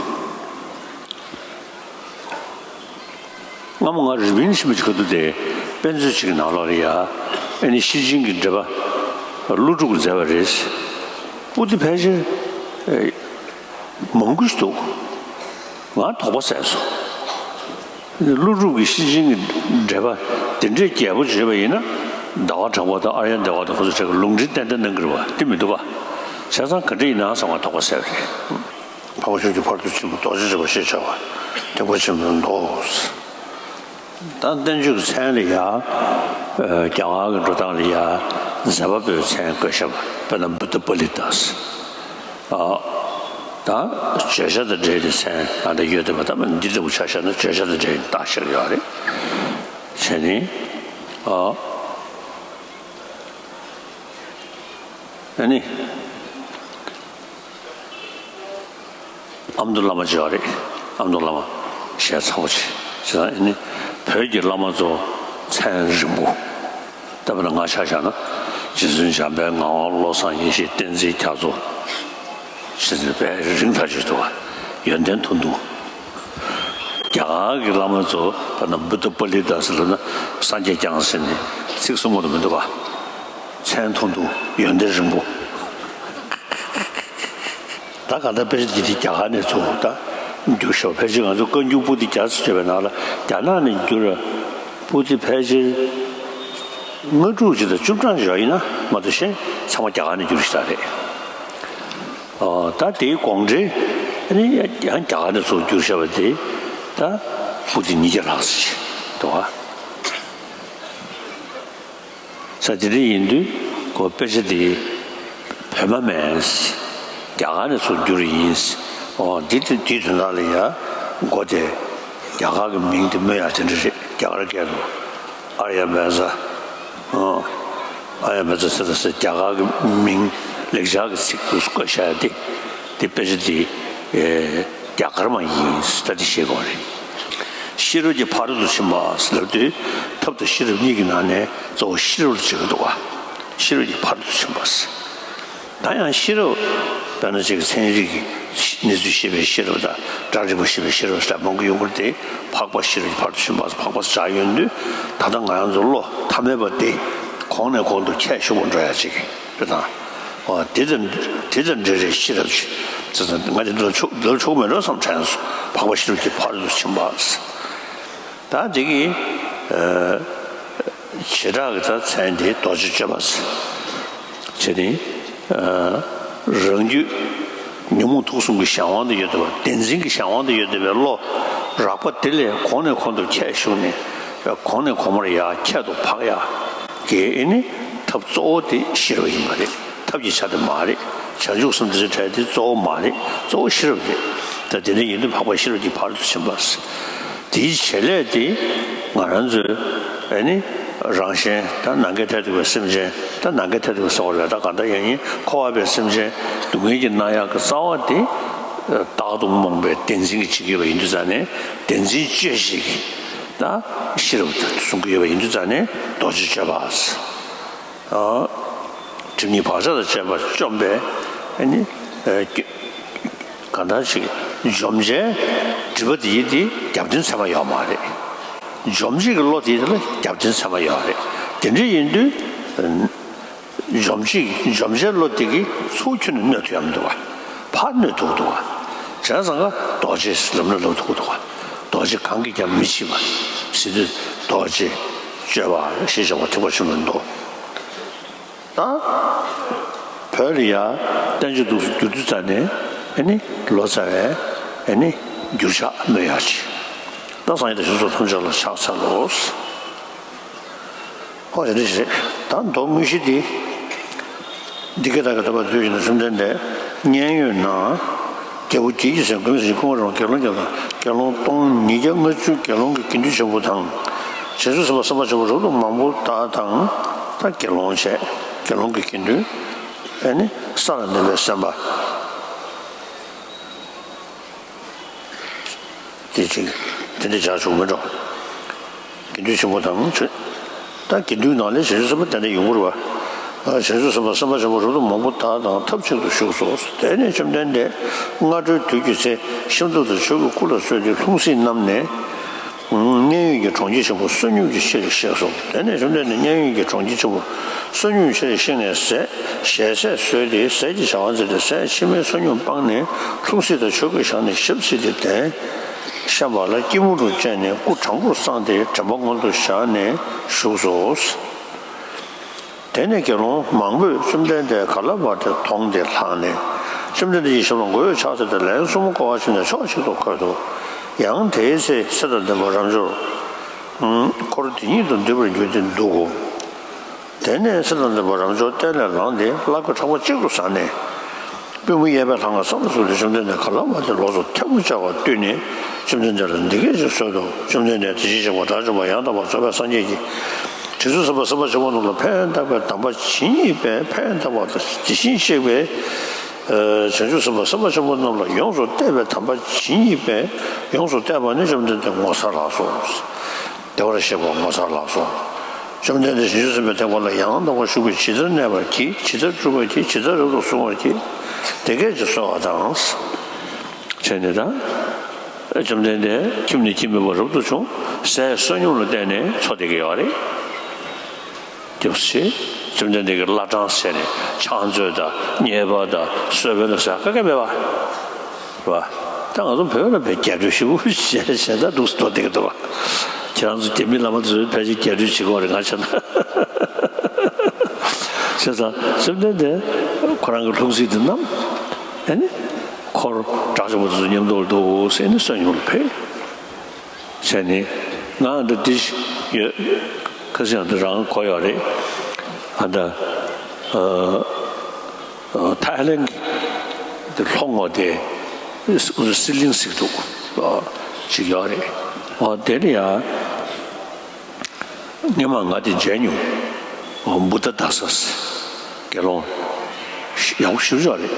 སྔ་མོ་ང་རི་པིན་ཞིག་མི་ཆགས་དུས་དེ་དཔེ་མཛོད་ཅིག་གི་ནང་ལོགས་ལ་ཡ་ཨེ་ནི་ཤེར་ཕྱིན་གྱི་འགྲེལ་པ་ཀླུ་སྒྲུབ་ཀྱིས་མཛད་པ་རེད། པོ་ཏི་ཕལ་ཆེར་མང་པོ་ཞིག་འདུག་ང་དོགས་པ་ཟ་སོང་། ཀླུ་སྒྲུབ་ཀྱིས་ཤེར་ཕྱིན་གྱི་འགྲེལ་པ་དེ་འདྲའི་རྒྱས་པོ་བྱས་པ་ཡིན་ན་ཟླ་བ་གྲགས་པ་དང་ཨཱརྱ་དེ་ཝ་དང་ཁོ་ཚོ་གྲས་ཀྱིས་ལུང་འདྲེན་ཏན་ཏན་གནང་གི་རེད་བ། དེ་མི་འདུག་བ། བྱས་ཙང་ག་འདྲ་ཡིན་ན་བསམ་ང་དོགས་པ་ཟ་བ་རེད། འཕགས་པ་ཤཱཀྱ་ཕ་རོལ་ཏུ་ཕྱིན་པ་རྡོ་རྗེ་འཇིགས་པ་ཞེས་བྱ་བ་ཐེག་པ་ཆེན་པོའི་མདོ། ད་བསྟན་བཅོས་ཀྱི་མཚན་ལ་ཡ། རྒྱ་གར་གྱི་འགྲོ་སྟངས་ལ་ཡ། མཛད་པ་པོའི་མཚན་བཀོད་བཞག་པ་དཔེར་ན་བུདྡྷ་པཱ་ལི་ཏཱ། ད་བརྗོད་བྱ་དང་འབྲེལ་ཏེ་མཚན་ཨ་འདྲ་ཡོད་དེ་མ་ད་འདི་ལྟ་བུ་ཆ་བཞག་ན་བརྗོད་བྱ་དང་འབྲེལ་ཏེ་བཏགས་བཞག་ཡོད་རེད། བྱས་ནས། ཨ་ནི། ཨ་མདོ་བླ་མ་བྱས་པ་རེད། ཨ་མདོ་བླ་མ་ཞལ་ཚ་པོ་བྱས། བྱས་ཙང་ཨ་ནི་བོད་ཀྱི་བླ་མ་ཚོ་མཚན་རིང་པོ། ལྟ་བུ་ན་ང་ཆ་བཞག་ན་རྗེ་བཙུན་འཇམ་དཔལ་ངག་དབང་བློ་བཟང་ཡེ་ཤེས་བསྟན་འཛིན་རྒྱ་མཚོ། ཞེས་ཟེར་དཔེ་རིང་ཐག་ཆོད་འདུག་བ། ཡོན་ཏན་ཐུང་ཐུང་། རྒྱ་གར་གྱི་བླ་མ་ཚོ་བར་ན་བུདྡྷ་པཱ་ལི་ཏཱ་ཟེར་ལབ་ན་སངས་རྒྱས་བསྐྱངས་ཟེར་ནས་ཚིག་གསུམ་མ་གཏོགས་མི་འདུག་བ། མཚན་ཐུང་ཐུང་ཡོན་ཏན་རིང་པོ། ད་ག་ད་དཔེ་ཆ་འདི་དེ་རྒྱ་གར་ནས་ཚུར་ད་བསྒྱུར་ཤོག་ཕལ་ཆེར་ང་ཚོ་བཀའ་འགྱུར་པོ་ཏི་རྒྱ་ཚོ་བྱས་པའི་ནང་ལ་རྒྱ་ནག་ནས་བསྒྱུར་པོ་ཏི་ཕལ་ཆེར་ལྔ་དྲུག་ཅིག་དང་བཅུ་གྲངས་ཡོད་ཡིན་ན་མ་གཏོགས་གཞན་ཚང་མ་རྒྱ་གར་ནས་བསྒྱུར་ཞིག་ད་རེད། ཨོ་ད་དེའི་དགོངས་འགྲེལ་ནི་ཡང་རྒྱ་གར་ནས་ཚུར་བསྒྱུར་བཞག་པ་དེ་ད་པོ་ཏི་ཉིས་བརྒྱ་ལྷག་ཙམ་ཞིག་འདུག་ཨ། ས་དེ་འདྲ་ཡིན་དུས་ཁོ་དཔེ་ཆ་དེ་བོད་མ་མིན། རྒྱ་གར་ནས་ཚུར་བསྒྱུར་ཡིན། ཨོ་འདི་དེ་དུས་དོན་དག་ལ་ཡ་མགོ་དེ་རྒྱ་གར་གྱི་མིང་དེ་སྨོས་ཡ་དེ་འདྲ་རེད། རྒྱ་གར་སྐད་དུ་ཨཱརྱ་བྷ་ཛ། ཨཱརྱ་བྷ་ཛ་ཟེར་ད་ཟེར་རྒྱ་གར་གྱི་མིང་ལེགས་སྦྱར་གྱི་ཚིག་ཏུ་བཀོད་བཞག་ཡ་དེ་དེ་དཔེ་ཆ་དེ་རྒྱ་གར་མ་ཡིན་ད་དེ་ཤེས་དགོས་རེད། ཤེས་རབ་ཀྱི་ཕ་རོལ་ཏུ་ཕྱིན་པ་ཟེར་ལབ་དུས་ཐབས་དང་ཤེས་རབ་གཉིས་ཀྱི་ནང་ནས་གཙོ་བོ་ཤེས་རབ་ལ་བྱེད་ཀྱི་འདུག་བ། ཤེས་རབ་ཀྱི་ཕ་རོལ་ཏུ་ཕྱིན་པ་ཟེར། ད་ཡང་ཤེས་རབ་དཔེར་ན་ཅིག་ཚན་རིག་གི་གནས་ཚུལ་ཤེས་པའི་ཤེས་རབ་དང་སྒྲ་འབྲིང་པོ་ཤེས་པའི་ཤེས་རབ་ཟེར་མང་པོ་ཡོང་གི་རེད་དེ། འཕགས་པ་ཤེས་རབ་ཀྱི་ཕ་རོལ་ཏུ་ཕྱིན་པ་ཟེར་འཕགས་པ་ཟེར་བྱ་ཡོང་དུས་ད་ལྟ་ང་རང་ཚོ་བློ་ཐ་མལ་པ་དེ་གོང་ནས་གོང་དུ་ཁྱད་ཞུགས་པ་འགྲོ་ཡ་ཅིག་རེད་དང་། འོ་དེ་ཙམ་དེ་ཙམ་འདྲ་རེད། ཤེས་རབ་ཅིག་ཙི་ཙི་ང་དེ་འདྲ་ཆོག་འདྲ་ཆོག་མེད་འགྲོ་བསམ་དྲན་སོང་། འཕགས་པ་ཤེས་རབ་ཀྱི་ཕ་རོལ་ཏུ་ཕྱིན་པ་ཟེར། ད་དེ་གི་བྱེ་བྲག་གི་ད་མཚན་དེ་རྡོ་རྗེ་སྤྱོད་པ་ཟེར། བྱས་ནས་རང་རྒྱུད་ཉོན་མོངས་དུག་གསུམ་གྱི་གཞན་དབང་དུ་ཡོད་བསྡད་པ། བདེན་འཛིན་གྱི་གཞན་དབང་དུ་ཡོད་བསྡད་པའི་བློ་རགས་པ་དེ་ལས་གོང་ནས་གོང་དུ་ཁྱད་ཞུགས་ནས་གོང་ནས་གོང་མར་ཡར་ཁྱད་དུ་འཕགས་ཡ་གི་ཨེ་ནི་ཐབས་གཙོ་བོ་དེ་ཤེས་རབ་ཡིན་པ་རེད། ཐབས་ཀྱི་ཆ་དེ་མ་རེད། བྱང་ཆུབ་སེམས་དེ་ཚོའི་གྲས་དེ་གཙོ་བོ་མ་རེད། གཙོ་བོ་ཤེས་རབ་རེད། ད་དེ་འདྲ་ཡིན་དུས་འཕགས་པ་ཤེས་རབ་ཀྱི་ཕ་རོལ་ཏུ་ཕྱིན་པ་ཟེར། དེའི་བྱེད་ལས་དེ་ང་རང་ཚོའི་ཨེ་ནི་རང་གཞན་ད་ནམ་མཁའི་མཐས་གཏུགས་པའི་སེམས་ཅན། ད་ནམ་མཁའི་མཐས་གཏུགས་པ་ཟེར་བ་རེད། ད་གང་ལྟར་ཡང་ཡིན་འཁོར་བ་པའི་སེམས་ཅན་སྡུག་བསྔལ་གྱིས་མནར་ཡག་གི་རྩ་བ་དེ་བདག་ཏུ་རྨོངས་པའི་བདེན་འཛིན་གྱིས་བྱེད་ཀྱི་ཡོད་པ་ཡིན་དུས་ཙང་ནས་བདེན་འཛིན་གཅོད་བྱེད་ཀྱི་ད་ཤེས་རབ་དེ་གསུང་གི་ཡོད་པ་ཡིན་དུས་ཙང་ནས་རྡོ་རྗེ་སྤྱོད་པ། ཨ། སེམས་ཉིད་བག་ཆགས་དང་བཅས་པ་བཅོམ་པས་ཨ་ནི། གང་ལྟར་ཞིག་འཇོམས་བྱའི་སྒྲིབ་པ་དེ་ཡི་དེ་རྒྱབ་རྟེན་ཚད་མ་ཡོད་མ་རེད། འཇོམས་བྱེད་ཀྱི་བློ་དེ་ཡི་དེ་ལ་རྒྱབ་རྟེན་ཚད་མ་ཡོད་རེད། དེ་འདྲ་ཡིན་དུས། འཇོམས་བྱེད་འཇོམས་བྱེད་བློ་དེ་གིས་ཚུར་ཁྱོན་ནས་གནོད་ཐུབ་ཡ་མི་འདུག་བ། ཕར་གནོད་ཐུབ་འདུག་བ། བྱས་ཙང་ཀ་རྡོ་རྗེ་ལབ་ན་ལབ་ཐུབ་འདུག་བ། རྡོ་རྗེ་གང་གིས་ཀྱང་མི་ཕྱིས་པ་ཟེར་དུས་རྡོ་རྗེ་སྤྱོད་པ་ཞེས་བྱ་བ་ཐེག་པ་ཆེན་པོའི་མདོ། ད་བོད་ལ་ཡ་བསྟན་བཅོས་འདུག་སེ་བསྒྱུར་དུས་ཙ་ནས་ཨ་ནི་ལོ་ཙཱ་བས་ཨ་ནི་འགྱུར་ཕྱག་སྨོས་ཡག་ཅིག་ད་སངས་རྒྱས་དང་ཞིང་སོགས་ཐམས་ཅད་ལ་ཕྱག་འཚལ་ལོ། ཨོ་དེ་འདྲ་ཞིག་རེད། ད་མདོ་དངོས་གཞི་འདི། འདི་སྐད་བདག་གིས་ཐོས་པ་དུས་གཅིག་ན་བཅོམ་ལྡན་འདས་མཉན་ཡོད་ན། རྒྱལ་པོ་བརྒྱད་ཀྱིས་མཚན་དགུ་མི་ཟིན་སྐུ་ངོ་རང་དགེ་སློང་བརྒྱ་དང་དགེ་སློང་སྟོང་ཉིས་བརྒྱ་ལྔ་བཅུ་དགེ་སློང་གི་དགེ་འདུན་ཆེན་པོ་དང་། བྱང་ཆུབ་སེམས་དཔའ་སེམས་དཔའ་ཆེན་པོ་རབ་ཏུ་མང་པོ་དག་དང་། ད་དགེ་སློང་བྱས་དགེ་སློང་གི་དགེ་འདུན། ཨ་ནི་ས་ལ་གནས་པའི་སེམས་དཔའ། དེ་ཅིག་དེ་འདྲ་བྱ་ཆོག་མི་འགྲོ། དགེ་འདུན་ཆེན་པོ་དང་ཆོས། ད་དགེ་འདུན་ནང་ལས་བྱང་ཆུབ་སེམས་དཔའ་ཏན་ཏན་ཡོང་གི་རེད་བ། བྱང་ཆུབ་སེམས་དཔའ་སེམས་དཔའ་ཆེན་པོ་རབ་ཏུ་མང་པོ་དག་དང་ཐབས་ཅིག་ཏུ་བཞུགས་སོ། དེ་ནས་བཅོམ་ལྡན་འདས་སྔ་དྲོའི་དུས་ཀྱི་ཚེ་ཤིན་ཏུ་དང་ཆོས་ཀྱི་སྐུ་ལ་གསོལ་ཏེ་ལྷུང་བཟེད་བསྣམས་ནས། མཉན་ཡོད་ཀྱི་གྲོང་ཁྱེར་ཆེན་པོ་བསོད་སྙོམས་ཀྱི་ཕྱིར་གཤེགས་སོ། དེ་ནས་བཅོམ་ལྡན་འདས་མཉན་ཡོད་ཀྱི་གྲོང་ཁྱེར་ཆེན་པོ་བསོད་སྙོམས་ཕྱིར་གཤེགས་ནས་ཟས་ཞལ་ཟས་ཟོས་ཏེ་ཟས་ཀྱི་བྱ་བ་མཛད་དེ་ཟས་ཕྱི་མའི་བསོད་སྙོམས་སྤངས་ནས་ལྷུང་བཟེད་དང་ཆོས་གོས་བཞག་ནས་ཞབས་བསིལ་ཏེ་གདན་བཤམས་པ་ལ་སྐྱིལ་མོ་ཀྲུང་བཅས་ནས་སྐུ་དྲང་པོར་བསྲངས་ཏེ་དྲན་པ་མངོན་དུ་བཞག་ནས་བཞུགས་སོ། དེ་ནས་དགེ་སློང་མང་པོས་བཅོམ་ལྡན་འདས་ག་ལ་བ་དེ་མཐོང་སྟེ་ལྷགས་ནས་བཅོམ་ལྡན་འདས་ཀྱི་ཞབས་ལ་མགོ་བོས་ཕྱག་འཚལ་ཏེ་ལན་གསུམ་བསྐོར་བ་བྱས་ནས་ཕྱོགས་གཅིག་ཏུ་འཁོད་དོ། ཡང་དེའི་ཚེ་ཚེ་དང་ལྡན་པ་རབ་འབྱོར། འཁོར་དེ་ཉིད་དུ་འདུས་པར་གྱུར་ཏེ་འདུག་གོ། དེ་ནས་ཚེ་དང་ལྡན་པ་རབ་འབྱོར་སྟན་ལས་ལངས་ཏེ་བླ་གོས་ཕྲེང་བ་གཅིག་ཏུ་བཟུང་ནས། པུས་མོ་གཡས་པས་ལྷ་ང་བསམ་པ་བཟུང་སྟེ་བཅོམ་ལྡན་འདས་ག་ལ་བ་དེ་ལོགས་སུ་ཐལ་མོ་སྦྱར་བ་བཏུད་ནས་བཅོམ་ལྡན་འདས་ལ་འདི་སྐད་ཅེས་གསོལ་ཏོ། བཅོམ་ལྡན་འདས་དེ་བཞིན་གཤེགས་པ་དགྲ་བཅོམ་པ་ཡང་དག་པར་རྫོགས་པའི་སངས་རྒྱས་ཀྱིས་བྱང་ཆུབ་སེམས་དཔའ་སེམས་དཔའ་ཆེན་པོ་རྣམས་ལ་ཕན་བཏགས་པའི་དམ་པ་ཇི་སྙེད་པའི་ཕན་བཏགས་པ་དང་དེ་བཞིན་གཤེགས་པའི་བྱང་ཆུབ་སེམས་དཔའ་སེམས་དཔའ་ཆེན་པོ་རྣམས་ལ་ཡོངས་སུ་གཏད་པའི་དམ་པ་ཇི་སྙེད་པའི་ཡོངས་སུ་གཏད་པ་ནི་བཅོམ་ལྡན་འདས་ངོ་མཚར་ལགས་སོ། བདེ་བར་གཤེགས་པ་ངོ་མཚར་ལགས་སོ། བཅོམ་ལྡན་འདས་བྱང་ཆུབ་སེམས་དཔའི་ཐེག་པ་ལ་ཡང་དག་པར་ཞུགས་པས་ཇི་ལྟར་གནས་པར་བགྱི། ཇི་ལྟར་བསྒྲུབ་པར་བགྱི། ཇི་ལྟར་རབ་ཏུ་བསྲུང་བར་བགྱི། དེ་སྐད་ཅེས་གསོལ་བ་དང་། བྱས་ནས་ད། བཅོམ་ལྡན་འདས་ཁྱིམ་ནས་ཁྱིམ་མེད་པར་རབ་ཏུ་བྱུང་། ཟས་བསོད་སྙོམས་ལ་བརྟེན་ནས་འཚོ་བསྡད་ཀྱི་ཡོད་རེད། དེ་བྱས། བཅོམ་ལྡན་འདས་ཀྱིས་བླ་བྲང་ཟེར་ནས་ཕྱག་མཛོད་དང་གཉེར་པ་དང་གསོལ་དཔོན་ལ་ཟེར་ག་གེ་མེད་པ། རེད་པ། ད་ང་ཚོ་བོད་ལ་བས་རྒྱ་སྒྲོལ་ཞེ་པོ་བྱས་བྱས་ད་འདུག་སེ་འགྲོ་བསྡད་ཀྱི་འདུག་པ། ཁྱེད་རང་ཚོ་རྒྱ་མི་བླ་མ་ཚོས་ཕལ་ཆེར་རྒྱ་སྒྲོལ་བྱེད་ཀྱི་ཡོད་རེད་ང་བྱས་ན། བྱས་ཙང་བཅོམ་ལྡན་འདས་ཁོ་རང་གི་ལྷུང་བཟེད་དེ་བསྣམས། ཨ་ནི། འཁོར་གྲགས་ཆེན་པོ་དེ་ཚོ་མཉམ་དུ་འདུག་སེ་ནི་བསོད་སྙོམས་ལ་ཕེབས། བྱས་ནས་ང་འདི་འདི་ཡོད། ཁ་སང་འདི་རང་གོ་ཡོད་རེད། ཨ་ད། ཨ། ཨ། ཐའི་ལེན་གྱི་འདི་ལྷོ་ངོས་དེ་སི་ལིང་ཟེར་གྱི་འདུག་ཨ། ཅིག་ཡོད་རེད། ཨ། དེ་ལ་ཡ། སྔོན་མ་ང་དེ་མཇལ་མྱོང་། ཨ། བུདྡྷ་དཱ་ས་དགེ་སློང་ཡག་པོ་ཞེ་པོ་ཅིག་རེད།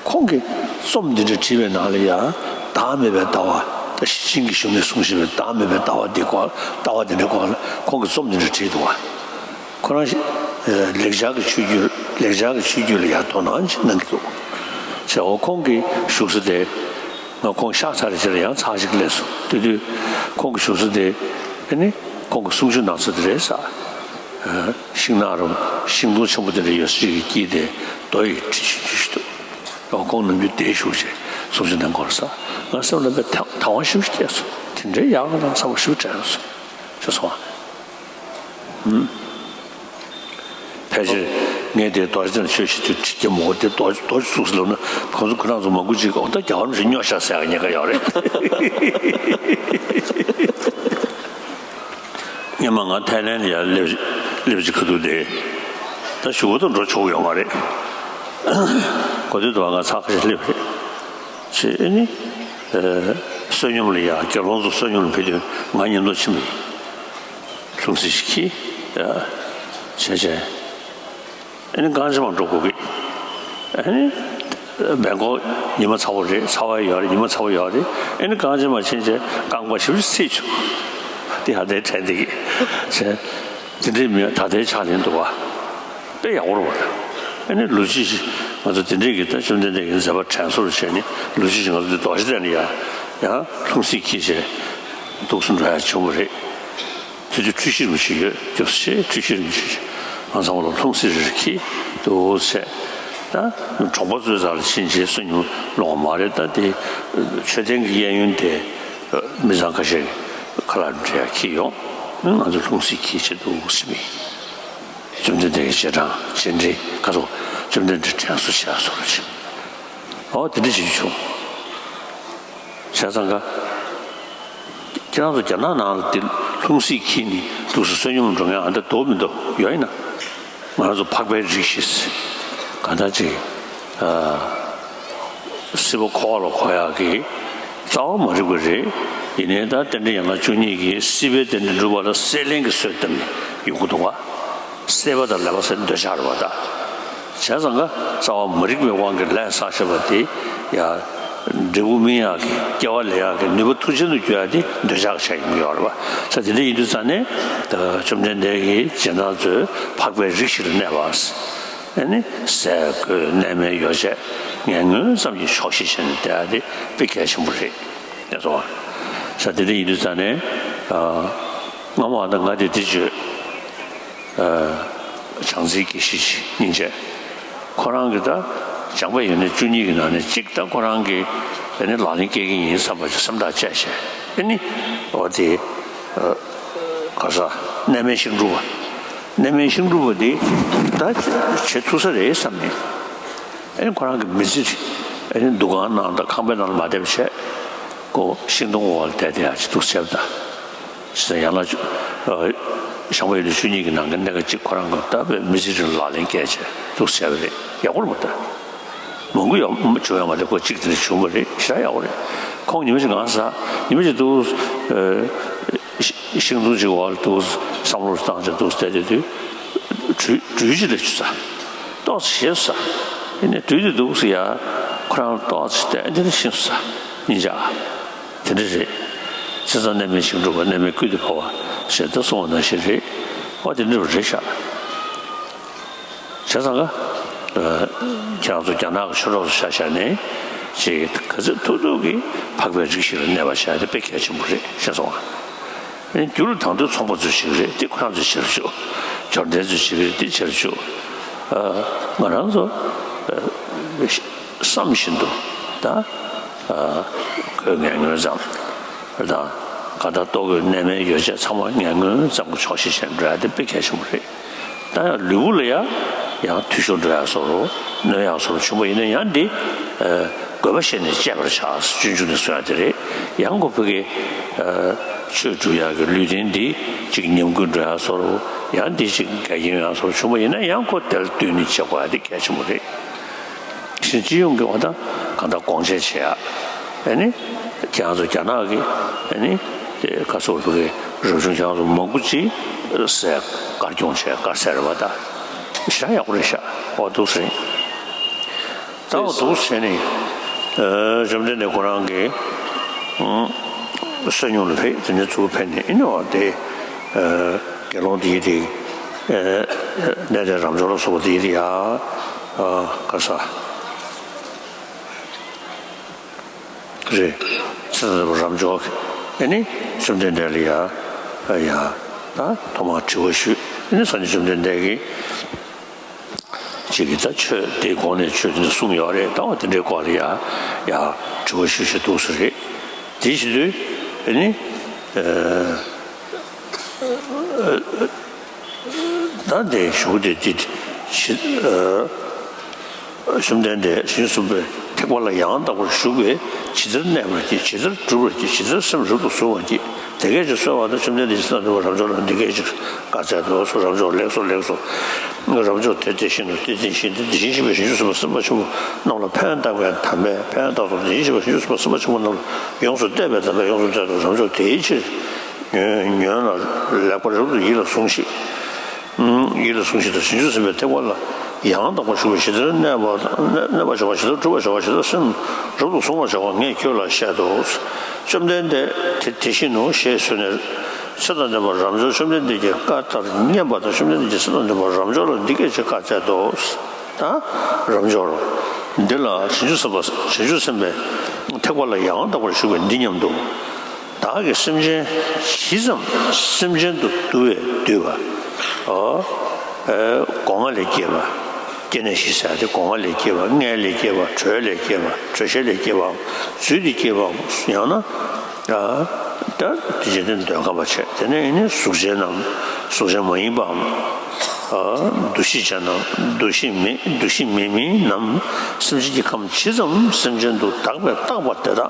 ཁོང་གིས་རྩོམ་འདི་འདྲ་བྲིས་པའི་ནང་ལ་ཡང་བདག་མེད་པའི་ལྟ་བ། ད་ཤེར་ཕྱིན་གྱི་གཞུང་ནས་གསུངས་བཞིན་པའི་བདག་མེད་པའི་ལྟ་བ་འདི་སྐོར། ལྟ་བ་འདི་འདྲའི་སྐོར་ལ་ཁོང་གིས་རྩོམ་འདི་འདྲ་བྲིས་འདུག་བ། ཁོ་རང་ལེགས་སྦྱར་གྱི་ཆོས་བརྒྱུད། ལེགས་སྦྱར་གྱི་ཆོས་བརྒྱུད་ལ་ཡང་དོ་སྣང་ཅིག་གནང་གི་འདུག་བྱས་འོ་ཁོང་གི་བཞུགས་ས་དེ། ང་ཁོང་གཤེགས་ཚར་རེད་ཅེས་ལ་ཡང་ཚར་ཞིག་སླེབས་སོང་། དེ་དུས་ཁོང་གི་བཞུགས་ས་དེ། ཨ་ནི་ཁོང་གི་གསུང་ཆོས་གནང་ས་དེ་རེད་ཟེར། ཤིང་ནགས་རུ་ཤིང་སྡོང་ཆེན་པོ་དེ་འདྲ་ཡོད་ས་ཞིག་གི་དཀྱིལ་དེ་རྡོ་ཡིས་བྲིས་བཞག་འདུག་ཁོང་ནམ་རྒྱུན་དེར་བཞུགས་བྱས་གསུང་ཆོས་གནང་གི་ཡོད་རེད་ཟེར། ང་སེམས་ལ་དཔེ་དང་བ་ཞེ་པོ་ཅིག་སྐྱེས་སོང་། དེ་འདྲའི་ཡག་ག་ལ་བསམ་པ་ཞེ་པོ་དྲན་སོང་། ཅེས་གསུངས་པ། ཕལ་ཆེར་ངས་དེ་རྡོ་རྗེ་དང་ཆོས་ཞུ་དུས་ཁྲིད་ཀྱི་མོ་དེ་རྡོ་རྡོ་རྗེ་བཙུགས་ལབ་ན་ཁོང་ཚོ་ཁོ་རང་ཚོ་མང་པོ་ཅིག་འོ་ད་རྒྱ་གར་མི་ཞིག་སྨྱོ་ཤག་ཟེར་ཡག་ཉེན་ཁ་ཡོད་རེད། སྔོན་མ་ང་ཐའི་ལེན་ལ་ཡར་སླེབས་སླེབས་ཀྱི་ཁ་ཐུག་དེ་ད་གཞུག་གུ་དུ་འགྲོ་ཆོག་ཡོད་མ་རེད། གོ་ཐོས་དུ་བ་ང་ཚར་ཁ་ཤས་སླེབས་རེད། ཅེས་ཨ་ནི། བསོད་སྙོམས་ལ་ཡར་དགེ་སློང་ཚོ་བསོད་སྙོམས་ལ་ཕེབས་དུས་ང་མཉམ་དུ་ཕྱིན་པ་ཡིན། ལྷུང་བཟེད་ཞིག་གིས་བྱས་བྱས། ཨ་ནི་རྐང་རྗེས་མ་འགྲོ་དགོས་ཀྱི། ཨ་ནི་སྦེང་ཀོག་ཉི་མ་ཚ་པོ་རེད། ཚ་བ་ཡོད་རེད། ཉི་མ་ཚ་པོ་ཡོད་རེད། ཨ་ནི་རྐང་རྗེས་མ་ཕྱིན་བྱས་རྐང་པ་ཞིབ་ཞིབ་ཚིག་བྱུང་། དེ་ཡང་དེ་དྲན་བསྡད་ཀྱི་བྱས། དེ་འདྲའི་མི་ད་ལྟའི་ཕྱག་ལེན་འདུག་བ། དཔེ་ཡག་པོ་རེད་བ། ཨ་ནི་ལོ་གཅིག་ཅིག་ང་ཚོ་དེ་འདྲའི་གི་ད་བཅོམ་ལྡན་འདས་ཀྱི་མཛད་པ་དྲན་གསོ་རུ་བྱས་ནས་ལོ་གཅིག་ཅིག་ང་ཚོ་འདི་རྡོ་རྗེ་གདན་ལ་ཡ་ཡང་ལྷུང་བཟེད་འཁྱེར་བྱས་འདུག་སེ་འགྲོ་ཡ་བྱུང་བ་རེད། དེ་དུས་འཁྲུལ་ཞིག་རིན་པོ་ཆེ་ཡོད་རྒྱུགས་སེ་འཁྲུལ་ཞིག་རིན་པོ་ཆེ་ང་ཚང་མ་ལ་ལྷུང་བཟེད་རེ་རེ་འཁྱེར་འདུག་སེ། ད་གྲོང་པ་ཚོའི་རྩ་ལ་ཕྱིན་རྗེས་བསོད་སྙོམས་སློང་བ་མ་རེད། ད་དེ་མཆོད་རྟེན་གྱི་གཡས་གཡོན་དེ་མི་ཚང་ཁ་ཤས་ཁ་ལག་འདྲ་ཡ་འཁྱེར་ཡོང་། ང་ཚོ་ལྷུང་བཟེད་འཁྱེར་བྱས་འདུག་སེ་མི། བཅོམ་ལྡན་འདས་ཀྱི་རྗེས་འབྲང་རྗེས་འབྲེལ་ཁ་ཐོག་བཅོམ་ལྡན་འདས་དྲན་གསོ་བྱ་སོགས་ལ་བྱེད། ཨོ་དེ་འདྲ་བྱེད་རྒྱུ་བྱུང་། བྱས་ཙང་ཀ། ཁྱེད་རང་ཚོ་རྒྱ་ནག་ནང་ལ་དེ་ལྷུང་བཟེད་འཁྱེར་ནས་འདུག་སེ་བསོད་སྙོམས་འགྲོ་མཁན་ཨ་འདྲ་འདུག་མི་འདུག་ཡོད་ཡིན་ན། ང་རང་ཚོ་འཕགས་པའི་རིགས་ཤིག་གང་ལྟར་ཅིག་ཨ། སྲིད་པ་འཁོར་བ་ལ་འཁོར་ཡག་གི་རྩ་བ་མ་རིག་པ་རེད། ཡིན་ནའི་ད་རྟེན་འབྲེལ་ཡན་ལག་བཅུ་གཉིས་ཀྱིས་སྲིད་པའི་རྟེན་འབྲེལ་འགྲུབ་པ་ལ་སྲེད་ལེན་གྱི་སྲོལ་བཏབ་ནས་ཡོང་གི་འདུག་ག། སྲེད་པ་དང་ལེན་པ་ཟེར་འདོད་ཆགས་རེད་པ་ད། བྱས་ཙང་ཀ་རྩ་བ་མ་རིག་པའི་དབང་གིས་ལས་བསགས་བཞག་པ་དེ་ཡ། འབྲས་བུ་སྨིན་ཡག་གི་སྐྱེ་བ་ལེན་ཡག་གི་ནུས་པ་མཐུ་ཅན་དུ་འགྱུར་ཡག་དེ་འདོད་ཆགས་ཀྱི་ཆ་ཡིན་གྱི་ཡོད་རེད་པ། ས་དེ་འདྲ་ཡིན་དུས་ཙང་ནས་ད་བཅོམ་ལྡན་འདས་ཀྱི་རྗེས་འབྲང་ཚོས་འཕགས་པའི་རིགས་ཤིག་ལ་གནས་པ། ཨ་ནི་ཟས་གོས་གནས་མལ་ཡོ་བྱད་ངན་ངོན་ཙམ་གྱིས་ཆོག་ཤེས་བྱས་ནས་བསྡད་ཡ་དེ་དཔེ་གལ་ཆེན་པོ་རེད། ཡ་སོ། ས་དེ་འདྲ་ཡིན་དུས་ཙང་ནས་ཨ། སྔ་མ་ད་ང་དེ་འདི་བརྗོད། ཨ། བྱང་རྩེའི་དགེ་བཤེས་ཤིག་སྙིང་རྗེ། ཁོ་རང་གིས་ད་སྦྱངས་པ་ཡོན་ཏན་བཅུ་གཉིས་ཀྱི་ནང་ནས་གཅིག་ད་ཁོ་རང་གིས་ཨ་ནི་ལག་ལེན་སྐྱེལ་གྱི་ཡིན་བསམ་པ་ཅིག་སེམས་ཐག་བཅད་བྱས་ཨ་ནི་འོ་དེ། ཨ། ག་ས། གནས་མལ་ཤིང་སྒྲུབ་པ། གནས་མལ་ཤིང་སྒྲུབ་པ་འདི་ད་བྱེད་ཐུབ་ས་རེད་བསམ་ནས། ཨ་ནི་ཁོ་རང་གི་མི་ཚེ་ཨ་ནི་འདུ་ཁང་ནང་དང་ཁང་པའི་ནང་ལ་མ་བསྡད་པ་བྱས། ཁོ་ཤིང་སྡོང་འོག་ལ་བསྡད་བསྡད་ཡག་ཅིག་འདུག་བྱས་པ་དང་། ཞེས་ཡང་ལ། ཨ། ཞང་པོ་ཡོན་ཏན་བཅུ་གཉིས་ཀྱི་ནང་གི་གནད་འགག་ཅིག་ཁོ་རང་གི་ད་བའི་མི་ཚེ་རིང་ལག་ལེན་བཀལ་བྱས་འདུག་བྱས་པ་རེད། ཡག་པོ་རེད་པ་ད། མང་པོ་ཡོང་བྱུང་ཡོད་མ་རེད། ཁོ་གཅིག་དེ་འདྲ་བྱུང་བ་རེད། ཞེ་དྲག་ཡག་པོ་རེད། ཁོང་ཉི་མ་ཞིག་ང་ཟ། ཉི་མ་ཞིག་འདུག་ཨ། ཤིང་སྡོང་གཅིག་འོག་ལ་འདུག་བསམ་བློ་བཏང་བྱས་འདུག་བསྡད་དེ་དུས། སྦྲུལ་སྦྲུལ་ཅིག་ལ་ཅིག་ཟ། ཏོག་ཙམ་ཞེད་ཟ། ཡིན་ནའི་སྦྲུལ་དེ་འདུག་སེ་ཡ། ཁོ་རང་ལ་ཏོག་ཙམ་བལྟས་འདི་ནི་ཤིང་ཟ། སྙིང་རྗེ་ཨ། དེ་འདྲ་རེད། བྱས་ཙང་གནས་མལ་ཤིང་སྒྲུབ་པ་གནས་མལ་ཀུན་ཏུ་བབ་པ་ཞེས་ད་གསུངས་པ་ནང་བཞིན་རེད། ཨོ་དེ་འདྲ་བ་རེད་ཤག་བྱས་ཙང་ཀ་ཁྱེད་རང་ཚོ་རྒྱ་ནག་གི་ཆོས་གྲོགས་སུ་ཆ་བཞག་ནས་ཅིག་ག་ཚོད་ཐུབ་ཐུབ་ཀྱིས་འཕགས་པའི་རིགས་ཤིག་ལ་གནས་པ་བྱ་དེ་དཔེ་གལ་ཆེན་པོ་རེད་ཤག་སོང་ང་། རྒྱུ་ལ་དང་དོད་ཚོང་པ་ཚོས་བྱེད་ཀྱི་རེད། དེ་ཁོ་རང་ཚོས་བྱེད་རུ་ཆུག་འབྱོར་ལྡན་ཚོས་བྱེད་ཀྱི་རེད། དེ་བྱེད་རུ་ཆུག་ང་རང་ཚོ་བསམ་བཞིན་དུ་ད་གོས་ངན་ངོན་ཙམ་དང་གང་ལྟར་ལྟོ་གོས་གནས་མལ་ཡོ་བྱད་ཚང་མ་ངན་ངོན་ཙམ་གྱི་ཆོག་ཤེས་བྱས་འགྲོ་ཡ་དེ་དཔེ་གལ་ཆེན་པོ་རེད། ད་ཡང་ལུས་པོ་ལ་ཡང་ཡང་འཐུས་ཤོར་འགྲོ་ཡག་བཟོ་འདྲ་གནོད་ཡག་བཟོ་འདྲ་བྱུང་བ་ཡིན་ན་ཡང་འདི་དགོས་པ་ཤེས་ནས་སྤྱད་པར་བྱ། སྤྱོད་འཇུག་ནས་གསུང་ཡག་དེ་རེད། ཡང་ཁོ་ཕ་གི་ཆོས་སྒྲུབ་ཡག་གི་ལུས་རྟེན་འདི་ཅིག་ཉམས་རྒུད་འགྲོ་ཡག་བཟོ་འདྲ་ཡང་འདི་ཅིག་འགལ་རྐྱེན་ཡོང་ཡག་བཟོ་འདྲ་བྱུང་བ་ཡིན་ན་ཡང་ཁོ་དེ་ལ་བསྟུན་ནས་བྱེད་དགོས་ཡག་དེ་གལ་ཆེན་པོ་རེད། གཞན་སྤྱི་ཡོངས་ཀྱི་བ་དང་གང་ལྟར་དགོངས་བཅད་བྱེད་ཡག་ཨ་ནི། ཁྱེད་རང་ཚོ་རྒྱ་ནག་གི་ཨ་ནི། ཁ་སོགས་ཕ་གི་རབ་བྱུང་ཁྱེད་རང་ཚོ་མང་པོ་ཅིག་སེ་དཀར་སྐྱོང་བྱས་དཀར་ཟས་རེད་པ་ད། ཞེ་དྲག་ཡག་པོ་རེད་ཤག་ཨོ་འདུག་སེ། ད་ཨོ་འདུག་སེ་ནི། བཅོམ་ལྡན་འདས་ཁོ་རང་གི་བསོད་སྙོམས་ལ་ཕེབས། དེ་ནས་ཚུར་ཕེབས་ནས་ཨ་ནི་ཨོ་དེ། དགེ་སློང་དེ་ཡི་དེ། གནས་བརྟན་རབ་འབྱོར་ལ་སོགས་པ་དེ་ཡི་དེ་ཡ། ག་ས། རེད། ཚེ་དང་ལྡན་པ་རབ་འབྱོར་གྱིས་ཨ་ནི་བཅོམ་ལྡན་འདས་ལ་ཡ་ཡ་ད་ཐོག་མར་དྲི་བ་ཞུས། ཨ་ནི་ས་ནི་བཅོམ་ལྡན་འདས་ཀྱིས་ཅིག་གིས་ད་ཆོས་དེའི་གོང་ནས་ཆོས་དེ་འདྲ་གསུངས་ཡོད་རེད། ད་བ་དེ་འདྲའི་སྐོར་ལ་ཡ་ཡ་དྲི་བ་ཞུ་ཞུ་འདུག་སེ་རེད། དེ་བྱེད་དུས་ཨ་ནི། ད་དེ་ཞུ་དེ་དེ་ཞི། བཅོམ་ལྡན་འདས་བཞིན་གསུམ་པའི་ཐེག་པ་ལ་ཡང་དག་པར་ཞུགས་པས་ཇི་ལྟར་གནས་པར་བགྱི། ཇི་ལྟར་བསྒྲུབ་པར་བགྱི། ཇི་ལྟར་སེམས་རབ་ཏུ་གཟུང་བར་བགྱི། དེ་སྐད་ཅེས་གསོལ་བ་དང་། བཅོམ་ལྡན་འདས་ཀྱིས་ཚེ་དང་ལྡན་པ་རབ་འབྱོར་ལ་འདི་སྐད་ཅེས་བཀའ་སྩལ་ཏོ། སོ། རབ་འབྱོར་ལེགས་སོ་ལེགས་སོ། རབ་འབྱོར་དེ་དེ་བཞིན་ནོ། དེ་དེ་བཞིན་ཏེ། དེ་བཞིན་གཤེགས་པའི་བྱང་ཆུབ་སེམས་དཔའ་སེམས་དཔའ་ཆེན་པོ་རྣམས་ལ་ཕན་བཏགས་པའི་དམ་པས་ཕན་བཏགས་སོ། དེ་བཞིན་གཤེགས་པའི་བྱང་ཆུབ་སེམས་དཔའ་སེམས་དཔའ་ཆེན་པོ་རྣམས་ལ་ཡོངས་སུ་གཏད་པའི་དམ་པས་ཡོངས་སུ་གཏད་དོ། རབ་འབྱོར་དེའི་ཕྱིར། ཉོན་ཉོན་ལ་ལེགས་པར་རབ་ཏུ་ཡིད་ལ་ཟུངས་ཤིག་ཡིད་ལ་ཟུངས་ཤིག་དང་། བྱང་ཆུབ་སེམས་དཔའི་ཐེག་པ་ལ་ཡང་དག་པར་ཞུགས་པས་ཇི་ལྟར་གནས་པ་གནས་པར་བྱ་བ། ཇི་ལྟར་བསྒྲུབ་པར་བྱ་བ། ཇི་ལྟར་སེམས་རབ་ཏུ་གཟུང་བར་བྱ་བ་ངས་ཁྱོད་ལ་བཤད་དོ། བཅོམ་ལྡན་འདས་དེ་དེ་བཞིན་ནོ་ཞེས་གསོལ་ནས། ཚེ་དང་ལྡན་པ་རབ་འབྱོར་བཅོམ་ལྡན་འདས་ཀྱི་བཀའ་ལྟར་མཉན་པ་དང་། བཅོམ་ལྡན་འདས་ཀྱིས་ཚེ་དང་ལྡན་པ་རབ་འབྱོར་ལ་འདི་སྐད་ཅེས་བཀའ་སྩལ་ཏོ། ད་རབ་འབྱོར། འདི་ལ་བྱང་ཆུབ་སེམས་དཔའ་བྱང་ཆུབ་སེམས་དཔའི་ཐེག་པ་ལ་ཡང་དག་པར་ཞུགས་པའི་འདི་སྙམ་དུ། བདག་གིས་སེམས་ཅན་ཇི་ཙམ་སེམས་ཅན་དུ་བསྡུ་བས་བསྡུས་པ། ཨོ། ཨེ། སྒོ་ང་ལས་སྐྱེས་པ། སྐྱེ་གནས་བཞི་ཟེར་ཏེ་སྒོ་ང་ལས་སྐྱེས་པ། མངལ་ལས་སྐྱེས་པ། དྲོད་ལས་སྐྱེས་པ། དྲོད་གཤེར་ལས་སྐྱེས་པའམ། རྫུས་ཏེ་སྐྱེས་པའམ། ཡང་ན། ཨ། ད་དེ་བྱས་ཏེ་འདོད་ཁམས་པ་བྱས། དེ་ནས་ཨེ་ནི་གཟུགས་ཅན་ནམ་གཟུགས་ཅན་མ་ཡིན་པའམ། ཨ། འདུ་ཤེས་ཅན་ནམ་འདུ་ཤེས་མེད་འདུ་ཤེས་མེད་མིན་ནམ། སེམས་ཅན་གྱི་ཁམས་ཇི་ཙམ་སེམས་ཅན་དུ་བདག་པས་བཏགས་པ་དེ་དག།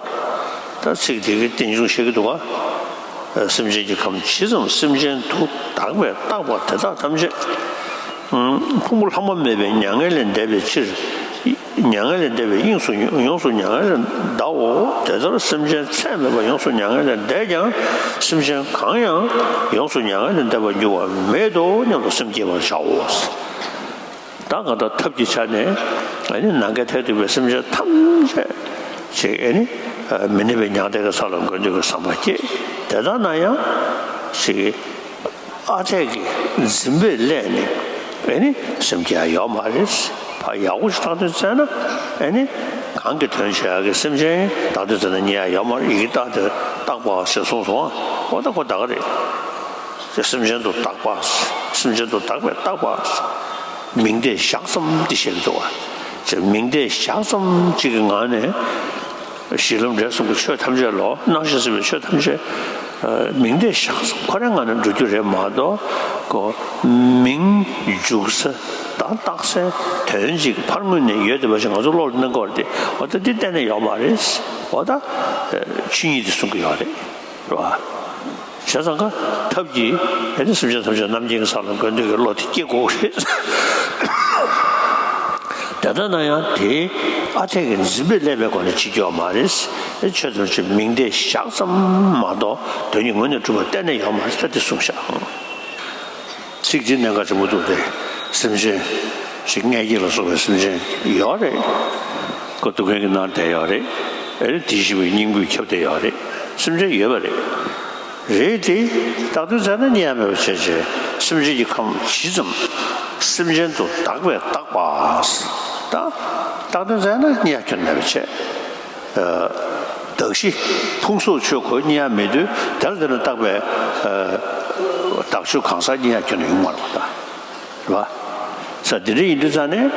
ད་ཚིག་དེ་གི་རྟེན་འབྱུང་བཤད་ཀྱི་འདུག་ག་སེམས་ཅན་གྱི་ཁམས་ཇི་ཙམ་སེམས་ཅན་དུ་བདག་པས་བཏགས་པ་དེ་དག་ཐམས་ཅད། ཕུང་པོ་ལྷག་མ་མེད་པའི་མྱ་ངན་ལས་འདས་པའི་ཕྱིར། མྱ་ངན་ལས་འདས་པའི་དབྱིངས་སུ་ཡོངས་སུ་མྱ་ངན་ལས་འདའོ། དེ་ལྟར་སེམས་ཅན་ཚད་མེད་པ་ཡོངས་སུ་མྱ་ངན་ལས་འདས་ཀྱང་སེམས་ཅན་གང་ཡང་ཡོངས་སུ་མྱ་ངན་ལས་འདས་པར་འགྱུར་བ་མེད་དོ་སྙམ་དུ་སེམས་བསྐྱེད་པར་བྱའོ། ད་གང་ལྟར་ཐབས་ཀྱི་ཆ་ནས་ཨ་ནི་ནམ་མཁའི་མཐས་གཏུགས་པའི་སེམས་ཅན་ཐམས་ཅད་ཅིག་ཨ་ནི་མི་གནས་པའི་མྱང་འདས་ཀྱི་ས་ལ་འགོད་འདོད་ཀྱི་བསམ་པ་སྐྱེས། དེ་ལྟར་ན་ཡང་ཅིག་ཨ་འཐས་ཀྱི་འཛིན་པའི་སླད་ནས་ཨེ་ནི་སེམས་བསྐྱེད་ཡག་ཡོད་མ་རེད། ཕར་ཡག་པོ་ཞིག་བཏགས་དོན་བཙལ་ན་ཨེ་ནི་གང་གི་དོན་བྱེད་ཡག་གི་སེམས་ཅན་བཏགས་དོན་བཙལ་ན་རྙེད་ཡག་ཡོད་མ་རེད། ཡི་གེ་བཏགས་དོན་བཏགས་པ་ཞེས་གསུངས་སོང་། འོ་ད་ཁོ་ད་ག་རེད། དེ་སེམས་ཅན་དུ་བཏགས་པ། སེམས་ཅན་དུ་བདག་པས་བཏགས་པ། མིང་དེ་བཞག་ཙམ་འདི་བཤད་ཀྱི་འདུག་བ། ཅེས་མིང་དེ་བཞག་ཙམ་གཅིག་གི་ངང་ནས། གཞི་ལམ་འབྲས་གསུམ་གྱི་ཆོས་ཐམས་ཅད་ལོ། སྣང་ཞིང་སྲིད་པའི་ཆོས་ཐམས་ཅད། ཨ། མིང་དེ་བཞག་ཙམ་ཁོ་རའི་ངང་ནས་འགྲོ་རྒྱུ་རེད་མ་གཏོགས། ཁོ་མིང་འཇུག་ས་དང་བཏགས་སའི་དོན་གཅིག་ཕར་ངོས་ནས་ཡོད་བསྡད་པ་ཞིག་ང་ཚོ་བློ་ལ་གནང་དགོས་རེད་དེ། འོ་ད་འདི་གཏན་ནས་ཡོད་མ་རེད། འོ་ད་ཆོས་ཉིད་དེ་གསུང་གི་ཡོད་རེད། རེད་བ། བྱས་ཙང་ཀ་ཐབས་ཀྱིས་ཨེ་ནི་སེམས་ཅན་ཐམས་ཅད་རྣམ་མཁྱེན་གྱི་ས་ལ་འགོད་འདོད་ཀྱི་བློ་དེ་སྐྱེ་དགོས་རེད། དེ་ལྟར་ན་ཡང་དེ་ཨ་འཐས་ཀྱི་འཛིན་པས་བསླད་པའི་སྒོ་ནས་བྱེད་རྒྱུ་ཡོད་མ་རེད། ཨེ་ཆོས་ཐམས་ཅད་མིང་དེ་བཞག་ཙམ་མ་གཏོགས་དོན་གྱི་ངོས་ནས་གྲུབ་པ་གཏན་ནས་ཡོད་མ་རེད། ད་དེ་གསུངས་བཞག་ཚིག་འདི་གནད་འགག་ཆེན་པོ་འདུག་སྟེ། སེམས་ཅན་ཞིག་མངལ་སྐྱེས་ལ་སོགས་པའི་སེམས་ཅན་ཡོད་རེད། ཁོ་སྡུག་བསྔལ་གྱི་ནང་བསྡད་ཡོད་རེད། ཨེ་ནི་དེའི་ཞིག་པའི་སྙིང་པོས་ཁྱབ་བསྡད་ཡོད་རེད། སེམས་ཅན་ཡོད་པ་རེད། རེད་དེ། བཏགས་དོན་བཙལ་ན་རྙེད་ཡ་མེད་པ་བྱས་བྱས་སེམས་ཅན་གྱི་ཁམས་ཇི་ཙམ་སེམས་ཅན་དུ་བདག་པས་བཏགས་པ། ད་བཏགས་དོན་བཙལ་ན་རྙེད་ཡ་ཁྱོན་མེད་པ་བྱས། གདགས་གཞི་ཕུང་སོགས་ཆོས་ཁོ་རྙེད་ཡ་མེད་དུས་དེ་ལ་དེ་ལ་བཏགས་པའི་བདག་ཆོས་གང་ཟག་རྙེད་ཡ་ཁྱོན་ནས་ཡོང་མ་རེད་པ། ད་རེད་པ། ས་དེ་འདྲ་ཡིན་དུས་ཙང་ནས་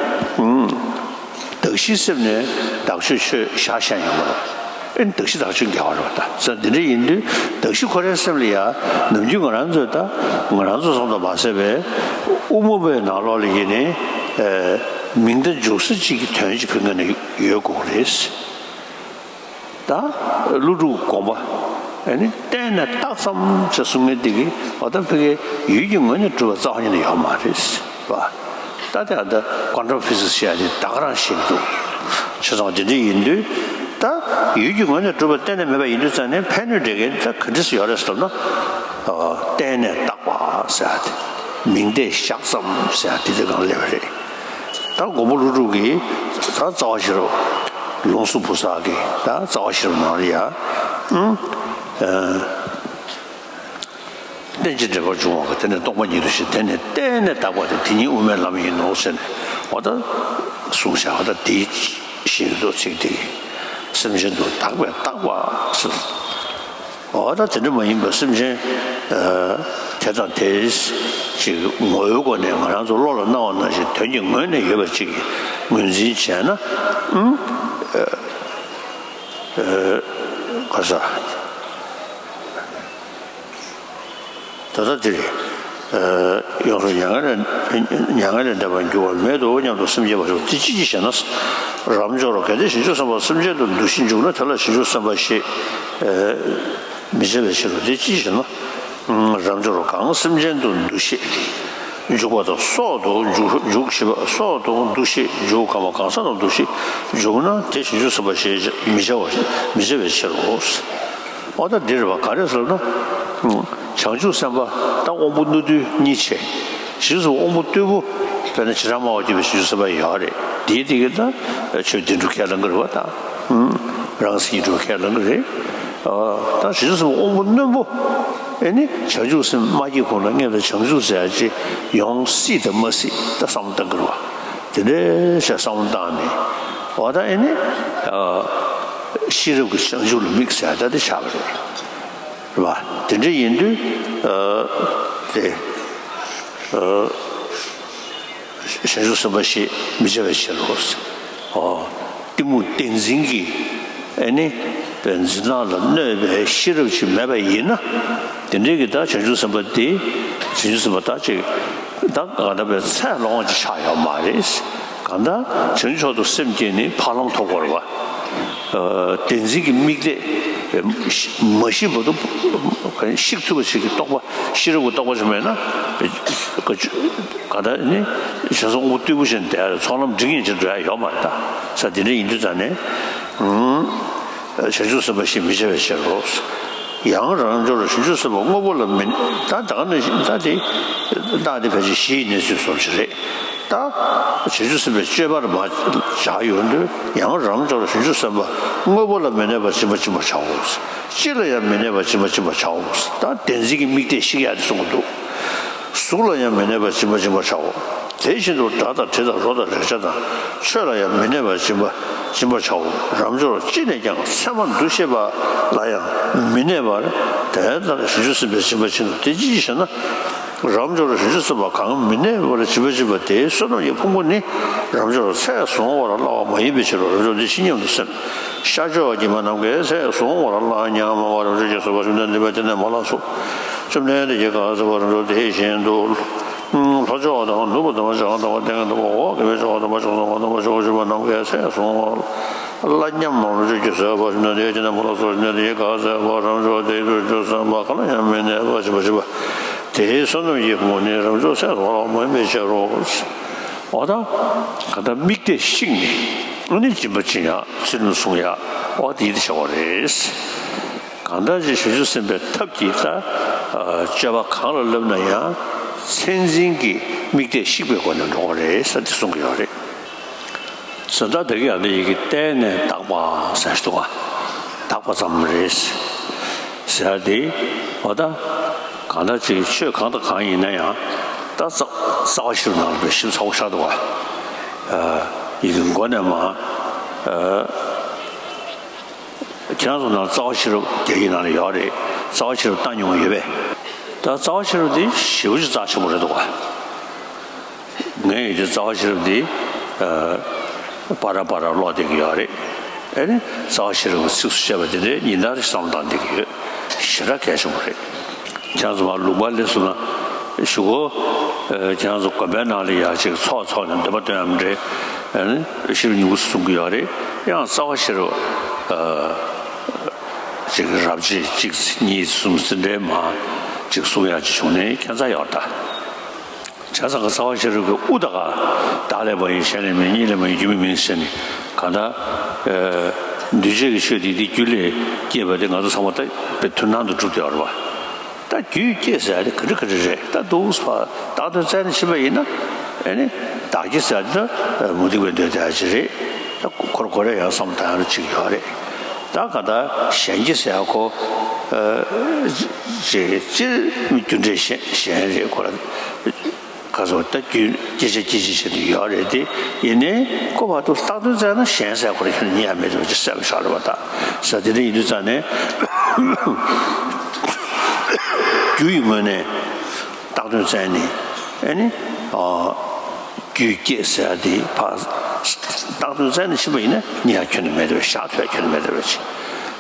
གདགས་གཞིའི་སེམས་ནས་བདག་ཆོས་ཆོས་བཞག་བཞག་ཡོང་མ་རེད། ཨེ་གདགས་གཞི་བདག་ཆོས་འགལ་བ་རེད་པ། ད་ས་དེ་འདྲ་ཡིན་དུས་གདགས་གཞི་ཁོ་རའི་སེམས་ལ་ཡ་ནམ་རྒྱུན་ང་རང་ཚོས་ད་ང་རང་ཚོ་ཙམ་དུ་མ་ཟད་པའི་དབུ་མ་པའི་ནང་ལོགས་ལ་ཡིན་ནའི་མིང་དེ་འཇུག་ས་གཅིག་གི་དོན་གཅིག་ཕུལ་མཁན་ནི་ཡོད་དགོས་རེད། ད་ཀླུ་སྒྲུབ་དགོངས་པ་ཨེ་ནི་བརྟེན་ནས་བཏགས་ཙམ་ཅེས་གསུང་མཁན་དེ་གིས་འོ་ད་ཕ་གིའི་ཡུལ་གྱི་ངོས་ནས་གྲུབ་པ་རྩ་བ་ཉིད་ནས་ཡོད་མ་རེད་པ། ད་དེ་ཨ་ད་ཀོན་ཊྲ་ཕི་སིག་སི་ཞེས་ཡ་དེ་ད་ག་རང་ཤེས་ཀྱི་འདུག་བྱས་ཙང་དེ་འདྲ་ཡིན་དུས་ད་ཡུལ་གྱི་ངོས་ནས་གྲུབ་པ་གཏན་ནས་མེད་པ་ཡིན་དུས་ཙང་ནས་ཕན་གནོད་འབྲེལ་མཁན་ད་ག་འདྲ་སེ་ཡོད་རེད་ཟེར་ན། བརྟེན་ནས་བཏགས་པ་ཟེར་ཡ་དེ་མིང་དེ་བཞག་ཙམ་ཟེར་ཡ་དེ་དེ་གང་སླེབས་པ་རེད། ད་མགོན་པོ་ཀླུ་སྒྲུབ་ཀྱིས་ད་རྩ་བ་ཤེས་རབ། ལུང་གསུམ་བུ་བསགས་ཀྱི་ད་རྩ་བ་ཤེས་རབ་ནང་ལ་ཡ། ཨུམ། ཨ། རྟེན་ཅིང་འབྲེལ་པར་འབྱུང་བ་དེ་ནི་སྟོང་པ་ཉིད་དུ་ཤེས། དེ་ནི་བརྟེན་ནས་བཏགས་པ་སྟེ། དེ་ཉིད་དབུ་མའི་ལམ་ཡིན་ནོ་ཟེར་ནས་འོ་ད་གསུངས་བཞག་འོ་ད་དེ་ཤེས་ཀྱི་འདུག་ཚིག་དེ་སེམས་ཅན་དུ་བདག་པས་བཏགས་པ་ཟེར། འོ་ད་དེ་འདྲ་མ་ཡིན་པར་སེམས་ཅན་ཨ་དེ་དང་དེ་ཅིག་ངོ་བོའི་སྒོ་ནས་ང་རང་ཚོ་བློ་ལ་སྣང་བ་ནང་བཞིན་དོན་གྱི་ངོས་ནས་ཡོད་པ་ཅིག་ངོས་འཛིན་བྱས་ན། ཨུམ། ཨ། ཨ། ག་ས། ད་ལྟ་འདིར། ཨ། ཡོངས་སུ་མྱ་ངན་ལས་མྱ་ངན་ལས་འདས་པར་འགྱུར་བ་མེད་དོ་སྙམ་དུ་སེམས་བསྐྱེད་པར་ཞུ། དེ་ཅི་ཞིག་ཞེ་ན། རབ་འབྱོར་རོ། གལ་ཏེ་བྱང་ཆུབ་སེམས་དཔའ་སེམས་ཅན་དུ་འདུ་ཤེས་འཇུག་ན། དེ་ལ་བྱང་ཆུབ་སེམས་དཔའ་ཞེས་མི་བྱ་བའི་ཕྱིར་རོ། དེ་ཅི་ཞེ་ན། རབ་འབྱོར་རོ། གང་སེམས་ཅན་དུ་འདུ་ཤེས་འཇུག་པ་དང་སྲོག་ཏུ་འཇུག་འཇུག་བྱེད་པ། སྲོག་ཏུ་འདུ་ཤེས་འཇུག་གམ་གང་ཟག་དུ་འདུ་ཤེས་འཇུག་ན་དེ་བྱང་ཆུབ་སེམས་དཔའ་ཞེས་མི་བྱ་བ་མི་བྱ་བའི་ཕྱིར་རོ། འོ་ད་འདིར་བ་ག་རེ་ཟེར་ན། བྱང་ཆུབ་སེམས་དཔའ་ད་དབང་པོ་རྣོ་རྟུལ་གཉིས་བྱས། བྱང་ཆུབ་སེམས་དཔའ་དབང་པོ་རྟུལ་པོ་དཔེར་ན་བྱེ་བྲག་སྨྲ་བ་སྐྱེས་པའི་བྱང་ཆུབ་སེམས་དཔའ་ཡོད་རེད། དེའི་དེ་གི་ད་ཆོས་བདེན་གྲུབ་ཁས་བླང་གི་རེད་བ་ད། རང་སེམས་ཉིད་གྲུབ་ཁས་བླང་གི་རེད། ད་བྱང་ཆུབ་སེམས་དབང་པོ་རྣོན་པོ་ཨེ་ནི་བྱང་ཆུབ་སེམས་མ་སྐྱེས་གོང་ལ་སྔོན་ལ་བྱང་ཆུབ་ཟེར་ཡ་ཅིག་ཡོང་སྲིད་དང་མ་སྲིད་ད་བསམ་བློ་གཏང་གི་རེད་བ། དེ་འདྲའི་བྱས་བསམ་བློ་བཏང་ནས་འོ་ད་ཨེ་ནི་ཤེས་རབ་ཀྱི་བྱང་ཆུབ་ལ་དམིགས་ཟེར་ད་དེ་ཆགས་པ་རེད། རེད་བ། དེ་འདྲ་ཡིན་དུས་དེ་བྱང་ཆུབ་སེམས་དཔའ་ཞེས་མི་བྱ་བའི་ཕྱིར་རོ། གཏི་མུག་བདེན་འཛིན་གྱི་ཨེ་ནི་འཛིན་སྟངས་ལ་གནོད་པའི་ཤེས་རབ་ཅིག་མེད་པ་ཡིན་ན། དེ་འདྲའི་གི་ད་བྱང་ཆུབ་སེམས་དཔའ་དེ་བྱང་ཆུབ་སེམས་དཔའ་ད་ཅིག་ད་ག་འདྲ་བའི་ཚད་ལོངས་ཅིག་ཆགས་ཡོད་མ་རེད། གང་ལྟར་བྱང་ཆུབ་མཆོག་ཏུ་སེམས་བསྐྱེད་ནས་འཕགས་ལམ་ཐོབ་དགོས་རེད་བ། བདེན་འཛིན་གྱི་དམིགས་གཏད་མ་ཤེས་བར་དུ་ཤེས་ཐུབ་པ་ཞིག་གི་རྟོགས་པ་ཤེས་རབ་ཀྱི་རྟོགས་པ་ཞིག་མེད་ན། ག་ད་ནི་བྱང་སེམས་དབང་པོ་རྟུལ་པོ་བཞིན་བསྡད་ཚོགས་ལམ་འགྲིག་ཡིན་ཕྱིར་འགྲོ་ཡ་ཡོད་མ་རེད་ད། ས་དེ་འདྲ་ཡིན་དུས་ཙང་ནས་བྱང་ཆུབ་སེམས་དཔའ་ཞེས་མི་བྱ་བའི་ཕྱིར་རོ། ཡང་རང་འབྱོར་བྱང་ཆུབ་སེམས་དཔའ་དངོས་པོ་ལ་མི་ད་ད་ག་ནས་ད་དེ་ད་དེ་ཕལ་ཆེར་གཞི་ཡི་གནས་ཚུལ་སོགས་ཤིག་རེད། ད་བྱང་ཆུབ་སེམས་དཔའི་སྤྱོད་པར་མ་བྱ་ཡོང་དུས་ཡང་རང་འབྱོར་བྱང་ཆུབ་སེམས་དཔའ་དངོས་པོ་ལ་མི་གནས་པར་སྦྱིན་པ་སྦྱིན་པར་བྱའོ། སྤྱི་ལ་ཡང་མི་གནས་པར་སྦྱིན་པ་སྦྱིན་པར་བྱའོ། ད་བདེན་འཛིན་གྱི་དམིགས་གཏད་བཤིག་ཡ་དེ་གསུང་གི་འདུག་གཟུགས་ལ་ཡང་མི་གནས་པར་སྦྱིན་པ་སྦྱིན་པར་བྱའོ། དེ་བཞིན་དུ་སྒྲ་དང་དྲི་དང་རོ་དང་རེག་བྱ་དང་ཆོས་ལ་ཡང་མི་གནས་པར་སྦྱིན་པ་སྦྱིན་པར་བྱའོ། རབ་འབྱོར་ཅི་ནས་ཀྱང་མཚན་མར་འདུ་ཤེས་པ་ལ་ཡང་མི་གནས་པར་དེ་ལྟར་བྱང་ཆུབ་སེམས་དཔའི་སྦྱིན་པ་བྱེད་དོ། དེ་ཅི་ཞེ་ན། རབ་འབྱོར་བྱང་ཆུབ་སེམས་དཔའ་གང་མི་གནས་པར་སྦྱིན་པ་བྱེད་པ་དེའི་བསོད་ནམས་ཀྱི་ཕུང་པོ་ནི་རབ་འབྱོར་ཚད་བཟུང་བར་སླ་བ་མ་ཡིན་པའི་ཕྱིར་རོ། རབ་འབྱོར་འདི་ཇི་སྙམ་དུ་སེམས། ཤཱཀྱ་བ་ཉི་མ་ནམ་མཁའི་ཚད་བཟུང་བར་སླ་བར་སྙམ་པ། རབ་འབྱོར་ཅི་སོགས་པ་བཅོམ་ལྡན་འདས་འདི་བས་དེ་ནས་མ་ལགས་སོ། བཅོམ་ལྡན་འདས་ཀྱིས་གང་ཟེར་བ་རབ་འབྱོར་དེ་བཞིན་དུ། ལྷོ་ཕྱོགས་དང་ནུབ་ཏུ་དམ་པ་བྱེ་བ་དང་པོ་སྟེང་གི་དང་པོ་འོག་གི་མི་ཕྱེད་པ་དང་པོ་ཕྱོགས་སུ་མ་དང་པོ་ཕྱོགས་སུ་མ་ནམ་མཁའི་ཚད་བཟུང་བར་སླ་སྙམ་མ་ལུས་ཀྱི་ཟེར་བ་ཞིག་ན་དེ་ཅི་ན་མ་ལ་སོགས་ཞིག་ན་དེ་ག་ཟེར་བ་རང་ཕྱོགས་དེ་དུ་འཇོག་བསམ་པ་གང་ལ་ཡང་མི་གནས་པ་ཞིག་པ་ཞིག་པ། དེའི་བསོད་ནམས་ཀྱི་ངོ་ནི་རང་ཕྱོགས་ཚད་བཟུང་བ་མ་ཡིན་པའི་ཕྱིར་རོ། འོ་ད་ག་ད་དམིགས་གཏད་བཤིག་ནས་ཨ་ནི་སྦྱིན་པ་བྱེད་ཡ་ཚུལ་ཁྲིམས་སྲུང་ཡ་འོ་དེ་ཡིད་དུ་བྱ་བ་རེད། གང་ལྟར་ཅིག་བྱང་ཆུབ་སེམས་དཔའི་ཐབས་ཀྱིས་ད་སྤྱོད་པ་གང་ལ་བསླབས་ན་ཡང་མཚན་འཛིན་གྱི་དམིགས་གཏད་བཤིག་པའི་སྒོ་ནས་འགྲོ་བ་རེད་ཟེར་དེ་གསུང་གི་ཡོད་རེད། བཟོ་ལྟ་བདག་གིས་ཡང་ན་ཡི་གེ་བརྟེན་ནས་བཏགས་པ་ཟེར་ཞིག་འདུག་ག་བཏགས་པ་ཙམ་རེད་ཟེར་དེ་འོ་ད་གང་ལྟར་ཅིག་ཆོས་གང་དང་གང་ཡིན་ན་ཡང་ད་རྩ་རྩ་བ་ཤེས་རབ་ནང་ལ་དཔེ་ཞིབ་ཚགས་པོ་ཆགས་འདུག་ག་ཡི་གེ་མགོ་ནས་མ། ཁྱེད་རང་ཚོ་ནང་རྩ་བ་ཤེས་རབ་རྒྱ་ཡིག་ནང་ལ་ཡོད་རེད། རྩ་བ་ཤེས་རབ་བལྟ་མྱོང་ཡོད་པས། ད་རྩ་བ་ཤེས་རབ་འདི་ཞེ་པོ་ཅིག་རྩ་ཆེན་པོ་རེད་འདུག་ག་ངས་ཡོད་དུས་རྩ་བ་ཤེས་རབ་འདི་པ་ར་པ་ར་ཀློག་བསྡད་ཀྱི་ཡོད་རེད། ཨེ་ནི་རྩ་བ་ཤེས་རབ་ཀྱི་ཚིགས་སུ་བཅད་པ་འདི་འདྲའི་ཉིན་ལྟར་བསམ་བློ་བཏང་བསྡད་ཀྱི་ཡོད། ཞེ་དྲག་གལ་ཆེན་པོ་རེད། ཁྱེད་རང་ཚོ་མར་ལུང་པར་སླེབས་སོང་ན་གཞུག་གུ་ཁྱེད་རང་ཚོ་དགོན་པའི་ནང་ལ་ཡར་ཅིག་ཚོགས་འཚོགས་ནས་འདོན་པ་འདོན་ཡག་འདྲ་ཤེས་རབ་སྙིང་པོ་གསུང་གི་ཡོད་རེད། ཡང་རྩ་བ་ཤེས་རབ་ཅིག་རབ་བྱེད་གཅིག་གཉིས་གསུམ་ཟིན་བྲིས་མ་ཅིག་གསུང་ཡག་ཅིག་བྱུང་ནས་ཁྱད་མཚར་ཡོད་ད། བྱས་ཙང་གི་རྩ་བ་ཤེས་རབ་ཀྱི་དབུ་ད་ག་བདག་ལས་པ་ཡིན། གཞན་ལས་མིན། གཉིས་ལས་མ་ཡིན། རྒྱུ་མེད་མིན་ཟེར་ནས་གང་ལྟར་འདུས་བྱས་ཀྱི་ཆོས་དེ་འདི་རྒྱུ་ལས་སྐྱེས་པ་དེ་ང་ཚོ་ཚང་མ་ད་དཔེ་མཐུན་སྣང་དུ་གྲུབ་བསྡད་ཡོད་རེད་བ། ད་རྒྱུས་སྐྱེས་ཟེར་ཡ་དེ་ག་འདྲ་ག་འདྲ་རེད། ད་འདུག་སེ་བདག་དོན་བཙལ་ནས་ཕྱིན་པ་ཡིན་ན་ཨེ་ནི་བདག་སྐྱེ་ཟེར་ཡ་དེ་ད་མུ་སྟེགས་པའི་འདོད་བྱ་ཅིག་རེད། ད་ཁོ་ར་ཁོ་ར་ཡང་བསམ་བློ་བཏང་ཡ་ཅིག་ཡོད་རེད། ད་ག་ད་གཞན་སྐྱེ་ཟེར་ཡ་ཁོ་ཅིག་སྤྱིར་རྒྱུ་འབྲས་གཞན་གཞན་རེད། ཁོ་ར་ག་ཚོད་ད་རྒྱུ་སྐྱེ་བྱ་སྐྱེ་བྱེད་བྱེད་དུ་ཡོད་རེད་དེ། ཡིན་ནའི་ཁོ་བར་དུ་བཏགས་དོན་བཙལ་ན་གཞན་ཟེར་ཁོ་ར་ཁྱོན་ནས་རྙེད་ཡ་མེད་དུ་ཅི་ཟེར་བ་ཤག་རེད་བ། ད་ཟེར་དེ་འདྲ་ཡིན་དུས་ཙང་ནས་རྒྱུ་ཡི་ངོས་ནས་བཏགས་དོན་བཙལ་ནས་ཨེ་ནི་རྒྱུས་སྐྱེས་ཟེར་ཡ་དེ་ཕར་བཏགས་དོན་བཙལ་ནས་ཕྱིན་པ་ཡིན་ན་རྙེད་ཡ་ཁྱོན་ནས་མེད་དུ་བཤགས་ཐུབ་ཡ་ཁྱོན་ནས་མེད་དུ་བ་ཅིག་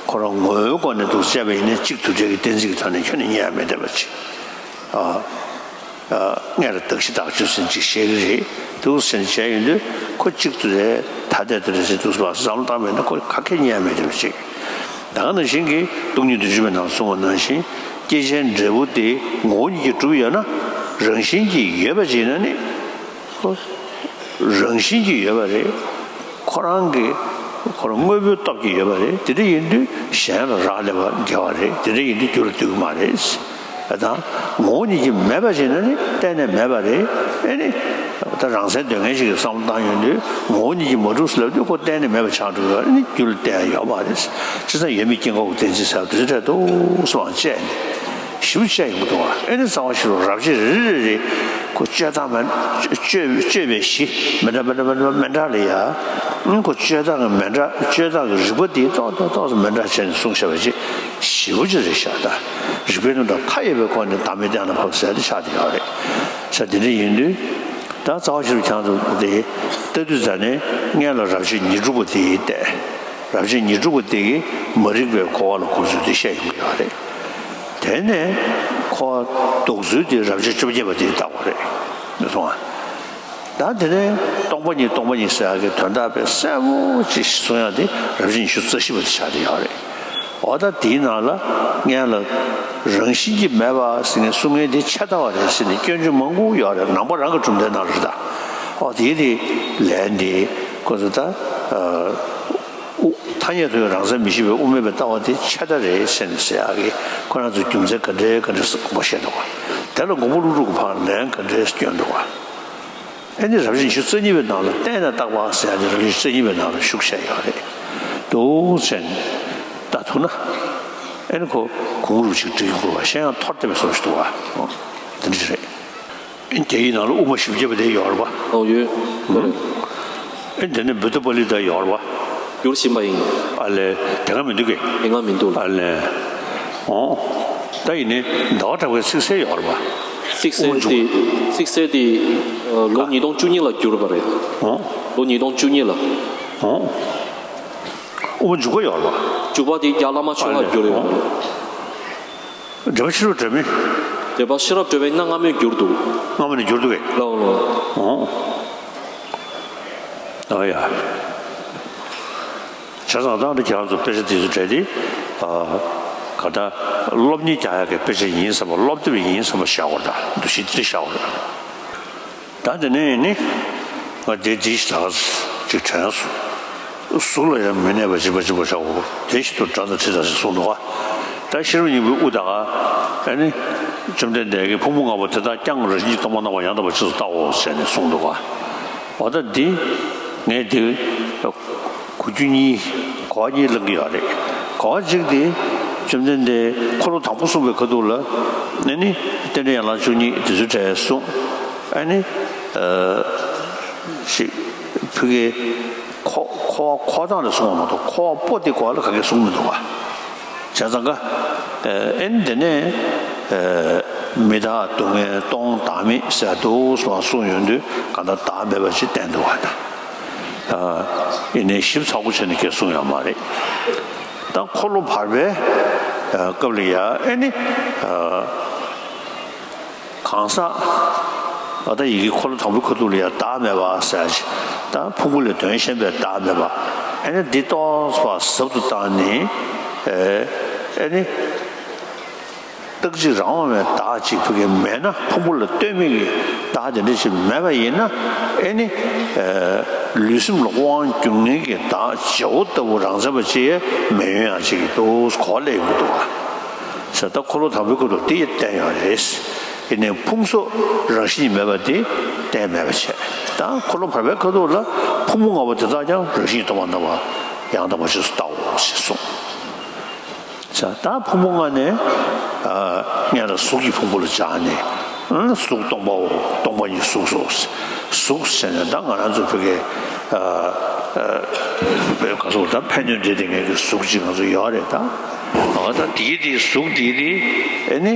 ཁོ་རང་ངོ་བོའི་སྒོ་ནས་འདུག་བྱས་པ་ཡིན་ན་གཅིག་དུ་འབྲེལ་གྱི་གཏན་ཚིགས་ཀྱི་ཐོག་ནས་ཁྱོན་ནས་རྙེད་ཡ་མེད་དུ་བ་ཅིག་ཨ། ཨ། སྔོན་ལ་གདགས་གཞི་བདག་རྐྱེན་ཟེར་ཅིག་བཤད་ཀྱི་རེད། འདུག་སེ་བྱས་ཡོང་དུས་ཁོ་གཅིག་ཏུ་རེད། ཐ་དད་དུ་རེད་ཟེར་འདུག་སེ་བསམ་བློ་བཏང་བས་ན་ཁོ་ག་གེ་རྙེད་ཡ་མེད་དུ་བ་ཅིག་ད་ག་ནང་བཞིན་གྱི་སྟོང་ཉིད་བདུན་ཅུ་པའི་ནང་གསུངས་པ་ནང་བཞིན་སྐྱེ་ཆེན་འབྲས་བུ་དེ་ངོ་བོ་ཉིད་ཀྱིས་གྲུབ་ཡོད་ན་རང་བཞིན་གྱིས་ཡོད་པ་ཅིག་ཡིན་ན་ནི། ཁོ་རང་བཞིན་གྱིས་ཡོད་པ་རེད། ཁོ་རང་གི་ཁོ་རང་དངོས་པོའི་སྟོབས་ཀྱིས་ཡོད་པ་རེད། དེ་འདྲ་ཡིན་དུས་གཞན་ལ་རག་ལས་པ་འགལ་བ་རེད། དེ་འདྲ་ཡིན་དུས་རྒྱུ་ལ་ལྟོས་ཀྱི་མ་རེད། ད་ངོ་བོ་ཉིད་ཀྱིས་མེད་པ་ཅིག་ཡིན་ན་ནི་གཏན་ནས་མེད་པ་རེད། ཨེ་ནི་ད་རང་སེམས་འདོད་མཁན་ཞིག་གིས་བསམ་བློ་བཏང་ཡོང་དུས་ངོ་བོ་ཉིད་ཀྱིས་མ་གྲུབ་ཟེར་ལབ་དུས་ཁོ་གཏན་ནས་མེད་པ་ཆགས་འགྲོ་གི་ཡོད་རེད། ཨེ་ནི་རྒྱུ་ལ་ལྟོས་ཡ་ཡོད་མ་རེད། བྱས་ཙང་ཡོད་མེད་སྐྱེ་འགོག་གི་གཏན་ཚིགས་ཟེར་བ་དེ་ཚོ་འཕྲལ་དུ་སོང་བ་བཅད་ནས་ཞིབ་བཅད་ཡོང་གི་འདུག་བ། ཨེ་ནི་རྩ་བ་ཤེས་རབ་རབ་བྱེད་རེ་རེ་རེ་རེ། ཁོ་སྤྱོད་སྟངས་མི་སྤྱོད་སྤྱོད་པའི་གཞི་མི་འདྲ་མི་འདྲ་མི་འདྲ་མི་འདྲ་ལ་ཡ། ཨང་ཁོ་སྤྱོད་སྟངས་མི་འདྲ་སྤྱོད་སྟངས་ཀྱི་རིག་པ་དེ་ཏོག་ཏོག་ཏོག་ཙམ་མི་འདྲ་བྱས་ནས་གསུངས་བཞག་པ་ཅིག་ཞེ་པོ་ཅིག་རེད་ཤག་ད་རིག་པའི་རྣམ་གྲངས་མཐའ་ཡས་པའི་སྒོ་ནས་བདག་མེད་གཏན་ལ་ཕབ་ཟེར་དེ་ཆགས་བསྡད་ཡོད་རེད། ས་དེ་འདྲ་ཡིན་དུས་ད་རྩ་བ་ཤེས་རབ་ཁྱེད་རང་ཚོ་དེ་ལྟ་དུས་ཙ་ནས་སྔོན་ལ་རབ་བྱེད་ཉི་དྲུག་པ་དེ་ཡིན་ཏེ། རབ་བྱེད་ཉི་དྲུག་པ་དེ་གིས་མ་རིག་པའི་འཁོར་བ་ལ་འཁོར་ཚུལ་དེ་བཤད་ཡོང་གི་ཡོད་རེད། དེ་ནས་འཁོར་བ་ལྡོག་ཚུལ་དེ་རབ་བྱེད་བཅོ་བརྒྱད་པ་དེས་བལྟ་བ་རེད། མི་སོང་ཨ། ད་དེ་ནས་སྟོང་པ་ཉིད་སྟོང་པ་ཉིད་ཟེར་ཡག་གི་དོན་དག་དཔེ་གསལ་པོ་ཅིག་གསུང་ཡག་དེ་རབ་བྱེད་ཉི་ཤུ་རྩ་བཞི་པ་དེ་ཆགས་བསྡད་ཡོད་རེད། འོ་ད་དེའི་ནང་ལ་སྔོན་ལ་རང་བཞིན་གྱིས་མེད་པ་ཟེར་ནས་གསུང་མཁན་དེ་ཆད་ལྟ་བ་རེད་ཟེར་ནས་སྐྱོན་བརྗོད་མང་པོ་ཡོད་རེད། ནང་པ་རང་གི་གྲུབ་མཐའི་ནང་ལ་རེད་ད། འོ་དེ་དེ་ལན་དེ་ཁོ་ཚོ་ད། ཨ། དབུ་ཐ་སྙད་དུ་ཡང་རང་མཚན་མི་ཤེས་པའི་དབུ་མེད་པའི་ལྟ་བ་དེ་ཆད་ལྟ་རེད་ཟེར་ནས་ཟེར་ཡག་གི་ཁོ་རང་ཚོ་རྒྱུ་མཚན་ག་འདྲའི་ག་འདྲ་དགོངས་པ་བཞེས་འདུག་ག་དེ་ལ་མགོན་པོ་ཀླུ་སྒྲུབ་ཀྱི་ཕར་ལན་ག་འདྲའི་སྐྱོན་འདུག་ག་ཨེ་ནི་རབ་བྱེད་ཉི་ཤུ་རྩ་གཉིས་པའི་ནང་ལ་བརྟེན་ནས་བརྟག་པ་ཟེར་ཡག་དེ་རབ་བྱེད་ཉི་ཤུ་རྩ་གཉིས་པའི་ནང་ལ་ཤུགས་བཞག་ཡོད་རེད་འདུག་ཟེར་ནས་ལྟ་ཐུབ་ན། ཨེ་ནི་ཁོ་གོང་རུ་ཞིག་འགྲིག་དགོས་པ་གཞན་ཡང་འཐོར་བསྡད་པའི་བཟོ་ཞིག་འདུག་ག་དེ་འདྲ་རེད། དེ་ཡི་ནང་ལ་དབུ་མ་བཞི་བརྒྱ་པ་དེ་ཡོད་རེད་པ། ཨོ་ཡོད། ཨེ་དེ་ནས་བུདྡྷ་པཱ་ལི་ཏ་ཡོད་རེད་པ། བསྒྱུར་བཞིན་པ་ཡིན། ཨ་ལས། དེ་སྔ་མི་འདུག་གས། དེ་སྔ་མི་འདུག་ལ། ཨ་ལས། ཨོ། ད་ཡིན་ནའི་ཟླ་བ་གྲགས་པའི་ཚིག་གསལ་ཡོད་རེད་པ། ཚིག་གསལ་དེ། ཚིག་གསལ་དེ། ལོ་ཉིས་སྟོང་བཅུ་གཉིས་ལ་བསྒྱུར་བ་རེད། ཨོ། ལོ་ཉིས་སྟོང་བཅུ་གཉིས་ལ། ཨོ། དབུ་མ་འཇུག་པ་ཡོད་རེད་པ། འཇུག་པ་དེ་རྒྱ་བླ་མ་ཆོས་ལ་བསྒྱུར་ཡོད་པ་རེད། འགྲེལ་པ་ཤེས་རབ་སྒྲོན་མེ། འགྲེལ་པ་ཤེས་རབ་སྒྲོན་མེ་གནའ་སྔ་མོའི་བསྒྱུར་འདུག་སྔ་མོ་ནས་བསྒྱུར་འདུག་གས། ལའོ་ལའོ། ཨོ། ཨ་ཡ། བྱས་ཙང་ད་ཁྱེད་རང་ཚོ་དཔེ་ཆ་དེ་ཚོ་བྲིས་ཏེ། ཨ། ག་ད། སློབ་གཉེར་རྒྱག་ཡག་གི་དཔེ་ཆ་ཡིན་བསམ་པ། སློབ་དེབ་ཡིན་བསམ་པ་བཞག་དགོས་རེད་ད། འདུ་ཤེས་དེ་བཞག་དགོས་རེད། ད་དེ་ནས་ནི། ང་དེ་དེ་ཞིག་ད་ཅིག་དྲན་སོང་། གཟུགས་ལ་ཡང་མི་གནས་པ་སྦྱིན་པ་སྦྱིན་པར་བྱའོ། དེ་བཞིན་དུ་སྒྲ་དང་དྲི་དང་ཞེས་གསུངས་འདུག་ག་ད་ཤེས་རབ་སྙིང་པོའི་དབུ་ད་ག་ཨ་ནི། བཅོམ་ལྡན་འདས་ཀྱིས་ཕུང་པོ་ལྔ་པོ་དེ་དག་ཀྱང་རང་བཞིན་གྱིས་སྟོང་པར་སྣང་བ་ཡང་དག་པར་རྗེས་སུ་བལྟའོ་ཟེར་ནས་གསུངས་འདུག་ག་འོ་ད་འདི། ངས་འདི། གོ་རྒྱུ་གཉིས། གོ་བ་གཉིས་བླང་གི་ཡོད་རེད། གོ་བ་གཅིག་དེ། བཅོམ་ལྡན་འདས་འཁོར་ལོ་དང་པོ་གསུངས་པའི་ཁ་ཐུག་ལ། ཨ་ནི། རྟེན་འབྲེལ་ཡན་ལག་བཅུ་གཉིས་དེ་ཚོའི་གྲས་གསུངས། ཨ་ནི། ཨ། ཞིག་ཕ་གིའི་འཁོར་འཁོར་བ་འཁོར་སྟངས་ལ་གསུངས་པ་མ་གཏོགས་འཁོར་བ་པོ་དེ་སྐོར་ལ་ག་གེ་གསུངས་མི་འདུག་ག་བྱས་ཙང་ཀ་ཨེ་ནི་དེ་ནས་མི་རྟག་སྡུག་བསྔལ་སྟོང་བདག་མེད་ཟེར་འདུག་སེ་གསུངས་ཡོང་དུས་གང་ལྟར་བདག་མེད་པ་ཞིག་བསྟན་འདུག་བ་དང་། ཡིན་ནའི་ཞིབ་ཚགས་པོ་བྱས་ནས་སྐད་གསུངས་ཡོད་མ་རེད། ད་འཁོར་ལོ་བར་པའི་སྐབས་ལ་ཡ་ཨེ་ནི། གང་ཟག་ཨ་ད་ཡི་གེ་འཁོར་ལོ་དང་པོའི་ཁ་ཐུག་ལ་ཡང་བདག་མེད་པ་ཟེར་ཞིག་ད་ཕུང་པོ་ལས་དོན་གཞན་པའི་བདག་མེད་པ། ཨ་ནི་འདི་ཏོག་ཙམ་ཟབ་ཏུ་བཏང་ནས། ཨ་ནི། རྟག་གཅིག་རང་དབང་བའི་བདག་ཅིག་ཕ་གི་མེད་ན། ཕུང་པོ་ལ་ལྟོས་མེད་ཀྱི་བདག་དེ་འདྲ་ཞིག་མེད་པ་ཡིན་ན། ཨ་ནི། ལུས་སེམས་ལ་དབང་སྒྱུར་མཁན་གྱི་བདག་བྱེད་པོ་ལྟ་བུ་རང་མཚན་པ་ཅིག་མེད་ཡོང་ཡང་ཅིག་གི་འདུག་གོ་ལས་ཡོང་གི་འདུག་བ། ཟེར་ད་འཁོར་ལོ་དང་པོའི་ཁ་ཐུག་དེ་ཡང་བསྟན་ཡོད་རེད། ཡིན་ནའི་ཕུང་སོགས་རང་བཞིན་གྱིས་མེད་པ་དེ་བསྟན་མེད་པ་བྱས། ད་འཁོར་ལོ་བར་པའི་ཁ་ཐུག་ལ་ཕུང་པོ་ལྔ་པོ་དེ་དག་ཀྱང་རང་བཞིན་གྱིས་སྟོང་པར་སྣང་བ་ཡང་དག་པར་རྗེས་སུ་བལྟའོ་ཞེས་གསུངས། ཟེར་ད་ཕུང་པོ་ལྔ་ནས་སྔོན་ལ་གཟུགས་ཀྱི་ཕུང་པོ་ལ་སྦྱར་ནས། གཟུགས་སྟོང་པའོ། སྟོང་པ་ཉིད་གཟུགས་སོ། གཟུགས་ཟེར་ནས་ད་ང་རང་ཚོ་བོད་སྐད། བོད་ཁ་སོགས་ད་ཕན་ཚུན་འབྲེལ་དེ་ངེད་ཀྱི་གཟུགས་གཅིག་ང་ཚོ་ཡོད་རེད་ད། འོ་ད་དེའི་དེའི་གཟུགས་དེའི་དེ་ཨེ་ནི་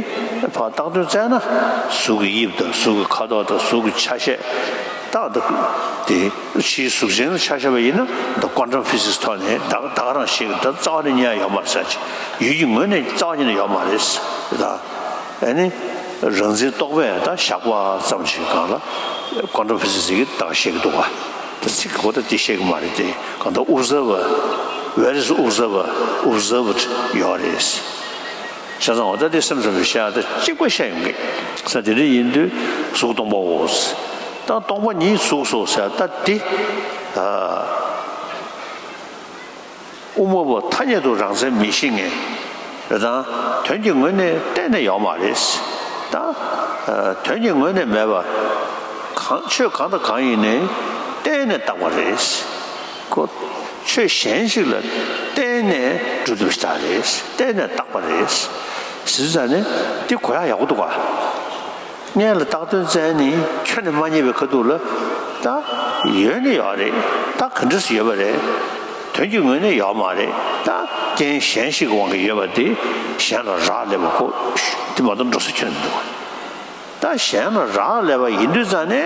ཕར་བཏགས་དོན་བཙལ་ན། གཟུགས་ཀྱི་དབྱིབས་དང་གཟུགས་ཀྱི་ཁ་དོག་དང་གཟུགས་ཀྱི་ཆ་ཤས་བཏགས་དང་དེ་ཕྱིའི་གཟུགས་ཅན་ལ་ཆ་བཞག་པ་ཡིན་ན། ད་ཀོན་ཊམ་ཕི་སིག་སི་ཐོག་ནས་ད་ད་ག་རང་ཤེས་ཀྱི། ད་རྩ་བ་ནས་རྙེད་ཡ་ཡོད་མ་རེད་ཟེར་གྱི། ཡུལ་གྱི་ངོས་ནས་རྩ་བ་ཉིད་ནས་ཡོད་མ་རེད་ད། ཨ་ནི། རང་འཛིན་རྟོག་པས་ད་བཞག་པ་ཙམ་ཞིག་སྒང་ལ་ཀོན་ཊམ་ཕི་སིག་སི་ཟེར་གྱི་ད་བཤད་ཀྱི་འདུག་ག་ད་ཚིག་གི་གོ་ད་དེ་བཤད་ཀྱི་མ་རེད་དེ། གང་ལྟར་ཨོབ་ཛར་བར། Where is observer? Observed ཡོད་རེད། བྱས་ཙང་འོ་ད་དེ་སེམས་ཙམ་པའི་བཤད་ཡ་ད་གཅིག་པ་བཤད་ཡོང་གི་ས། དེ་འདྲ་ཡིན་དུས་གཟུགས་སྟོང་པའོ། ད་སྟོང་པ་ཉིད་གཟུགས་སོ་ཟེར་ད་དེ། ཨ། དབུ་མ་པ་ཐ་སྙད་དུ་རང་མཚན་མི་ཤེས་མཁན་རེད་དང་། དོན་གྱི་ངོས་ནས་གཏན་ནས་ཡོད་མ་རེད། ད་དོན་གྱི་ངོས་ནས་མེད་པ། གང་ཆོས་གང་དང་གང་ཡིན་ནའི་གཏན་ནས་བཏགས་པ་རེད། ཁོ་ཆོས་གཞན་ཞིག་ལ་གཏན་ནས་གྲུབ་ཐུབ་ཞིག་རེད། གཏན་ནས་བཏགས་པ་རེད། ཟེར་ཙང་ནས་འདི་གོ་ཡག་ཡག་པོ་འདུག་ག་གཉེན་ལ་བཏགས་དོན་བཙལ་ནས་ཁྱོན་ནས་མ་རྙེད་པའི་ཁ་ཐུག་ལ། ད་ཡོད་ནི་ཡོད་རེད། ད་ག་འདྲ་སེ་ཡོད་པ་རེད། དོན་གྱི་ངོས་ནས་ཡོད་མ་རེད། ད་རྐྱེན་གཞན་ཞིག་གི་དབང་གིས་ཡོད་པ་དེ་གཞན་ལ་རག་ལས་པ་ཁོ་དེ་མ་གཏོགས་འགྲོ་ས་ཁྱོན་ནས་མི་འདུག་ད་གཞན་ལ་རག་ལས་པ་ཡིན་དུས་ཙང་ནས་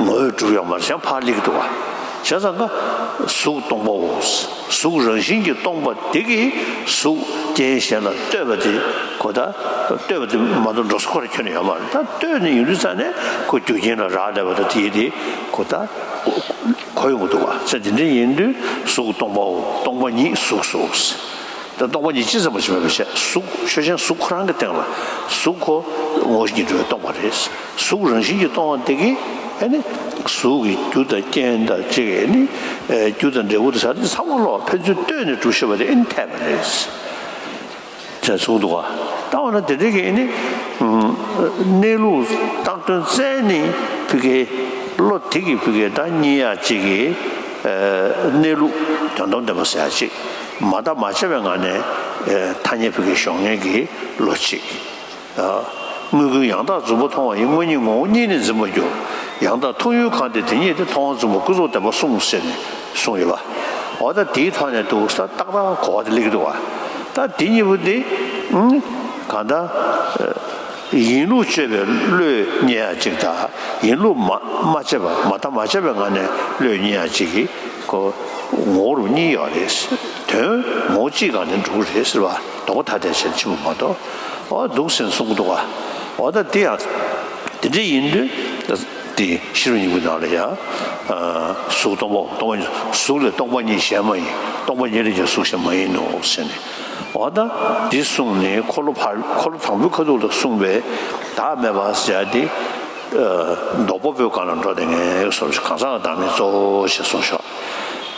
ངོ་བོས་གྲུབ་ཡོད་མ་རེད། གཞན་ཕར་སླེབས་ཀྱི་འདུག་བ། བྱས་ཙང་ཀ་གཟུགས་སྟོང་པའོ། གཟུགས་རང་བཞིན་གྱིས་སྟོང་པ་དེ་གིས་གཟུགས་རྐྱེན་གཞན་ལ་ལྟོས་པ་དེ་ཁོ། ད་ལྟོས་པ་དེ་མ་གཏོགས་འགྲོ་ས་ཁོ་རང་ཁྱོན་ནས་ཡོད་མ་རེད། ད་ལྟོས་ནས་ཡོང་དུས་ཙང་ནས་ཁོ་རྒྱུ་རྐྱེན་ལ་རག་ལས་པ་དང་དེ་དེ་ཁོ་ད་གོ་ཡོང་གི་འདུག་བ། ཟེར་དེ་འདྲ་ཡིན་དུས་གཟུགས་སྟོང་པའོ། སྟོང་པ་ཉིད་གཟུགས་སོ། ད་སྟོང་པ་ཉིད་ཅི་ཙམ་པ་ཞིག་མེད་པའི་ཕྱིར། གཟུགས་ཆོས་ཅན་གཟུགས་ཁོ་རང་གི་སྟེང་ལ་གཟུགས་ཁོ་ངོ་བོ་ཉིད་འགྲོ་བའི་སྟོང་པ་རེད། གཟུགས་རང་བཞིན་གྱིས་སྟོང་བ་དེ་གིས་ཨ་ནི་གཟུགས་ཀྱི་རྒྱུ་དང་རྐྱེན་དང་གཅིག་ཨ་ནི་རྒྱུ་དང་འབྲས་བུ་དང་ཟེར་དེ་ཚང་མ་ལོག་ཕན་ཚུན་ལྟོས་ནས་གྲུབ་ཤེས་པ་དེ་ཨ་ནི་འཐད་པ་རེད། ཅེས་གསུངས་འདུག་ག་ད་འོ་ན་དེ་འདྲ་གི་ཨ་ནི་གནས་ལུགས་བཏགས་དོན་བཙལ་ནས་ཕ་གི་བློ་དེ་གིས་ཕ་གི་ད་རྙེད་ཡག་ཅིག་གི་གནས་ལུགས་དོན་དམ་བདེན་པ་ཟེར་ཡག་ཅིག་མ་བརྟགས་མ་དཔྱད་པའི་ངང་ནས་ཐ་སྙད་ཕ་གི་ཞོག་མཁན་གྱི་བློ་གཅིག་དངོས་ཀུན་ཡང་དག་རྫུན་པ་མཐོང་བ་ཡི། དངོས་ཉིད་ངོ་བོ་གཉིས་ནི་འཛིན་པར་འགྱུར། ཡང་དག་མཐོང་ཡུལ་གང་སྟེ་དེ་ཉིད་དེ། མཐོང་བ་རྫུན་པ་ཀུན་རྫོབ་བདེན་པར་གསུངས་ཟེར་ནས་གསུངས་ཡོད་པ། འོ་ད་དེའི་ཐོག་ནས་འདུག་ས་ཏག་ཏག་གོ་བ་དེ་སླེབས་ཀྱི་འདུག་བ། ད་དེ་གཉིས་པོ་དེ་གང་ལྟར་ཡིན་ལུགས་དཔྱོད་པའི་བློས་རྙེད་ཡག་ཅིག་དང་། ཡིན་ལུགས་མ་མ་དཔྱད་པ་མ་བརྟགས་མ་དཔྱད་པའི་ངང་ནས་བློས་རྙེད་ཡག་ཅིག་གི་ཁོ་ངོ་བོ་རུ་གཉིས་ཡོད་རེད། དོན་ངོ་བོ་གཅིག་གང་ནས་འགྲོ་གི་རེད་ཟེར་བ། དོགས་པ་ཐ་དད་བྱས་ཕྱིན་པ་མ་གཏོགས། འོ་འདུག་སེ་གསུང་གི་འདུག་ག་འོ་ད་དེ་ཡང་དེ་འདྲ་ཡིན་དུས་དེ་ཤེས་རབ་སྙིང་པོའི་ནང་ལ་ཡང་གཟུགས་སྟོང་པའོ། སྟོང་པ་ཉིད་གཟུགས་ལས་སྟོང་པ་ཉིད་གཞན་མ་ཡིན། སྟོང་པ་ཉིད་ལས་ཀྱང་གཟུགས་གཞན་མ་ཡིན་ནོ་ཟེར་ནས། འོ་ད་འདི་གསུངས་ནས་འཁོར་ལོ་བར་འཁོར་ལོ་དང་པོའི་ཁ་ཐུག་ལ་གསུངས་པའི་བདག་མེད་པ་ཟེར་ཡ་དེ། ལྡོག་པ་པོའི་སྒང་ལ་འགྲོ་དེ་ངན་སོང་ཞིག་གང་ཟག་གི་བདག་མེད་གཙོ་བོ་ཞེས་གསུངས་ཤོག་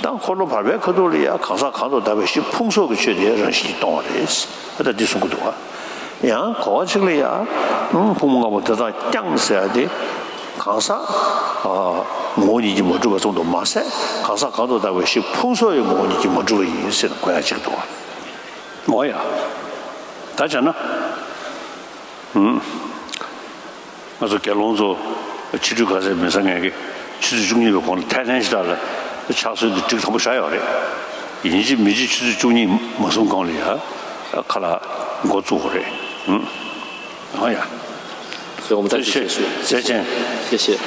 ད་འཁོར་ལོ་བར་པའི་ཁ་ཐུག་ལ་ཡང་གང་ཟག་གང་དུ་བདག་པའི་གཞི་ཕུང་སོགས་ཀྱི་ཆོས་དེ་རང་བཞིན་གྱིས་སྟོང་བ་རེད། ད་འདི་གསུང་གི་འདུག་བ། ཡང་གོ་བ་གཅིག་ལ་ཡང་ཕུང་པོ་ལྔ་པོ་དེ་དག་ཀྱང་ཟེར་ཡ་དེ་གང་ཟག་ངོ་བོ་ཉིད་ཀྱིས་མ་གྲུབ་པ་ཙམ་དུ་མ་ཟད། གང་ཟག་གང་དུ་བདག་པའི་གཞི་ཕུང་སོགས་ཡང་ངོ་བོ་ཉིད་ཀྱིས་མ་གྲུབ་པ་ཡིན་ཟེར་ན་གོ་ཡ་གཅིག་འདུག་བ། འོ་ཡ། ད་བྱས་ན། ཧུམ། ང་ཚོ་དགེ་སློང་ཚོ་ཕྱི་དྲོ་ག་ཚོད་མི་ཟ་མཁན་གྱི་ཆུ་ཚོད་བཅུ་གཉིས་པའི་གོང་ལ་ཐལ་ཐལ་ཞིག་དག་ལ་ཕྱག་སྲོལ་འདི་འགྲིག་དམ་པོ་བཞག་ཡོད་རེད། ཡིན་གཅིག་མིན་གཅིག་ཆུ་ཚོད་བཅུ་གཉིས་མ་སོང་གོང་ལ་ཡ་ཁ་ལག་འགོ་བཙུགས་དགོས་རེད། ཧུམ། ཨ་ཡ། 所以我们再次结束。再见。谢谢。